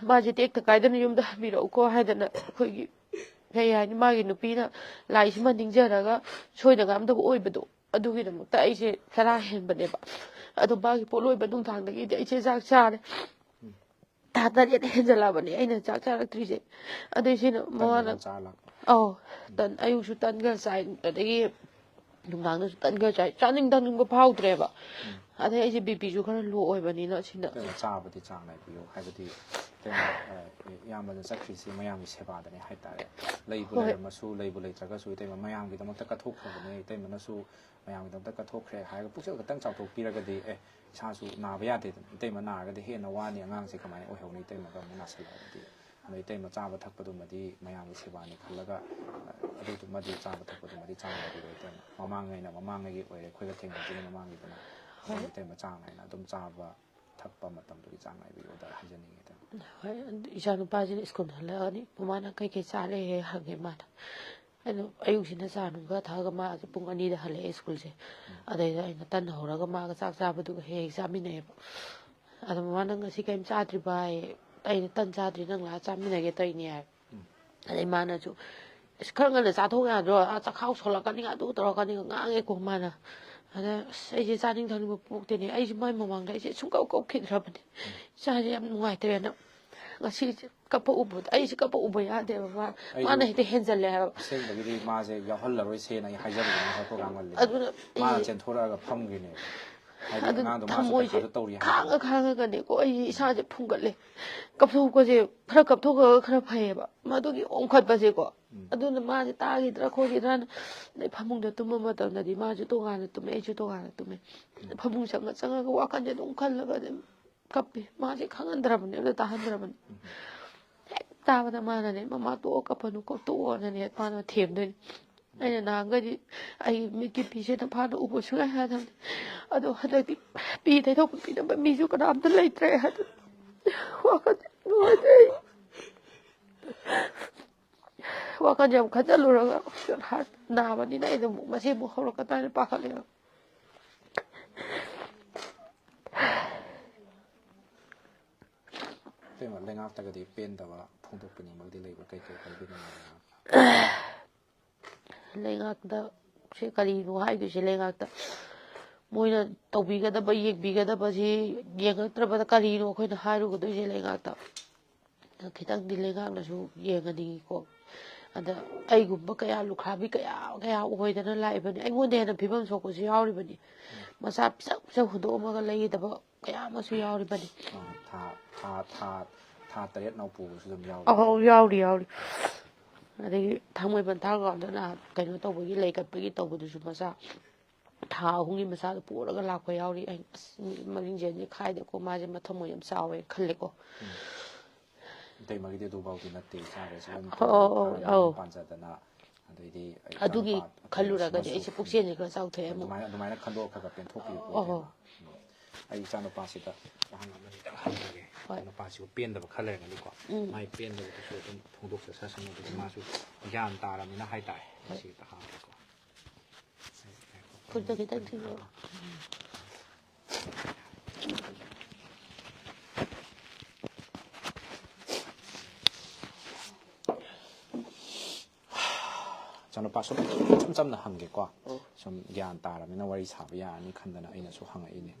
ꯃꯥꯁꯦ ꯇꯦꯛꯇ ꯀꯥꯏꯗꯅ ꯌꯨꯝꯗ ꯍꯟꯕꯤꯔꯛꯎꯀꯣ ꯍꯥꯏꯗꯅ ꯑꯩꯈꯣꯏꯒꯤ, ꯀꯩ ꯍꯥꯏꯅꯤ, ꯃꯥꯒꯤ ꯅꯨꯄꯤꯅ ꯂꯥꯏꯁꯤꯃ ꯅꯤꯡꯖꯔꯒ ꯁꯣꯏꯗ ꯉꯥꯝꯗꯕ ꯑꯣꯏꯕꯗꯣ, ꯑꯗꯨꯒꯤꯗꯃꯛꯇ ꯑꯩꯁꯦ ꯆꯔꯥ ꯍꯦꯟꯕꯅꯦꯕ꯫ ꯑꯗꯣ ꯃꯥꯒꯤ ꯄꯣꯠꯂꯣꯏꯕ ꯅꯨꯡꯗꯥꯡꯗꯒꯤꯗꯤ ꯑꯩꯁꯦ ꯆꯥꯛ ꯆꯥꯔꯦ꯫ ꯊꯥ ꯇꯔꯦꯠ ꯍꯦꯟꯖꯜꯂꯛꯑꯕꯅꯦ ꯑꯩꯅ ꯆꯥꯛ ꯆꯥꯔꯛꯇ꯭ꯔꯤꯁꯦ꯫ ꯑꯗꯩ ꯁꯤꯅ ꯇꯟ ꯃꯃꯥꯅ ꯈꯔ ꯆꯥꯔ ꯂꯥꯛꯄ꯫ ꯑꯧ꯫ ꯇꯟ, ꯑꯌꯨꯛꯁꯨ ꯇꯟ ꯈꯔ ꯆꯥꯏ, ꯑꯗꯒꯤ ꯅꯨꯡꯗꯥꯡꯗꯁꯨ ꯇꯟ ꯈꯔ ꯆꯥꯏ, ꯆꯥꯅꯤꯡ ꯊꯛꯅꯤꯡꯕ ꯐꯥꯎꯗ꯭ꯔꯦꯕ꯫ ꯎꯝ꯫ ꯑꯗꯩ ꯑꯩꯁꯦ ꯕꯤ ꯄꯤꯁꯨ ꯈꯔ ꯂꯣ ꯑꯣꯏꯕꯅꯤꯅ ꯁꯤꯅ꯫ ꯏꯇꯩꯃ, ꯆꯥꯕꯗꯤ ꯆꯥꯡ ꯅꯥꯏꯕꯤꯌꯨ, ꯍꯥꯏꯕꯗꯤ ꯏꯇꯩꯃ, ꯑ, ꯏꯌꯥꯝꯕꯅ ꯆꯠꯈ꯭ꯔꯤꯁꯤ ꯃꯌꯥꯝꯒꯤ ꯁꯦꯕꯥꯗꯅꯦ ꯍꯥꯏꯇꯥꯔꯦ꯫ ꯂꯩꯕꯨ ꯍꯣꯏ꯫ ꯂꯩꯔꯝꯃꯁꯨ, ꯂꯩꯕꯨ ꯂꯩꯇ꯭ꯔꯒꯁꯨ ꯏꯇꯩꯃ ꯃꯌꯥꯝꯒꯤꯗꯃꯛꯇ ꯀꯠꯊꯣꯛꯈ꯭ꯔꯕꯅꯦ꯫ ꯏꯇꯩꯃꯅꯁꯨ ꯃꯌꯥꯝꯒꯤꯗꯃꯛꯇ ꯀꯠꯊꯣꯛꯈ꯭ꯔꯦ ꯍꯥꯏꯔꯒ ꯄꯨꯛꯆꯦꯜ ꯈꯛꯇꯪ ꯆꯥꯎꯊꯣꯛꯄꯤꯔꯒꯗꯤ, ꯑꯦ, ꯏꯁꯥꯁꯨ ꯅꯥꯕ ꯌꯥꯗꯦꯗꯅ꯫ ꯏꯇꯩꯃ ꯅꯥꯔꯒꯗꯤ ꯍꯦꯟꯅ ꯋꯥꯅꯤ, ꯑꯉꯥꯡꯁꯦ ꯀꯃꯥꯏꯅ ꯑꯣꯏꯍꯧꯅꯤ ꯏꯇꯩꯃꯒ ꯑꯃꯨꯛ ꯅꯥꯁꯤꯜꯂꯛꯑꯒꯗꯤ? ꯑꯗꯣ ꯏꯇꯩꯃ ꯆꯥꯕ ꯊꯛꯄꯗꯨꯃꯗꯤ ꯃꯌꯥꯝꯒꯤ ꯁꯦꯕꯥꯅꯤ ꯈꯜꯂꯒ, ꯑ, ꯑꯗꯨꯗꯨꯃꯗꯤ ꯆꯥꯕ ꯊꯛꯄꯗꯨꯃꯗꯤ ꯆꯥꯡ ꯅꯥꯏꯕꯤꯔꯣ ꯏꯇꯩꯃ꯫ ꯃꯃꯥꯡꯉꯩꯅ ꯃꯃꯥꯡꯉꯩꯒꯤ ꯑꯣꯏꯔꯦ, ꯑꯩꯈꯣꯏꯒ ꯊꯦꯡꯅꯗ꯭ꯔꯤꯉꯩ ꯃꯃꯥꯡꯒꯤꯗꯨꯅ꯫ ꯑꯗꯨꯝ ꯏꯇꯩꯃ ꯆꯥꯡ ꯅꯥꯏꯅ ꯑꯗꯨꯝ ꯆꯥꯕ ꯊꯛꯄ ꯃꯇꯝꯗꯨꯒꯤ ꯆꯥꯡ ꯅꯥꯏꯕꯤꯌꯣꯗ ꯍꯥꯏꯖꯅꯤꯡꯉꯤ ꯏꯇꯩꯃ꯫ ꯍꯣꯏ, ꯑꯗꯨ ꯏꯆꯥꯅꯨꯄꯥꯁꯤꯅ ꯁ꯭ꯀꯨꯜ ꯍꯜꯂꯛꯑꯅꯤ, ꯃꯃꯥꯅ "ꯀꯩꯀꯩ ꯆꯥ ꯂꯩꯔꯦ?" ꯍꯪꯉꯦ ꯃꯥꯅ꯫ ꯑꯩꯅ ꯑꯌꯨꯛꯁꯤꯅ ꯆꯥ ꯅꯨꯡꯒ ꯊꯛꯑꯒ ꯃꯥꯁꯦ ꯄꯨꯡ ꯑꯅꯤꯗ ꯍꯜꯂꯛꯑꯦ ꯁ꯭ꯀꯨꯜꯁꯦ꯫ ꯑꯗꯩꯗ ꯑꯩꯅ ꯇꯟ ꯍꯧꯔꯒ ꯃꯥꯒ ꯆꯥꯛ ꯆꯥꯕꯗꯨꯒ ꯍꯦꯛ ꯍꯦꯛ ꯆꯥꯃꯤꯟꯅꯩꯌꯦꯕ꯫ ꯑꯗꯣ ꯃꯃꯥ, "ꯅꯪ ꯉꯁꯤ ꯀꯔꯤꯝ ꯆꯥꯗ꯭ꯔꯤꯕ?" ꯍꯥꯏꯌꯦ꯫ "ꯑꯩꯅ ꯇꯟ ꯆꯥꯗ꯭ꯔꯤ, ꯅꯪ ꯂꯥꯛꯑ ꯆꯥꯃꯤꯟꯅꯒꯦ ꯇꯧꯔꯤꯅꯦ" ꯍꯥꯏ꯫ ꯑꯗꯩ ꯃꯥꯅꯁꯨ, "ꯑꯁ, ꯈꯔ ꯉꯟꯅ ꯆꯥꯊꯣꯛ ꯌꯥꯗ꯭ꯔꯣ? ꯑꯥ, ꯆꯥꯛꯈꯥꯎ ꯁꯣꯜꯂꯛꯀꯅꯤ, ꯑꯗꯨ ꯇꯧꯔꯛꯀꯅꯤ" ꯉꯥꯡꯉꯦꯀꯣ ꯃꯥꯅ꯫ ꯑꯗ, "ꯑꯁ, ꯑꯩꯁꯦ ꯆꯥꯅꯤꯡ ꯊꯛꯅꯤꯡꯕ ꯄꯣꯛꯇꯦꯅꯦ, ꯑꯩꯁꯦ ꯃꯥꯏ ꯃꯃꯥꯡꯗ ꯑꯩꯁꯦ ꯁꯨꯡꯀꯞ ꯀꯞꯈꯤꯗ꯭ꯔꯕꯅꯦ, ꯏꯁꯥꯁꯦ ꯌꯥꯝ ꯅꯨꯡꯉꯥꯏꯇ꯭ꯔꯦꯅ꯫ ꯉꯁꯤꯁꯦ ꯀꯞꯄ ꯎꯕꯗ ꯑꯩꯁꯦ ꯀꯞꯄ ꯎꯕ ꯌꯥꯗꯦꯕ, ꯃꯥ, ꯑꯩꯁꯨ ꯃꯥꯅ ꯍꯦꯛꯇ ꯍꯦꯟꯖꯜꯂꯦ ꯍꯥꯏꯕ"꯫ ꯑꯁꯦꯡꯕꯒꯤꯗꯤ ꯃꯥꯁꯦ ꯌꯥꯎꯍꯜꯂꯔꯣꯏꯁꯦꯅ ꯑꯩ ꯍꯥꯏꯖꯕꯅꯦ ꯉꯁꯥꯏ ꯄ꯭ꯔꯣꯒ꯭ꯔꯥꯝ ꯍꯜꯂꯤꯉꯩꯗ꯫ ꯑꯗꯨꯅ ꯃꯥꯅ ꯑꯩ ꯆꯦꯟꯊꯣꯔꯛꯑꯒ ꯐꯝꯈ꯭ꯔꯤꯅꯦꯕ꯫ ꯍꯥꯏꯗꯤ ꯑꯗꯨ ꯑꯉꯥꯡꯗꯣ ꯃꯥꯁꯨ ꯊꯃꯣꯏꯁꯦ ꯄꯩꯈꯥꯗꯣ ꯇꯧꯔꯤ ꯍꯥꯏꯕꯗꯣ꯫ ꯈꯥꯡꯉ ꯈꯥꯡꯉꯒꯅꯦꯀꯣ ꯑꯩ ꯏꯁꯥꯁꯦ ꯐꯨꯡꯒꯠꯂꯦ꯫ ꯀꯞꯊꯣꯛꯄꯁꯦ ꯈꯔ ꯀꯞꯊꯣꯛꯈ꯭ꯔꯒ ꯈꯔ ꯐꯩꯌꯦꯕ, ꯃꯗꯨꯒꯤ ꯑꯣꯟꯈꯠꯄꯁꯦꯀꯣ꯫ ꯎꯝ꯫ ꯑꯗꯨꯅ ꯃꯥꯁꯦ ꯇꯥꯈꯤꯗ꯭ꯔꯥ ꯈꯣꯠꯈꯤꯗ꯭ꯔꯥꯅ, ꯑꯗꯩ ꯐꯃꯨꯡꯗ ꯇꯨꯝꯕ ꯃꯇꯝꯗꯗꯤ ꯃꯥꯁꯨ ꯇꯣꯉꯥꯟꯅ ꯇꯨꯝꯃꯦ, ꯑꯩꯁꯨ ꯇꯣꯉꯥꯟꯅ ꯇꯨꯝꯃꯦ꯫ ꯐꯃꯨꯡ ꯆꯪꯉ ꯆꯪꯉꯒ ꯋꯥꯈꯜꯁꯦ ꯑꯗꯨꯝ ꯈꯜꯂꯒ ꯑꯗꯨꯝ ꯀꯞꯄꯤ꯫ ꯃꯥꯁꯦ ꯈꯪꯍꯟꯗ꯭ꯔꯕꯅꯦ, ꯑꯝꯇ ꯇꯥꯍꯟꯗ꯭ꯔꯕꯅꯦ꯫ ꯍꯦꯛ ꯇꯥꯕꯗ ꯃꯥꯅꯅꯦ, "ꯃꯃꯥ, ꯇꯣꯛꯑꯣ, ꯀꯞꯄꯅꯨꯀꯣ, ꯇꯣꯛꯑꯣꯅꯅꯦ" ꯃꯥꯅ ꯊꯦꯝꯗꯣꯏꯅꯦ꯫ ꯑꯩꯅ ꯅꯍꯥꯟꯈꯩꯗꯤ ꯑꯩ ꯃꯤꯠꯀꯤ ꯄꯤꯁꯦ ꯅꯐꯥꯗ ꯎꯕ ꯁꯨꯡꯌꯥ ꯌꯥꯗꯕꯅꯦ꯫ ꯑꯗꯣ ꯍꯟꯗꯛꯇꯤ ꯄꯤ ꯇꯩꯊꯣꯛꯄ ꯄꯤꯅꯕ ꯃꯤꯁꯨ ꯀꯅꯥꯝꯇ ꯂꯩꯇ꯭ꯔꯦ ꯍꯥꯏꯗꯅ ꯋꯥꯈꯜꯁꯦ ꯅꯨꯡꯉꯥꯏꯇꯦ ꯑꯩ꯫ ꯋꯥꯈꯜꯁꯦ ꯌꯥꯝ ꯈꯟꯖꯜꯂꯨꯔꯒ ꯅꯥꯕꯅꯤꯅ ꯑꯩꯅ ꯑꯃꯨꯛ ꯃꯁꯤ ꯑꯃꯨꯛ ꯍꯧꯔꯛꯀꯗ꯭ꯔꯥ ꯍꯥꯏꯅ ꯄꯥꯈꯠꯂꯦꯕ꯫ ꯏꯇꯩꯃ, ꯂꯩꯉꯥꯛꯇꯒꯗꯤ ꯄꯦꯟꯗꯕ ꯐꯣꯡꯗꯣꯛꯄꯤꯅꯤꯡꯕꯒꯗꯤ ꯂꯩꯕ꯭ꯔꯥ? ꯀꯩ ꯀꯩ ꯍꯥꯏꯕꯤꯅꯤꯡꯕ? ꯂꯩꯉꯥꯛꯇ ꯁꯦ ꯀꯔꯤꯅꯣ ꯍꯥꯏꯗꯣꯏꯁꯦ? ꯂꯩꯉꯥꯛꯇ ꯃꯣꯏꯅ ꯇꯧꯕꯤꯒꯗꯕ, ꯌꯦꯡꯕꯤꯒꯗꯕꯁꯤ ꯌꯦꯡꯉꯛꯇ꯭ꯔꯕꯗ ꯀꯔꯤꯅꯣ ꯑꯩꯈꯣꯏꯅ ꯍꯥꯏꯔꯨꯒꯗꯣꯏꯁꯦ ꯂꯩꯉꯥꯛꯇ? ꯈꯤꯇꯪꯗꯤ ꯂꯩꯉꯥꯛꯅꯁꯨ ꯌꯦꯡꯍꯟꯅꯤꯡꯉꯤꯀꯣ꯫ ꯑꯗ ꯑꯩꯒꯨꯝꯕ ꯀꯌꯥ ꯂꯨꯈ꯭ꯔꯥꯕꯤ ꯀꯌꯥ ꯀꯌꯥ ꯑꯣꯏꯗꯅ ꯂꯥꯛꯏꯕꯅꯤ, ꯑꯩꯉꯣꯟꯗ ꯍꯦꯟꯅ ꯐꯤꯕꯝ ꯁꯣꯛꯄꯁꯨ ꯌꯥꯎꯔꯤꯕꯅꯤ꯫ ꯃꯆꯥ ꯄꯤꯁꯛ ꯄꯤꯁꯛ ꯍꯨꯟꯗꯣꯛꯑꯝꯃꯒ ꯂꯩꯒꯗꯕ ꯀꯌꯥ ꯑꯃꯁꯨ ꯌꯥꯎꯔꯤꯕꯅꯤ꯫ ꯑꯥ, ꯊꯥ, ꯊꯥ, ꯊꯥ, ꯊꯥ ꯇꯔꯦꯠ ꯅꯥꯎ ꯄꯨꯕꯁꯨ ꯑꯗꯨꯝ ꯌꯥꯎꯔꯤ꯫ ꯑꯧ, ꯌꯥꯎꯔꯤ, ꯌꯥꯎꯔꯤ꯫ ꯑꯗꯒꯤ ꯊꯥꯡꯃꯩꯕꯟ ꯊꯥꯡꯒꯥꯎꯗ ꯅꯍꯥꯟ ꯀꯩꯅꯣ ꯇꯧꯕꯒꯤ, ꯂꯩ ꯀꯠꯄꯒꯤ ꯇꯧꯕꯗꯨꯁꯨ ꯃꯆꯥ ꯊꯥ ꯑꯍꯨꯝꯒꯤ ꯃꯆꯥꯗꯣ ꯄꯨꯔꯒ ꯂꯥꯛꯄ ꯌꯥꯎꯔꯤ꯫ ꯑꯩ, ꯑꯁ, ꯃꯤ ꯃꯔꯤꯡꯖꯦꯜꯁꯦ ꯈꯥꯏꯗꯦꯀꯣ, ꯃꯥꯁꯦ ꯃꯊꯃꯣꯏ ꯌꯥꯝ ꯆꯥꯎꯋꯦꯅ ꯈꯜꯂꯦꯀꯣ꯫ ꯎꯝ꯫ ꯏꯇꯩꯃꯒꯤꯗꯤ ꯑꯗꯨꯐꯥꯎꯗꯤ ꯅꯠꯇꯦ ꯏꯆꯥꯈꯩꯁꯦ ꯂꯣꯏꯅ ꯑꯧ, ꯑꯧ, ꯈꯔ ꯑꯧ꯫ ꯄꯥꯟꯖꯗꯅ ꯑꯗꯩꯗꯤ ꯑꯗꯨꯒꯤ ꯏꯆꯥꯅꯨꯄꯥ ꯈꯜꯂꯨꯔꯒꯗꯤ ꯑꯃꯁꯨ ꯑꯩꯁꯦ ꯄꯨꯛꯆꯦꯜꯁꯦ ꯈꯔ ꯆꯥꯎꯊꯣꯛꯑꯦ ꯑꯃꯨꯛ꯫ ꯑꯗꯨꯃꯥꯏꯅ ꯑꯗꯨꯃꯥꯏꯅ ꯈꯟꯗꯣꯛꯑ ꯈꯔ ꯈꯔ ꯄꯦꯟꯊꯣꯛꯄꯤꯌꯨꯀꯣ ꯑꯣꯍꯣ꯫ ꯏꯇꯩꯃ꯫ ꯎꯝ꯫ ꯑꯩ ꯏꯆꯥꯅꯨꯄꯥꯁꯤꯗ ꯋꯥꯍꯪ ꯑꯃꯅꯤꯗꯪ ꯍꯪꯖꯒꯦ꯫ ꯍꯣꯏ꯫ ꯏꯆꯥꯅꯨꯄꯥꯁꯤꯕꯨ ꯄꯦꯟꯗꯕ ꯈꯔ ꯂꯩꯔꯝꯒꯅꯤꯀꯣ꯫ ꯎꯝ꯫ ꯃꯥꯏ ꯄꯦꯟꯗꯕꯗꯨꯁꯨ ꯑꯗꯨꯝ ꯐꯣꯡꯗꯣꯛꯆꯁꯅꯨ, ꯑꯗꯨꯗꯤ ꯃꯥꯁꯨ ꯒ꯭ꯌꯥꯟ ꯇꯥꯔꯕꯅꯤꯅ ꯍꯥꯏꯇꯥꯔꯦ꯫ ꯁꯤ ꯈꯤꯇ ꯍꯥꯞꯄꯨꯀꯣ꯫ ꯈꯨꯠꯇ ꯈꯤꯇꯪ ꯊꯤꯡꯖꯤꯜꯂꯣ꯫ ꯏꯆꯥꯅꯨꯄꯥ, ꯁꯨꯝ ꯏꯆꯝ ꯆꯝꯅ ꯍꯪꯒꯦꯀꯣ꯫ ꯁꯨꯝ ꯒ꯭ꯌꯥꯟ ꯇꯥꯔꯕꯅꯤꯅ ꯋꯥꯔꯤ ꯁꯥꯕ ꯌꯥꯔꯅꯤ ꯈꯟꯗꯅ ꯑꯩꯅꯁꯨ ꯍꯪꯉꯛꯏꯅꯦ꯫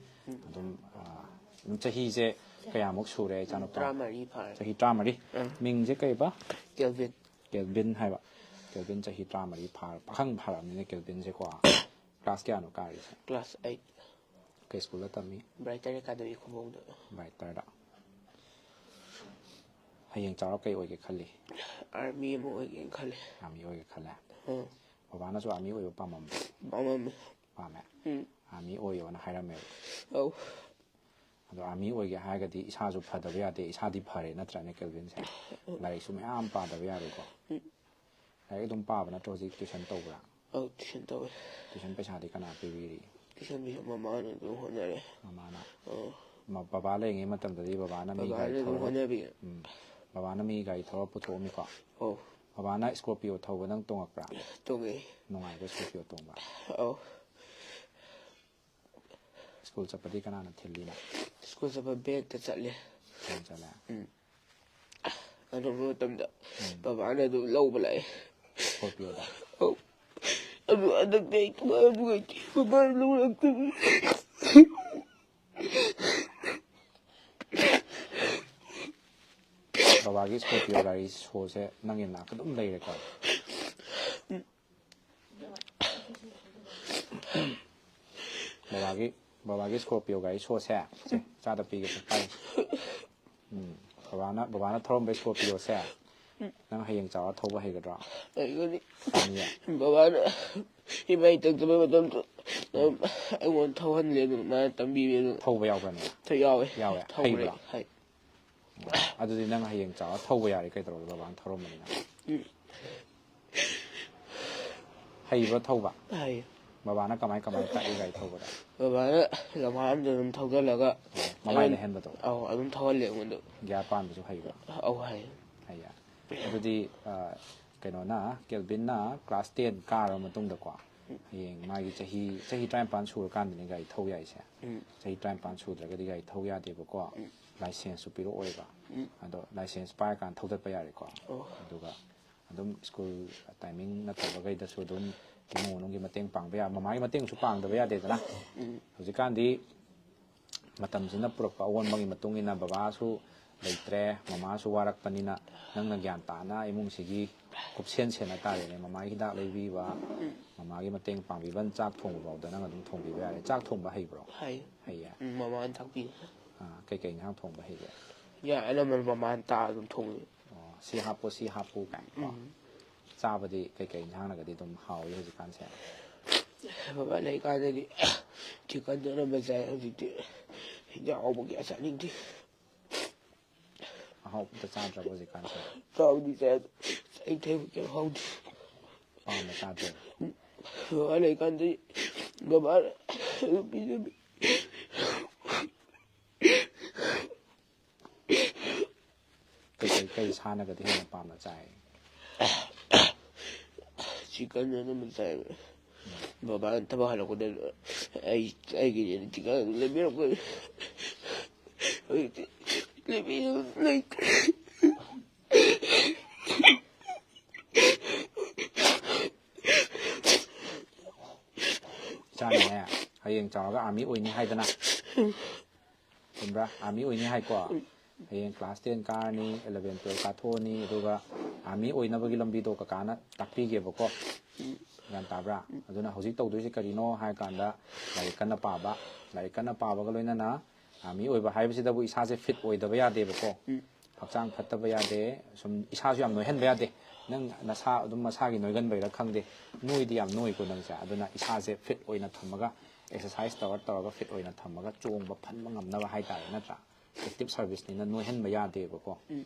ꯑꯗꯨꯝ, ꯑꯥ, ꯑꯗꯨꯝ ꯆꯍꯤꯁꯦ ꯀꯌꯥꯃꯨꯛ ꯁꯨꯔꯦ ꯏꯆꯥꯅꯨꯄꯥ? ꯇꯔꯥꯃꯔꯤ ꯐꯥꯔꯦ꯫ ꯆꯍꯤ ꯇꯔꯥꯃꯔꯤ꯫ ꯑꯥ꯫ ꯃꯤꯡꯁꯦ ꯀꯩꯕ? ꯀꯦꯜꯚꯤꯟ꯫ ꯀꯦꯜꯚꯤꯟ ꯍꯥꯏꯕ꯫ ꯀꯦꯜꯚꯤꯟ ꯆꯍꯤ ꯇꯔꯥꯃꯔꯤ ꯐꯥꯔ-, ꯄꯥꯈꯪ ꯐꯥꯔꯕꯅꯤꯅꯦ ꯀꯦꯜꯚꯤꯟꯁꯦꯀꯣ꯫ ꯀ꯭ꯂꯥꯁ ꯀꯌꯥꯅꯣ ꯀꯥꯔꯤꯁꯦ? Class eight. ꯀꯩ ꯁ꯭ꯀꯨꯜꯗ ꯇꯝꯃꯤ? ꯕ꯭ꯔꯥꯏꯇꯔ ꯑꯦꯀꯥꯗꯃꯤ ꯈꯨꯕꯣꯡꯗ꯫ ꯕ꯭ꯔꯥꯏꯇꯔꯗ꯫ ꯍꯌꯦꯡ ꯆꯥꯎꯔ ꯀꯩ ꯑꯣꯏꯒꯦ ꯈꯜꯂꯤ? ꯑꯥꯔꯃꯤ ꯑꯃ ꯑꯣꯏꯒꯦꯅ ꯈꯜꯂꯦ꯫ ꯑꯥꯔꯃꯤ ꯑꯣꯏꯒꯦ ꯈꯜꯂꯦ꯫ ꯎꯝ꯫ ꯕꯕꯥꯅꯁꯨ ꯑꯥꯔꯃꯤ ꯑꯣꯏꯕ ꯄꯥꯝꯃꯝꯕ? ꯄꯥꯝꯃꯝꯃꯦ꯫ ꯄꯥꯝꯃꯦ꯫ ꯎꯝ꯫ ꯑꯥꯔꯃꯤ ꯑꯣꯏꯌꯣꯅ ꯍꯥꯏꯔꯝꯃꯦꯕ꯫ ꯑꯧ꯫ ꯑꯗꯣ ꯑꯥꯔꯃꯤ ꯑꯣꯏꯒꯦ ꯍꯥꯏꯔꯒꯗꯤ ꯏꯁꯥꯁꯨ ꯐꯗꯕ ꯌꯥꯗꯦ꯫ ꯏꯁꯥꯗꯤ ꯐꯔꯦ ꯅꯠꯇ꯭ꯔꯅꯦ ꯀꯦꯜꯚꯤꯟꯁꯦ? ꯂꯥꯏꯔꯤꯛꯁꯨ ꯃꯌꯥꯝ ꯄꯥꯗꯕ ꯌꯥꯔꯣꯏꯀꯣ꯫ ꯂꯥꯏꯔꯤꯛ ꯑꯗꯨꯝ ꯄꯥꯕ ꯅꯠꯇ꯭ꯔꯣ ꯍꯧꯖꯤꯛ ꯇ꯭ꯌꯨꯁꯟ ꯇꯧꯕ꯭ꯔꯥ? ꯑꯧ, ꯇ꯭ꯌꯨꯁꯟ ꯇꯧꯋꯦ꯫ ꯇ꯭ꯌꯨꯁꯟ ꯄꯩꯁꯥꯗꯤ ꯀꯅꯥ ꯄꯤꯕꯤꯔꯤ? ꯇ꯭ꯌꯨꯁꯟ ꯄꯩꯁꯥ ꯃꯃꯥꯅ ꯑꯗꯨꯝ ꯍꯣꯠꯅꯔꯦ꯫ ꯃꯃꯥꯅ꯫ ꯑꯧ꯫ ꯃ-, ꯕꯕꯥ ꯂꯩꯔꯤꯉꯩ ꯃꯇꯝꯗꯗꯤ ꯕꯕꯥꯅ ꯃꯤ ꯕꯕꯥꯅ ꯒꯥꯔꯤ ꯑꯗꯨꯝ ꯊꯧꯔ ꯍꯣꯠꯅꯕꯤ꯫ ꯎꯝ꯫ ꯕꯕꯥꯅ ꯃꯤ ꯒꯥꯔꯤ ꯊꯧꯔ ꯄꯨꯊꯣꯛꯑꯝꯃꯤꯀꯣ꯫ ꯑꯧ꯫ ꯕꯕꯥꯅ ꯁ꯭ꯀꯣꯔꯄꯤꯌꯣ ꯊꯧꯕ ꯅꯪ ꯇꯣꯡꯉꯛꯄ꯭ꯔꯥ? ꯇꯣꯡꯉꯛꯑꯦ꯫ ꯅꯨꯡꯉꯥꯏꯕ꯭ꯔꯥ ꯁ꯭ꯀꯣꯔꯄꯤꯌꯣ ꯇꯣꯡꯕ? ꯑꯧ꯫ ꯁ꯭ꯀꯨꯜ ꯆꯠꯄꯗꯤ ꯀꯅꯥꯅ ꯊꯤꯜꯂꯤꯅ? ꯁ꯭ꯀꯨꯜ ꯆꯠꯄ ꯕꯦꯒꯇ ꯆꯠꯂꯦ꯫ ꯅꯪ ꯆꯠꯂꯦ? ꯎꯝ꯫ ꯑꯗꯨꯝꯕ ꯃꯇꯝꯗ ꯕꯕꯥꯅ ꯑꯗꯨꯝ ꯂꯧꯕ ꯂꯥꯛꯑꯦ꯫ ꯁ꯭ꯀꯣꯔꯄꯤꯌꯣꯗ? ꯑꯧ꯫ ꯑꯗꯨ ꯍꯟꯗꯛꯇꯤ ꯑꯩ ꯊꯋꯥꯏ ꯌꯥꯝ ꯅꯨꯡꯉꯥꯏꯇꯦ꯫ ꯕꯕꯥꯅ ꯂꯧꯔꯛꯇꯕꯅꯤ꯫ ꯕꯕꯥꯒꯤ ꯁ꯭ꯀꯣꯔꯄꯤꯌꯣ ꯒꯥꯔꯤ ꯁꯣꯁꯦ ꯅꯪꯒꯤ ꯅꯥꯛꯇ ꯑꯗꯨꯝ ꯂꯩꯔꯦꯀꯣ? ꯕꯕꯥꯒꯤ, ꯕꯕꯥꯒꯤ ꯁ꯭ꯀꯣꯔꯄꯤꯌꯣ ꯒꯥꯔꯤ ꯁꯣꯁꯦ, ꯁꯦ, ꯏꯆꯥꯗ ꯄꯤꯒꯦ, ꯁꯦ, ꯄꯥꯏꯌꯨ꯫ ꯎꯝ, ꯕꯕꯥꯅ, ꯕꯕꯥꯅ ꯊꯧꯔꯝꯕ ꯁ꯭ꯀꯣꯔꯄꯤꯌꯣꯁꯦ ꯅꯪ ꯍꯌꯦꯡ ꯆꯥꯎꯔ ꯊꯧꯕ ꯍꯩꯒꯗ꯭ꯔꯣ? ꯑꯩꯒꯗꯤ ꯍꯩꯅꯤꯌꯦ? ꯕꯕꯥꯅ ꯏꯃꯥ ꯏꯇꯛꯇꯕ ꯃꯇꯝꯗ ꯑꯩꯉꯣꯟꯗ ꯊꯧꯍꯜꯂꯦ ꯑꯗꯨꯝ, ꯃꯥꯅ ꯇꯝꯕꯤꯔꯦ ꯑꯗꯨꯝ꯫ ꯊꯧꯕ ꯌꯥꯎꯕ꯭ꯔꯅꯦ? ꯌꯥꯎꯋꯦ꯫ ꯌꯥꯎꯋꯦ꯫ ꯊꯧꯕ꯭ꯔꯥ? ꯍꯩꯕ꯭ꯔꯥ? ꯍꯩ꯫ ꯑꯗꯨꯗꯤ ꯅꯪ ꯍꯌꯦꯡ ꯆꯥꯎꯔ ꯊꯧꯕ ꯌꯥꯔꯦ, ꯀꯩꯗꯧꯔꯒꯦ? ꯕꯕꯥꯅ ꯊꯧꯔꯝꯕꯅꯤꯅ꯫ ꯍꯩꯕ꯭ꯔꯣ ꯊꯧꯕ? ꯍꯩ꯫ ꯕꯕꯥꯅ ꯀꯃꯥꯏ ꯀꯃꯥꯏ ꯇꯥꯛꯏ ꯒꯥꯔꯤ ꯊꯧꯕꯗ? ꯕꯕꯥꯅ ꯂꯝꯍꯥꯡꯗ ꯑꯗꯨꯝ ꯊꯧꯖꯤꯜꯂꯒ ꯃꯃꯥꯏ ꯂꯩꯍꯟꯕꯗꯣ? ꯑꯧ, ꯑꯗꯨꯝ ꯊꯧꯍꯜꯂꯦ ꯑꯩꯉꯣꯟꯗ꯫ ꯒꯤꯌꯥꯔ ꯄꯥꯟꯕꯁꯨ ꯍꯩꯕ꯭ꯔꯣ? ꯑꯧ, ꯍꯩ꯫ ꯍꯩꯌꯦ꯫ ꯑꯗꯨꯗꯤ ꯑ, ꯀꯩꯅꯣꯅ, ꯀꯦꯜꯕꯤꯟꯅ ꯀ꯭ꯂꯥꯁ ꯇꯦꯟ ꯀꯥꯔꯕ ꯃꯇꯨꯡꯗꯀꯣ, ꯍꯌꯦꯡ ꯃꯥꯒꯤ ꯆꯍꯤ ꯆꯍꯤ ꯇꯔꯥꯅꯤꯄꯥꯟ ꯁꯨꯔꯀꯥꯟꯗꯅꯤ ꯒꯥꯔꯤ ꯊꯧ ꯌꯥꯏꯁꯦ꯫ ꯎꯝ꯫ ꯆꯍꯤ ꯇꯔꯥꯅꯤꯄꯥꯟ ꯁꯨꯗ꯭ꯔꯒꯗꯤ ꯒꯥꯔꯤ ꯊꯧ ꯌꯥꯗꯦꯕꯀꯣ꯫ ꯂꯥꯏꯁꯦꯟꯁꯁꯨ ꯄꯤꯔꯛꯑꯣꯏꯕ꯫ ꯎꯝ꯫ ꯑꯗꯣ ꯂꯥꯏꯁꯦꯟꯁ ꯄꯥꯏꯔꯀꯥꯟꯗ ꯊꯧꯗꯠꯄ ꯌꯥꯔꯦꯀꯣ꯫ ꯑꯣ꯫ ꯑꯗꯨꯒ ꯑꯗꯨꯝ ꯁ꯭ꯀꯨꯜ ꯇꯥꯏꯃꯤꯡ ꯅꯠꯇꯕꯈꯩꯗꯁꯨ ꯑꯗꯨꯝ ꯏꯃꯨꯡ ꯃꯅꯨꯡꯒꯤ ꯃꯇꯦꯡ ꯄꯥꯡꯕ ꯌꯥ, ꯃꯃꯥꯒꯤ ꯃꯇꯦꯡꯁꯨ ꯄꯥꯡꯗꯕ ꯌꯥꯗꯦꯗꯅ꯫ ꯎꯝ꯫ ꯍꯧꯖꯤꯛꯀꯥꯟꯗꯤ ꯃꯇꯝꯁꯤꯅ ꯄꯨꯔꯛꯄ ꯑꯑꯣꯟꯕꯒꯤ ꯃꯇꯨꯡ ꯏꯟꯅ ꯕꯕꯥꯁꯨ ꯂꯩꯇ꯭ꯔꯦ, ꯃꯃꯥꯁꯨ ꯋꯥꯔꯛꯄꯅꯤꯅ ꯅꯪꯅ ꯒ꯭ꯌꯥꯟ ꯇꯥꯅ ꯏꯃꯨꯡꯁꯤꯒꯤ ꯀꯨꯞꯁꯦꯟ ꯁꯦꯟꯅ ꯇꯥꯔꯦꯅꯦ꯫ ꯃꯃꯥꯒꯤ ꯍꯤꯗꯥꯛ ꯂꯩꯕꯤꯕ, ꯃꯃꯥꯒꯤ ꯃꯇꯦꯡ ꯄꯥꯡꯕꯤꯕ, ꯆꯥꯛ ꯊꯣꯡꯕ ꯐꯥꯎꯗ ꯅꯪ ꯑꯗꯨꯝ ꯊꯣꯡꯕꯤꯕ ꯌꯥꯔꯦ꯫ ꯆꯥꯛ ꯊꯣꯡꯕ ꯍꯩꯕ꯭ꯔꯣ? ꯍꯩ꯫ ꯍꯩꯌꯦ꯫ ꯎꯝ, ꯃꯃꯥꯅ ꯊꯥꯛꯄꯤ꯫ ꯑꯥ, ꯀꯩꯀꯩ ꯏꯟꯁꯥꯡ ꯊꯣꯡꯕ ꯍꯩꯒꯦ? ꯌꯥꯏ, ꯑꯅꯝꯕꯅ ꯃꯃꯥꯅ ꯇꯥꯛꯑ ꯑꯗꯨꯝ ꯊꯣꯡꯉꯤ꯫ ꯑꯣ, ꯁꯤ ꯍꯥꯞꯄꯨ, ꯁꯤ ꯍꯥꯞꯄꯨ ꯀꯥꯏꯅꯀꯣ꯫ ꯎꯝ꯫ ꯆꯥꯕꯗꯤ ꯀꯩꯀꯩ ꯏꯟꯁꯥꯡꯅꯒꯗꯤ ꯑꯗꯨꯝ ꯍꯥꯎꯏ ꯍꯧꯖꯤꯛꯀꯥꯟꯁꯦ? ꯕꯕꯥ ꯂꯩꯀꯥꯟꯗꯗꯤ ꯆꯤꯛꯀꯟꯗ ꯑꯅꯝꯕ ꯆꯥꯏ꯫ ꯍꯧꯖꯤꯛꯇꯤ ꯍꯤꯟꯖꯥꯡ ꯑꯍꯥꯎꯕ ꯀꯌꯥ ꯆꯥꯅꯤꯡꯗꯦ꯫ ꯑꯍꯥꯎꯕ ꯑꯝꯇ ꯆꯥꯗ꯭ꯔꯕ ꯍꯧꯖꯤꯛꯀꯥꯟꯁꯦ? ꯆꯥꯕꯨꯗꯤ ꯆꯥꯏ, ꯑꯗꯣ ꯆꯍꯤ ꯊꯦꯡꯕ ꯀꯌꯥ ꯍꯥꯎꯗꯦ꯫ ꯄꯥꯝꯅ ꯆꯥꯗ꯭ꯔꯦꯕ? ꯕꯕꯥ ꯂꯩꯀꯥꯟꯗꯗꯤ ꯕꯕꯥ ꯑꯗꯨꯝ ꯄꯤꯖꯕꯤ꯫ ꯀꯩꯀꯩ, ꯀꯩ ꯁꯥꯟꯅꯒꯗꯤ ꯍꯦꯟꯅ ꯄꯥꯝꯅ ꯆꯥꯏ? ꯆꯤꯛꯀꯟ ꯑꯅꯝꯕ ꯆꯥꯏ꯫ ꯕꯕꯥꯅ ꯊꯕꯛ ꯍꯜꯂꯛꯄꯗ ꯑꯩ, ꯑꯩꯒꯤꯅꯦꯅ ꯆꯤꯛꯀꯟ ꯑꯗꯨꯝ ꯂꯩꯕꯤꯔꯛꯄ꯫ ꯍꯧꯖꯤꯛꯇꯤ ꯂꯩꯕꯤꯅꯕ ꯂꯩꯇ꯭ꯔꯦ꯫ ꯏꯆꯥꯅꯅꯦ, ꯍꯌꯦꯡ ꯆꯥꯎꯔꯒ ꯑꯥꯔꯃꯤ ꯑꯣꯏꯅꯤ ꯍꯥꯏꯗꯅ꯫ ꯆꯨꯝꯕ꯭ꯔꯥ? ꯑꯥꯔꯃꯤ ꯑꯣꯏꯅꯤ ꯍꯥꯏꯀꯣ꯫ ꯍꯌꯦꯡ ꯀ꯭ꯂꯥꯁ ꯇꯦꯟ ꯀꯥꯔꯅꯤ, ꯏꯂꯚꯦꯟ ꯇꯨꯌꯦꯜꯞ ꯀꯥꯊꯣꯛꯑꯅꯤ, ꯑꯗꯨꯒ ꯑꯥꯔꯃꯤ ꯑꯣꯏꯅꯕꯒꯤ ꯂꯝꯕꯤꯗꯣ ꯀꯀꯥꯅ ꯇꯥꯛꯄꯤꯒꯦꯕꯀꯣ꯫ ꯒ꯭ꯌꯥꯟ ꯇꯥꯕ꯭ꯔꯥ? ꯑꯗꯨꯅ ꯍꯧꯖꯤꯛ ꯇꯧꯗꯣꯏꯁꯦ ꯀꯔꯤꯅꯣ ꯍꯥꯏꯔꯀꯥꯟꯗ, ꯂꯥꯏꯔꯤꯛ ꯀꯟꯅ ꯄꯥꯕ꯫ ꯂꯥꯏꯔꯤꯛ ꯀꯟꯅ ꯄꯥꯕꯒ ꯂꯣꯏꯅꯅ ꯑꯥꯔꯃꯤ ꯑꯣꯏꯕ ꯍꯥꯏꯕꯁꯤꯗꯕꯨ ꯏꯁꯥꯁꯦ ꯐꯤꯠ ꯑꯣꯏꯗꯕ ꯌꯥꯗꯦꯕꯀꯣ꯫ ꯍꯛꯆꯥꯡ ꯐꯠꯇꯕ ꯌꯥꯗꯦ꯫ ꯁꯨꯝ ꯏꯁꯥꯁꯨ ꯌꯥꯝ ꯅꯣꯏꯍꯟꯕ ꯌꯥꯗꯦ꯫ ꯅꯪ ꯅꯁꯥ ꯑꯗꯨꯝ ꯃꯁꯥꯒꯤ ꯅꯣꯏꯒꯟꯕꯩꯔꯥ ꯈꯪꯗꯦ, ꯅꯣꯏꯗꯤ ꯌꯥꯝ ꯅꯣꯏꯀꯣ ꯅꯪꯁꯦ꯫ ꯑꯗꯨꯅ ꯏꯁꯥꯁꯦ ꯐꯤꯠ ꯑꯣꯏꯅ ꯊꯝꯃꯒ, ꯑꯦꯛꯁꯔꯁꯥꯏꯁ ꯇꯧꯔ ꯇꯧꯔꯒ ꯐꯤꯠ ꯑꯣꯏꯅ ꯊꯝꯃꯒ ꯆꯣꯡꯕ ꯐꯟꯕ ꯉꯝꯅꯕ ꯍꯥꯏꯇꯥꯔꯦ, ꯅꯠꯇ꯭ꯔꯥ? ꯑꯦꯛꯇꯤꯞ ꯁꯥꯔꯚꯤꯁꯅꯤꯅ ꯅꯣꯏꯍꯟꯕ ꯌꯥꯗꯦꯕꯀꯣ꯫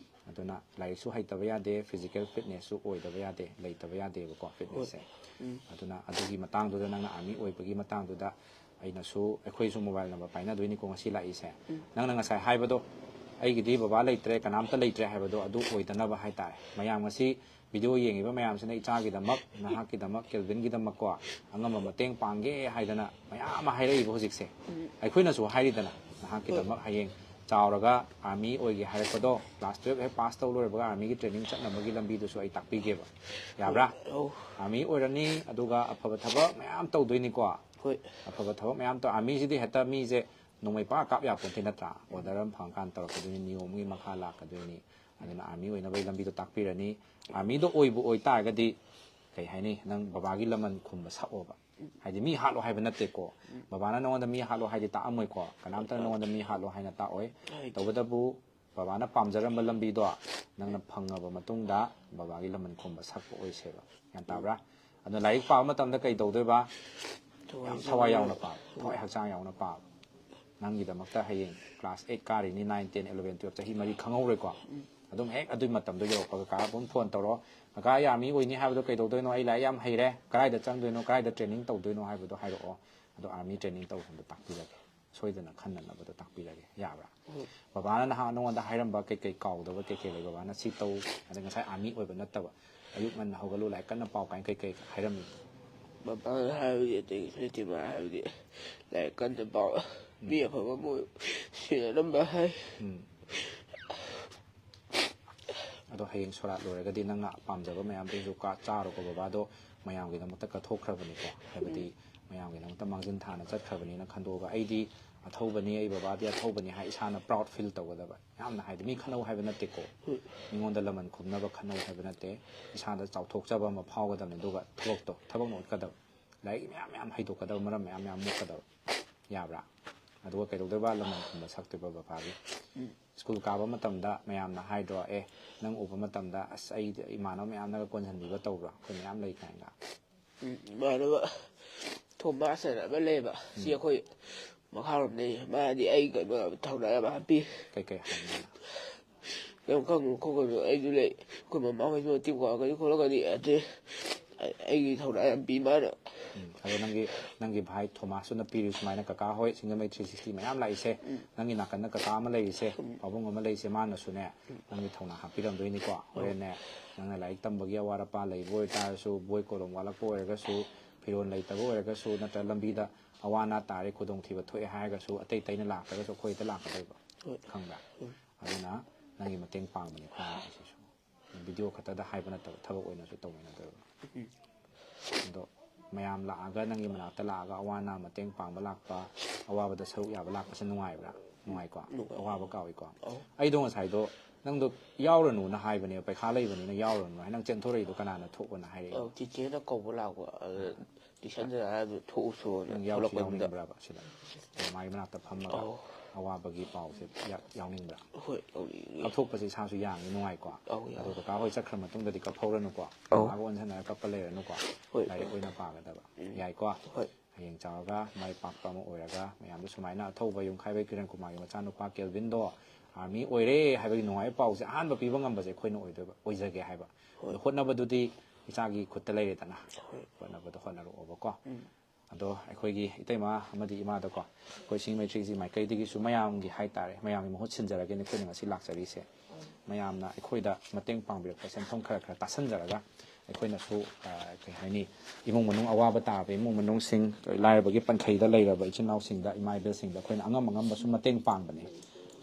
ꯑꯗꯨꯅ ꯂꯥꯏꯔꯤꯛꯁꯨ ꯍꯩꯇꯕ ꯌꯥꯗꯦ, ꯐꯤꯖꯤꯀꯦꯜ ꯐꯤꯠꯅꯦꯁꯁꯨ ꯑꯣꯏꯗꯕ ꯌꯥꯗꯦ, ꯂꯩꯇꯕ ꯌꯥꯗꯦꯕꯀꯣ ꯐꯤꯠꯅꯦꯁꯁꯦ꯫ ꯑꯗꯨꯅ ꯑꯗꯨꯒꯤ ꯃꯇꯥꯡꯗꯨꯗ ꯅꯪꯅ ꯑꯥꯔꯃꯤ ꯑꯣꯏꯕꯒꯤ ꯃꯇꯥꯡꯗꯨꯗ ꯑꯩꯅꯁꯨ, ꯑꯩꯈꯣꯏꯁꯨ ꯃꯣꯕꯥꯏꯜ ꯅꯝꯕꯔ ꯄꯥꯏꯅꯗꯣꯏꯅꯤꯀꯣ ꯉꯁꯤ ꯂꯥꯛꯏꯁꯦ꯫ ꯅꯪꯅ ꯉꯁꯥꯏ ꯍꯥꯏꯕꯗꯣ, "ꯑꯩꯒꯤꯗꯤ ꯕꯕꯥ ꯂꯩꯇ꯭ꯔꯦ, ꯀꯅꯥꯝꯇ ꯂꯩꯇ꯭ꯔꯦ" ꯍꯥꯏꯕꯗꯣ ꯑꯗꯨ ꯑꯣꯏꯗꯅꯕ ꯍꯥꯏꯇꯥꯔꯦ꯫ ꯃꯌꯥꯝ ꯉꯁꯤ ꯚꯤꯗꯤꯑꯣ ꯌꯦꯡꯉꯤꯕ ꯃꯌꯥꯝꯁꯤꯅ ꯏꯆꯥꯒꯤꯗꯃꯛ, ꯅꯍꯥꯛꯀꯤꯗꯃꯛ, ꯀꯦꯜꯚꯤꯟꯒꯤꯗꯃꯛꯀꯣ ꯑꯉꯝꯕ ꯃꯇꯦꯡ ꯄꯥꯡꯒꯦ ꯍꯥꯏꯗꯅ ꯃꯌꯥꯝ ꯑꯃ ꯍꯥꯏꯔꯛꯏꯕ ꯍꯧꯖꯤꯛꯁꯦ꯫ ꯑꯩꯈꯣꯏꯅꯁꯨ ꯍꯥꯏꯔꯤꯗꯅ, ꯅꯍꯥꯛꯀꯤꯗꯃꯛ ꯍꯌꯦꯡ ꯆꯥꯎꯔꯒ ꯑꯥꯔꯃꯤ ꯑꯣꯏꯒꯦ ꯍꯥꯏꯔꯛꯄꯗꯣ, ꯀ꯭ꯂꯥꯁ ꯇꯨꯌꯦꯜꯞ ꯍꯦꯛ ꯄꯥꯁ ꯇꯧ ꯂꯣꯏꯔꯕꯒ ꯑꯥꯔꯃꯤꯒꯤ ꯇ꯭ꯔꯦꯅꯤꯡ ꯆꯠꯅꯕꯒꯤ ꯂꯝꯕꯤꯗꯨꯁꯨ ꯑꯩ ꯇꯥꯛꯄꯤꯒꯦꯕ꯫ ꯌꯥꯕ꯭ꯔꯥ? ꯑꯧ꯫ ꯑꯥꯔꯃꯤ ꯑꯣꯏꯔꯅꯤ, ꯑꯗꯨꯒ ꯑꯐꯕ ꯊꯕꯛ ꯃꯌꯥꯝ ꯇꯧꯗꯣꯏꯅꯤꯀꯣ꯫ ꯍꯣꯏ꯫ ꯑꯐꯕ ꯊꯕꯛ ꯃꯌꯥꯝ ꯇꯧ-, ꯑꯥꯔꯃꯤꯁꯤꯗꯤ ꯍꯦꯛꯇ ꯃꯤꯁꯦ ꯅꯣꯡꯃꯩ ꯄꯥꯛ ꯀꯥꯞ ꯌꯥꯄꯣꯟꯇꯦ ꯅꯠꯇ꯭ꯔꯥ? ꯑꯣꯔꯗꯔ ꯑꯃ ꯐꯪꯉꯀꯥꯟꯗ ꯇꯧꯔꯛꯀꯗꯣꯏꯅꯤ, ꯅꯤꯌꯣꯝꯒꯤ ꯃꯈꯥ ꯂꯥꯛꯀꯗꯣꯏꯅꯤ꯫ ꯑꯗꯨꯅ ꯑꯥꯔꯃꯤ ꯑꯣꯏꯅꯕꯒꯤ ꯂꯝꯕꯤꯗꯣ ꯇꯥꯛꯄꯤꯔꯅꯤ꯫ ꯑꯥꯔꯃꯤꯗꯣ ꯑꯣꯏꯕꯨ ꯑꯣꯏꯇꯥꯔꯒꯗꯤ, ꯀꯩ ꯍꯥꯏꯅꯤ, ꯅꯪ ꯕꯕꯥꯒꯤ ꯂꯃꯟ ꯈꯨꯝꯕ ꯁꯛꯑꯣꯕ꯫ ꯍꯥꯏꯗꯤ ꯃꯤ ꯍꯥꯠꯂꯣ ꯍꯥꯏꯕ ꯅꯠꯇꯦꯀꯣ꯫ ꯕꯕꯥꯅ ꯅꯉꯣꯟꯗ ꯃꯤ ꯍꯥꯠꯂꯣ ꯍꯥꯏꯗꯤ ꯇꯥꯛꯑꯝꯃꯣꯏꯀꯣ꯫ ꯀꯅꯥꯝꯇꯅ ꯅꯉꯣꯟꯗ ꯃꯤ ꯍꯥꯠꯂꯣ ꯍꯥꯏꯅ ꯇꯥꯛꯑꯣꯏ꯫ ꯍꯥꯏꯗꯤ ꯇꯧꯕꯇꯕꯨ ꯕꯕꯥꯅ ꯄꯥꯝꯖꯔꯝꯕ ꯂꯝꯕꯤꯗꯣ ꯅꯪꯅ ꯐꯪꯉꯕ ꯃꯇꯨꯡꯗ ꯕꯕꯥꯒꯤ ꯂꯃꯟ ꯈꯨꯝꯕ ꯁꯛꯄ ꯑꯣꯏꯁꯦꯕ꯫ ꯒ꯭ꯌꯥꯟ ꯇꯥꯕ꯭ꯔꯥ? ꯑꯗꯨꯅ ꯂꯥꯏꯔꯤꯛ ꯄꯥꯕ ꯃꯇꯝꯗ ꯀꯩ ꯇꯧꯗꯣꯏꯕ? ꯊꯋꯥꯏ ꯌꯥꯝ ꯊꯋꯥꯏ ꯌꯥꯎꯅ ꯄꯥꯕ, ꯊꯋꯥꯏ ꯍꯛꯆꯥꯡ ꯌꯥꯎꯅ ꯄꯥꯕ꯫ ꯅꯪꯒꯤꯗꯃꯛꯇ ꯍꯌꯦꯡ ꯀ꯭ꯂꯥꯁ ꯑꯩꯠ ꯀꯥꯔꯤꯅꯤ, ꯅꯥꯏꯟ, ꯇꯦꯟ, ꯏꯂꯚꯦꯟ, ꯇꯨꯌꯦꯜꯞ, ꯆꯍꯤ ꯃꯔꯤ ꯈꯪꯍꯧꯔꯣꯏꯀꯣ꯫ ꯑꯗꯨꯝ ꯍꯦꯛ ꯑꯗꯨꯒꯤ ꯃꯇꯝꯗꯣ ꯌꯧꯔꯛꯄꯒ ꯀꯥ ꯑꯗꯨꯝ ꯐꯣꯟ ꯇꯧꯔꯛꯑꯣ, "ꯀꯀꯥ, ꯑꯩ ꯑꯥꯔꯃꯤ ꯑꯣꯏꯅꯤ ꯍꯥꯏꯕꯗꯣ ꯀꯩꯗꯧꯗꯣꯏꯅꯣ? ꯑꯩ ꯂꯥꯏꯔꯤꯛ ꯌꯥꯝ ꯍꯩꯔꯦ, ꯀꯗꯥꯏꯗ ꯆꯪꯗꯣꯏꯅꯣ, ꯀꯗꯥꯏꯗ ꯇ꯭ꯔꯦꯅꯤꯡ ꯇꯧꯗꯣꯏꯅꯣ ꯍꯥꯏꯕꯗꯣ ꯍꯥꯏꯔꯛꯑꯣ, ꯑꯗꯣ ꯑꯥꯔꯃꯤ ꯇ꯭ꯔꯦꯅꯤꯡ ꯇꯧꯐꯝꯗꯣ ꯇꯥꯛꯄꯤꯔꯒꯦ, ꯁꯣꯏꯗꯅ ꯈꯟꯅꯅꯕꯗꯣ ꯇꯥꯛꯄꯤꯔꯒꯦ"꯫ ꯌꯥꯕ꯭ꯔꯥ? ꯕꯕꯥꯅ ꯅꯍꯥꯟ ꯅꯉꯣꯟꯗ ꯍꯥꯏꯔꯝꯕ ꯀꯩꯀꯩ ꯀꯥꯎꯗꯕ ꯀꯩꯀꯩ ꯂꯩ? ꯕꯕꯥꯅ ꯁꯤ ꯇꯧ, ꯑꯗꯩ ꯉꯁꯥꯏ ꯑꯥꯔꯃꯤ ꯑꯣꯏꯕ ꯅꯠꯇꯕ ꯑꯌꯨꯛ ꯉꯟꯅ ꯍꯧꯒꯠꯂꯨ, ꯂꯥꯏꯔꯤꯛ ꯀꯟꯅ ꯄꯥꯎ ꯀꯥꯏꯅ ꯀꯩꯀꯩ ꯍꯥꯏꯔꯝꯃꯤ? ꯕꯕꯥꯅ ꯍꯥꯏꯕꯗꯤ ꯑꯇꯩ ꯅꯠꯇꯦ, ꯃꯥ ꯍꯥꯏꯕꯗꯤ ꯂꯥꯏꯔꯤꯛ ꯀꯟꯅ ꯄꯥꯎ, ꯃꯤ ꯑꯐꯕ ꯑꯃ ꯑꯣꯏꯌꯨ, ꯁꯤꯅ ꯑꯅꯝꯕ ꯍꯥꯏ꯫ ꯑꯗꯣ ꯍꯌꯦꯡ ꯁꯣꯔꯥꯠ ꯂꯣꯏꯔꯒꯗꯤ ꯅꯪꯅ ꯄꯥꯝꯖꯕ ꯃꯌꯥꯝꯗꯨꯁꯨ ꯀꯥ-, ꯆꯥꯔꯣꯀꯣ꯫ ꯕꯕꯥꯗꯣ ꯃꯌꯥꯝꯒꯤꯗꯃꯛꯇ ꯀꯠꯊꯣꯛꯈ꯭ꯔꯕꯅꯤꯀꯣ, ꯍꯥꯏꯕꯗꯤ ꯃꯌꯥꯝꯒꯤꯗꯃꯛꯇ ꯃꯥꯡꯖꯤꯟ ꯊꯥꯅ ꯆꯠꯈ꯭ꯔꯕꯅꯤꯅ ꯈꯟꯗꯣꯛꯑꯒ, "ꯑꯩꯗꯤ ꯑꯊꯧꯕꯅꯤ, ꯑꯩ ꯕꯕꯥꯗꯤ ꯑꯊꯧꯕꯅꯤ" ꯍꯥꯏ ꯏꯁꯥꯅ ꯄ꯭ꯔꯥꯎꯗ ꯐꯤꯜ ꯇꯧꯒꯗꯕ꯫ ꯌꯥꯝꯅ ꯍꯥꯏꯗꯤ ꯃꯤ ꯈꯠꯅꯧ ꯍꯥꯏꯕ ꯅꯠꯇꯦꯀꯣ, ꯃꯤꯉꯣꯟꯗ ꯂꯃꯟ ꯈꯨꯝꯅꯕ ꯈꯠꯅꯧ ꯍꯥꯏꯕ ꯅꯠꯇꯦ꯫ ꯏꯁꯥꯗ ꯆꯥꯎꯊꯣꯛꯆꯕ ꯑꯃ ꯐꯥꯎꯒꯗꯕꯅꯤ꯫ ꯑꯗꯨꯒ ꯊꯕꯛꯇꯣ, ꯊꯕꯛꯅ ꯎꯠꯀꯗꯕ꯫ ꯂꯥꯏꯔꯤꯛ ꯃꯌꯥꯝ ꯃꯌꯥꯝ ꯍꯩꯗꯣꯛꯀꯗꯕ, ꯃꯔꯝ ꯃꯌꯥꯝ ꯃꯌꯥꯝ ꯃꯣꯛꯀꯗꯕ꯫ ꯌꯥꯕ꯭ꯔꯥ? ꯑꯗꯨꯒ ꯀꯩꯗꯧꯗꯣꯏꯕ? ꯂꯃꯟ ꯈꯨꯝꯕ ꯁꯛꯇꯣꯏꯕ ꯕꯕꯥꯒꯤ꯫ ꯁ꯭ꯀꯨꯜ ꯀꯥꯕ ꯃꯇꯝꯗ ꯃꯌꯥꯝꯅ ꯍꯥꯏꯗ꯭ꯔꯣ, "ꯑꯦ, ꯅꯪ ꯎꯕ ꯃꯇꯝꯗ ꯑꯁ ꯑꯩ ꯏꯃꯥꯟꯅꯕ ꯃꯌꯥꯝꯅꯒ ꯀꯣꯟꯁꯤꯟꯕꯤꯕ ꯇꯧꯕ꯭ꯔꯣ?" ꯑꯩꯈꯣꯏ ꯃꯌꯥꯝ ꯂꯩ ꯀꯥꯏꯅ꯫ ꯎꯝ, ꯏꯃꯥꯟꯅꯕ ꯊꯣꯃꯥꯁ ꯍꯥꯏꯅ ꯑꯃ ꯂꯩꯌꯦꯕ꯫ ꯁꯤ ꯑꯩꯈꯣꯏ ꯃꯈꯥꯔꯣꯝꯗꯩ ꯃꯥꯗꯤ ꯑꯩ ꯀꯩꯅꯣ ꯊꯧꯅꯥ ꯌꯥꯝ ꯍꯥꯞꯄꯤ꯫ ꯀꯩꯀꯩ ꯍꯥꯏꯕꯅꯣ? ꯀꯩꯝ ꯈꯪꯉꯨ ꯈꯣꯠꯀꯅꯨ, ꯑꯩꯁꯨ ꯂꯩ, ꯑꯩꯈꯣꯏ ꯃꯃꯥ ꯍꯣꯏꯁꯨ ꯃꯇꯦꯡ ꯄꯥꯡꯉꯛꯀꯅꯤ ꯈꯣꯠꯂꯛꯀꯅꯤ, ꯑꯗꯩ ꯑꯩꯒꯤ ꯊꯧꯅꯥ ꯌꯥꯝ ꯄꯤ ꯃꯥꯅ꯫ ꯎꯝ, ꯑꯗꯣ ꯅꯪꯒꯤ ꯅꯪꯒꯤ ꯚꯥꯏ ꯊꯣꯃꯥꯁꯇꯨꯅ ꯄꯤꯔꯤ ꯁꯨꯃꯥꯏꯅ, ꯀꯀꯥ ꯍꯣꯏ ꯁꯤꯡꯖꯃꯩ ꯊ꯭ꯔꯤ ꯁꯤꯛꯁꯇꯤ ꯃꯌꯥꯝ ꯂꯥꯛꯏꯁꯦ, ꯅꯪꯒꯤ ꯅꯥꯀꯟꯗ ꯀꯀꯥ ꯑꯃ ꯂꯩꯔꯤꯁꯦ, ꯄꯥꯕꯨꯡ ꯑꯃ ꯂꯩꯔꯤꯁꯦ, ꯃꯥꯅꯁꯨꯅꯦ ꯅꯪꯒꯤ ꯊꯧꯅꯥ ꯍꯥꯞꯄꯤꯔꯝꯗꯣꯏꯅꯤꯀꯣ꯫ ꯍꯣꯔꯦꯟꯅꯦ ꯅꯪꯅ ꯂꯥꯏꯔꯤꯛ ꯇꯝꯕꯒꯤ ꯑꯋꯥꯠ ꯑꯄꯥ ꯂꯩꯕ ꯑꯣꯏꯇꯥꯔꯁꯨ, ꯕꯣꯏ ꯀꯣꯂꯣꯝ ꯋꯥꯠꯂꯛꯄ ꯑꯣꯏꯔꯒꯁꯨ, ꯐꯤꯔꯣꯜ ꯂꯩꯇꯕ ꯑꯣꯏꯔꯒꯁꯨ, ꯅꯠꯇ꯭ꯔꯒ ꯂꯝꯕꯤꯗ ꯑꯋꯥ ꯑꯅꯥ ꯇꯥꯔꯦ, ꯈꯨꯗꯣꯡꯊꯤꯕ ꯊꯣꯛꯑꯦ ꯍꯥꯏꯔꯒꯁꯨ, ꯑꯇꯩ ꯑꯇꯩꯅ ꯂꯥꯛꯇ꯭ꯔꯒꯁꯨ ꯑꯩꯈꯣꯏꯗ ꯂꯥꯛꯀꯗꯣꯏꯕ, ꯈꯪꯕ꯭ꯔꯥ? ꯑꯗꯨꯅ ꯅꯪꯒꯤ ꯃꯇꯦꯡ ꯄꯥꯡꯕꯅꯤ ꯑꯩꯈꯣꯏꯅ ꯂꯥꯛꯏꯁꯤꯁꯨ꯫ ꯚꯤꯗꯤꯑꯣ ꯈꯛꯇꯗ ꯍꯥꯏꯕ ꯅꯠꯇꯕ, ꯊꯕꯛ ꯑꯣꯏꯅꯁꯨ ꯇꯧꯃꯤꯟꯅꯗꯣꯏꯕ꯫ ꯑꯗꯣ ꯃꯌꯥꯝ ꯂꯥꯛꯑꯒ, ꯅꯪꯒꯤ ꯃꯅꯥꯛꯇ ꯂꯥꯛꯑꯒ ꯑꯋꯥ ꯑꯅꯥ ꯃꯇꯦꯡ ꯄꯥꯡꯕ ꯂꯥꯛꯄ, ꯑꯋꯥꯕꯗ ꯁꯔꯨꯛ ꯌꯥꯕ ꯂꯥꯛꯄꯁꯦ ꯅꯨꯡꯉꯥꯏꯕ꯭ꯔꯥ? ꯅꯨꯡꯉꯥꯏꯀꯣ? ꯅꯨꯡꯉꯥꯏ꯫ ꯑꯋꯥꯕ ꯀꯥꯎꯏꯀꯣ? ꯑꯧ꯫ ꯑꯩꯗꯣ ꯉꯁꯥꯏꯗꯣ ꯅꯪꯗꯣ ꯌꯥꯎꯔꯅꯨꯅ ꯍꯥꯏꯕꯅꯦꯕ, ꯄꯩꯈꯥ ꯂꯩꯕꯅꯤꯅ ꯌꯥꯎꯔꯅꯨ ꯍꯥꯏ, ꯅꯪ ꯆꯦꯟꯊꯣꯔꯛꯏꯗꯣ ꯀꯅꯥꯅ ꯊꯣꯛꯑꯣꯅ ꯍꯥꯏꯔꯛꯏꯅꯣ? ꯑꯧ, ꯆꯤꯆꯦꯅ ꯀꯧꯕ ꯂꯥꯛꯄ, ꯑꯗ ꯇꯨꯏꯁꯟ ꯖꯒꯥꯗꯨ ꯊꯣꯛꯎꯁꯣꯅ ꯅꯪ ꯌꯥꯎꯁꯨ ꯊꯣꯛꯂꯛꯄꯗꯨꯗ꯫ ꯌꯥꯎꯅꯤꯡꯕ꯭ꯔꯕ ꯁꯤꯗ? ꯃꯥꯒꯤ ꯃꯅꯥꯛꯇ ꯐꯝꯃꯒ ꯑꯧ꯫ ꯑꯋꯥꯕꯒꯤ ꯄꯥꯎꯁꯦ ꯌꯥ- ꯌꯥꯎꯅꯤꯡꯕ꯭ꯔꯥ? ꯍꯣꯏ, ꯌꯥꯎꯅꯤꯡꯉꯤ꯫ ꯀꯞꯊꯣꯛꯄꯁꯦ ꯏꯁꯥꯁꯨ ꯌꯥꯡꯉꯤ, ꯅꯨꯡꯉꯥꯏꯀꯣ? ꯑꯧ, ꯌꯥꯏ꯫ ꯑꯗꯣ ꯀꯀꯥ ꯍꯣꯏ ꯆꯠꯈ꯭ꯔ ꯃꯇꯨꯡꯗꯗꯤ ꯀꯞꯍꯧꯔꯅꯨꯀꯣ꯫ ꯑꯧ꯫ ꯃꯥꯒ ꯑꯣꯟꯁꯤꯟꯅꯔꯒ ꯀꯞꯄ ꯂꯩꯔꯅꯨꯀꯣ꯫ ꯍꯣꯏ, ꯂꯥꯏꯔꯤꯛ ꯍꯣꯏ꯫ ꯑꯣꯏꯅ ꯄꯥꯒꯗꯕ꯫ ꯎꯝ꯫ ꯌꯥꯏꯀꯣ? ꯍꯣꯏ꯫ ꯍꯌꯦꯡ ꯆꯥꯎꯔꯒ ꯃꯥꯏ ꯄꯥꯛꯄ ꯑꯃ ꯑꯣꯏꯔꯒ, ꯃꯌꯥꯝꯗ ꯁꯨꯃꯥꯏꯅ ꯑꯊꯧꯕ ꯌꯨꯝꯈꯥꯏꯕ ꯀꯤꯔꯟ ꯀꯨꯃꯥꯔꯒꯤ ꯃꯆꯥꯅꯨꯄꯥ ꯀꯦꯜꯚꯤꯟꯗꯣ ꯑꯥꯔꯃꯤ ꯑꯣꯏꯔꯦ ꯍꯥꯏꯕꯒꯤ ꯅꯨꯡꯉꯥꯏꯕ ꯄꯥꯎꯁꯦ ꯑꯍꯥꯟꯕ ꯄꯤꯕ ꯉꯝꯕꯁꯦ ꯑꯩꯈꯣꯏꯅ ꯑꯣꯏꯗꯣꯏꯕ, ꯑꯣꯏꯖꯒꯦ ꯍꯥꯏꯕ꯫ ꯍꯣꯏ꯫ ꯑꯗꯣ ꯍꯣꯠꯅꯕꯗꯨꯗꯤ ꯏꯆꯥꯒꯤ ꯈꯨꯠꯇ ꯂꯩꯔꯦꯗꯅ꯫ ꯍꯣꯏ꯫ ꯍꯣꯠꯅꯕꯗꯣ ꯍꯣꯠꯅꯔꯛꯑꯣꯕꯀꯣ꯫ ꯎꯝ꯫ ꯑꯗꯣ ꯑꯩꯈꯣꯏꯒꯤ ꯏꯇꯩꯃ ꯑꯃꯗꯤ ꯏꯃꯥꯗꯀꯣ, ꯑꯩꯈꯣꯏ ꯁꯤꯡꯖꯃꯩ ꯊ꯭ꯔꯤ ꯁꯤꯛꯁꯇꯤ ꯃꯥꯏꯀꯩꯗꯒꯤꯁꯨ ꯃꯌꯥꯝꯒꯤ ꯍꯥꯏꯇꯥꯔꯦ, ꯃꯌꯥꯝꯒꯤ ꯃꯍꯨꯠ ꯁꯤꯟꯖꯔꯒꯦꯅ ꯑꯩꯈꯣꯏꯅ ꯉꯁꯤ ꯂꯥꯛꯆꯔꯤꯁꯦ꯫ ꯃꯌꯥꯝꯅ ꯑꯩꯈꯣꯏꯗ ꯃꯇꯦꯡ ꯄꯥꯡꯕꯤꯔꯛꯄ ꯁꯦꯟꯐꯝ ꯈꯔ ꯈꯔ ꯇꯥꯁꯟꯖꯔꯒ, ꯑꯩꯈꯣꯏꯅꯁꯨ, ꯑ, ꯀꯩ ꯍꯥꯏꯅꯤ, ꯏꯃꯨꯡ ꯃꯅꯨꯡ ꯑꯋꯥꯕ ꯇꯥꯕ ꯏꯃꯨꯡ ꯃꯅꯨꯡꯁꯤꯡ, ꯂꯥꯏꯔꯕꯒꯤ ꯄꯟꯈꯩꯗ ꯂꯩꯔꯕ ꯏꯆꯤꯟ ꯏꯅꯥꯎꯁꯤꯡꯗ, ꯏꯃꯥ ꯏꯕꯦꯜꯁꯤꯡꯗ ꯑꯩꯈꯣꯏꯅ ꯑꯉꯝ ꯑꯉꯝꯕꯁꯨ ꯃꯇꯦꯡ ꯄꯥꯡꯕꯅꯤ꯫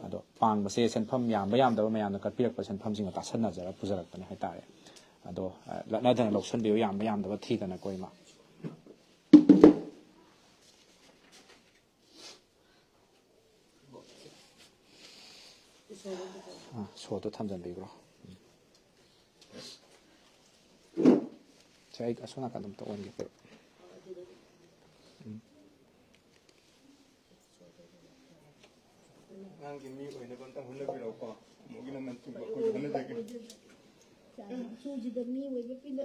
ꯑꯗꯣ ꯄꯥꯡꯕꯁꯦ ꯁꯦꯟꯐꯝ ꯌꯥꯝꯕ ꯌꯥꯝꯗꯕ ꯃꯌꯥꯝꯅ ꯀꯠꯄꯤꯔꯛꯄ ꯁꯦꯟꯐꯝꯁꯤꯡꯒ ꯇꯥꯁꯟꯅꯖꯔ ꯄꯨꯖꯔꯛꯄꯅꯦ ꯍꯥꯏꯇꯥꯔꯦ꯫ ꯑꯗꯣ, ꯑ, ꯂꯠꯅꯗꯅ ꯂꯧꯁꯟꯕꯤꯌꯨ, ꯌꯥꯝꯕ ꯌꯥꯝꯗꯕ ꯊꯤꯗꯅꯀꯣ, ꯏꯃꯥ꯫ ꯑꯥ, ꯁꯣꯗꯣ ꯊꯝꯖꯟꯕꯤꯈ꯭ꯔꯣ꯫ ꯎꯝ꯫ ꯁꯦ, ꯑꯩ ꯑꯁꯣꯝ ꯅꯥꯀꯟꯗ ꯑꯝꯇ ꯑꯣꯟꯒꯦ꯫ ꯎꯝ꯫ ꯑꯉꯥꯡꯒꯤ ꯃꯤ ꯑꯣꯏꯅꯕ ꯑꯝꯇ ꯍꯣꯠꯅꯕꯤꯔꯛꯎꯀꯣ꯫ ꯑꯃꯨꯛꯀꯤ ꯅꯃꯟ ꯊꯨꯡꯕ ꯑꯩꯈꯣꯏꯁꯨ ꯍꯣꯠꯅꯖꯒꯦ꯫ ꯁꯣꯁꯤꯗ ꯃꯤ ꯑꯣꯏꯕ ꯄꯤꯅ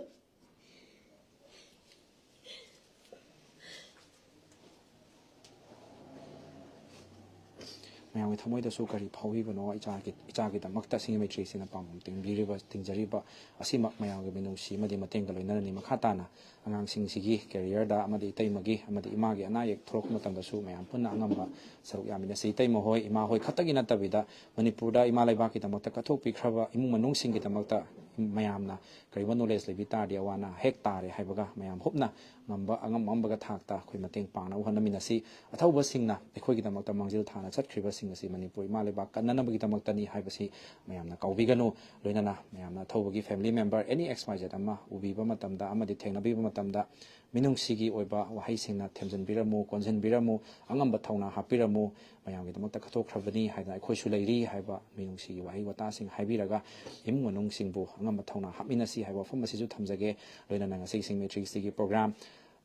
ꯃꯌꯥꯝꯒꯤ ꯊꯃꯣꯏꯗꯁꯨ ꯀꯔꯤ ꯐꯥꯎꯕꯤꯕꯅꯣ, ꯏꯆꯥꯒꯤ, ꯏꯆꯥꯒꯤꯗꯃꯛꯇ ꯁꯤꯡꯖꯃꯩ ꯊ꯭ꯔꯤ ꯁꯤꯛꯁꯇꯤꯅ ꯄꯥꯡꯒꯜ ꯇꯤꯡꯕꯤꯔꯤꯕ, ꯇꯤꯡꯖꯔꯤꯕ ꯑꯁꯤꯃꯛ ꯃꯌꯥꯝꯒꯤ ꯃꯤꯅꯨꯡꯁꯤ ꯑꯃꯗꯤ ꯃꯇꯦꯡꯒ ꯂꯣꯏꯅꯅꯅꯤ ꯃꯈꯥ ꯇꯥꯅ ꯑꯉꯥꯡꯁꯤꯡꯁꯤꯒꯤ careerꯗ ꯑꯃꯗꯤ ꯏꯇꯩꯃꯒꯤ ꯑꯃꯗꯤ ꯏꯃꯥꯒꯤ ꯑꯅꯥ ꯑꯌꯦꯛ ꯊꯣꯛꯂꯛꯄ ꯃꯇꯝꯗꯁꯨ ꯃꯌꯥꯝ ꯄꯨꯟꯅ ꯑꯉꯝꯕ ꯁꯔꯨꯛ ꯌꯥꯃꯤꯟꯅꯁꯤ꯫ ꯏꯇꯩꯃ ꯍꯣꯏ, ꯏꯃꯥ ꯍꯣꯏ ꯈꯛꯇꯒꯤ ꯅꯠꯇꯕꯤꯗ ꯃꯅꯤꯄꯨꯔꯗ ꯏꯃꯥ ꯂꯩꯕꯥꯛꯀꯤꯗꯃꯛꯇ ꯀꯠꯊꯣꯛꯄꯤꯈ꯭ꯔꯕ ꯏꯃꯨꯡ ꯃꯅꯨꯡꯁꯤꯡꯒꯤꯗꯃꯛꯇ ꯃꯌꯥꯝꯅ ꯀꯔꯤꯒꯨꯝꯕ knowledge ꯂꯩꯕꯤ ꯇꯥꯔꯗꯤ ꯑꯋꯥ ꯑꯅꯥ ꯍꯦꯛ ꯇꯥꯔꯦ ꯍꯥꯏꯕꯒ ꯃꯌꯥꯝ ꯍꯨꯞꯅ ꯉꯝꯕ ꯑꯉꯝ ꯑꯉꯝꯕꯒ ꯊꯥꯛꯇ ꯑꯩꯈꯣꯏ ꯃꯇꯦꯡ ꯄꯥꯡꯅꯕ ꯍꯣꯠꯅꯃꯤꯟꯅꯁꯤ꯫ ꯑꯊꯧꯕꯁꯤꯡꯅ ꯑꯩꯈꯣꯏꯒꯤꯗꯃꯛꯇ ꯃꯥꯡꯖꯤꯜ ꯊꯥꯅ ꯆꯠꯈ꯭ꯔꯤꯕꯁꯤꯡ ꯑꯁꯤ ꯃꯅꯤꯄꯨꯔ ꯏꯃꯥ ꯂꯩꯕꯥꯛ ꯀꯟꯅꯅꯕꯒꯤꯗꯃꯛꯇꯅꯤ ꯍꯥꯏꯕꯁꯤ ꯃꯌꯥꯝꯅ ꯀꯥꯎꯕꯤꯒꯅꯨ꯫ ꯂꯣꯏꯅꯅ ꯃꯌꯥꯝꯅ ꯑꯊꯧꯕꯒꯤ family member any X Y Z ꯑꯃ ꯎꯕꯤꯕ ꯃꯇꯝꯗ ꯑꯃꯗꯤ ꯊꯦꯡꯅꯕꯤꯕ ꯃꯇꯝꯗ ꯃꯤꯅꯨꯡꯁꯤꯒꯤ ꯑꯣꯏꯕ ꯋꯥꯍꯩꯁꯤꯡꯅ ꯊꯦꯝꯖꯤꯟꯕꯤꯔꯝꯃꯨ, ꯀꯣꯟꯁꯤꯟꯕꯤꯔꯝꯃꯨ, ꯑꯉꯝꯕ ꯊꯧꯅꯥ ꯍꯥꯞꯄꯤꯔꯝꯃꯨ, ꯃꯌꯥꯝꯒꯤꯗꯃꯛꯇ ꯀꯠꯊꯣꯛꯈ꯭ꯔꯕꯅꯤ ꯍꯥꯏꯗꯅ ꯑꯩꯈꯣꯏꯁꯨ ꯂꯩꯔꯤ ꯍꯥꯏꯕ ꯃꯤꯅꯨꯡꯁꯤꯒꯤ ꯋꯥꯍꯩ ꯋꯥꯇꯥꯁꯤꯡ ꯍꯥꯏꯕꯤꯔꯒ ꯏꯃꯨꯡ ꯃꯅꯨꯡꯁꯤꯡꯕꯨ ꯑꯉꯝꯕ ꯊꯧꯅꯥ ꯍꯥꯞꯃꯤꯟꯅꯁꯤ ꯍꯥꯏꯕ ꯋꯥꯐꯝ ꯑꯁꯤꯁꯨ ꯊꯝꯖꯒꯦ꯫ ꯂꯣꯏꯅꯅ ꯉꯁꯤꯒꯤ ꯁꯤꯡꯖꯃꯩ ꯊ꯭ꯔꯤ ꯁꯤꯛꯁꯇꯤꯒꯤ program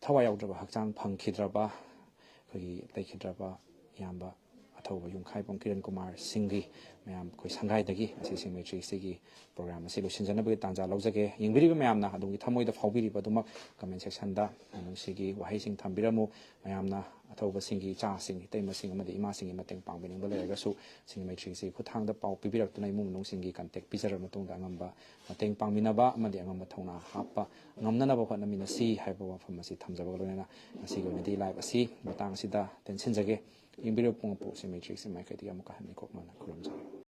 ꯊꯋꯥꯏ ꯌꯥꯎꯗ꯭ꯔꯕ, ꯍꯛꯆꯥꯡ ꯐꯪꯈꯤꯗ꯭ꯔꯕ ꯑꯩꯈꯣꯏꯒꯤ ꯂꯩꯈꯤꯗ꯭ꯔꯕ ꯏꯌꯥꯝꯕ ꯑꯊꯧꯕ ꯌꯨꯝꯈꯥꯏꯕꯝ ꯀꯤꯔꯟ ꯀꯨꯃꯥꯔ ꯁꯤꯡꯒꯤ ꯃꯌꯥꯝ ꯑꯩꯈꯣꯏ ꯁꯪꯒꯥꯏꯗꯒꯤ ꯉꯁꯤ ꯁꯤꯡꯖꯃꯩ ꯊ꯭ꯔꯤ ꯁꯤꯛꯁꯇꯤꯒꯤ program ꯑꯁꯤ ꯂꯣꯏꯁꯤꯟꯖꯅꯕꯒꯤ ꯇꯥꯟꯖꯥ ꯂꯧꯖꯒꯦ꯫ ꯌꯦꯡꯕꯤꯔꯤꯕ ꯃꯌꯥꯝꯅ ꯑꯗꯣꯝꯒꯤ ꯊꯃꯣꯏꯗ ꯐꯥꯎꯕꯤꯔꯤꯕ ꯑꯗꯨꯃꯛ comment sectionꯗ ꯅꯨꯡꯁꯤꯒꯤ ꯋꯥꯍꯩꯁꯤꯡ ꯊꯝꯕꯤꯔꯝꯃꯨ꯫ ꯃꯌꯥꯝꯅ ꯑꯊꯧꯕꯁꯤꯡꯒꯤ ꯏꯆꯥꯁꯤꯡ, ꯏꯇꯩꯃꯁꯤꯡ ꯑꯃꯗꯤ ꯏꯃꯥꯁꯤꯡꯒꯤ ꯃꯇꯦꯡ ꯄꯥꯡꯕꯤꯅꯤꯡꯕ ꯂꯩꯔꯒꯁꯨ ꯁꯤꯡꯖꯃꯩ ꯊ꯭ꯔꯤ ꯁꯤꯛꯁꯇꯤꯒꯤ ꯈꯨꯠꯊꯥꯡꯗ ꯄꯥꯎ ꯄꯤꯕꯤꯔꯛꯇꯨꯅ ꯏꯃꯨꯡ ꯃꯅꯨꯡꯁꯤꯡꯒꯤ contact ꯄꯤꯖꯔꯕ ꯃꯇꯨꯡꯗ ꯑꯉꯝꯕ ꯃꯇꯦꯡ ꯄꯥꯡꯃꯤꯟꯅꯕ ꯑꯃꯗꯤ ꯑꯉꯝꯕ ꯊꯧꯅꯥ ꯍꯥꯞꯄ ꯉꯝꯅꯅꯕ ꯍꯣꯠꯅꯃꯤꯟꯅꯁꯤ ꯍꯥꯏꯕ ꯋꯥꯐꯝ ꯑꯁꯤ ꯊꯝꯖꯕꯒ ꯂꯣꯏꯅꯅ ꯉꯁꯤꯒꯤ ꯑꯣꯏꯅꯗꯤ live ꯑꯁꯤ ꯃꯇꯥꯡ ꯑꯁꯤꯗ ꯇꯦꯟꯁꯤꯟꯖꯒꯦ꯫ ꯌꯦꯡꯕꯤꯔꯤꯕ ꯄꯨꯝꯅꯃꯛꯄꯨ ꯁꯤꯡꯖꯃꯩ ꯊ꯭ꯔꯤ ꯁꯤꯛꯁꯇꯤ ꯃꯥꯏꯀꯩꯗꯒꯤ ꯑꯃꯨꯛꯀ ꯍꯟꯅ ꯏꯀꯣꯛ ꯃꯥꯟꯅ ꯈꯨꯔꯨꯝꯖꯔꯤ꯫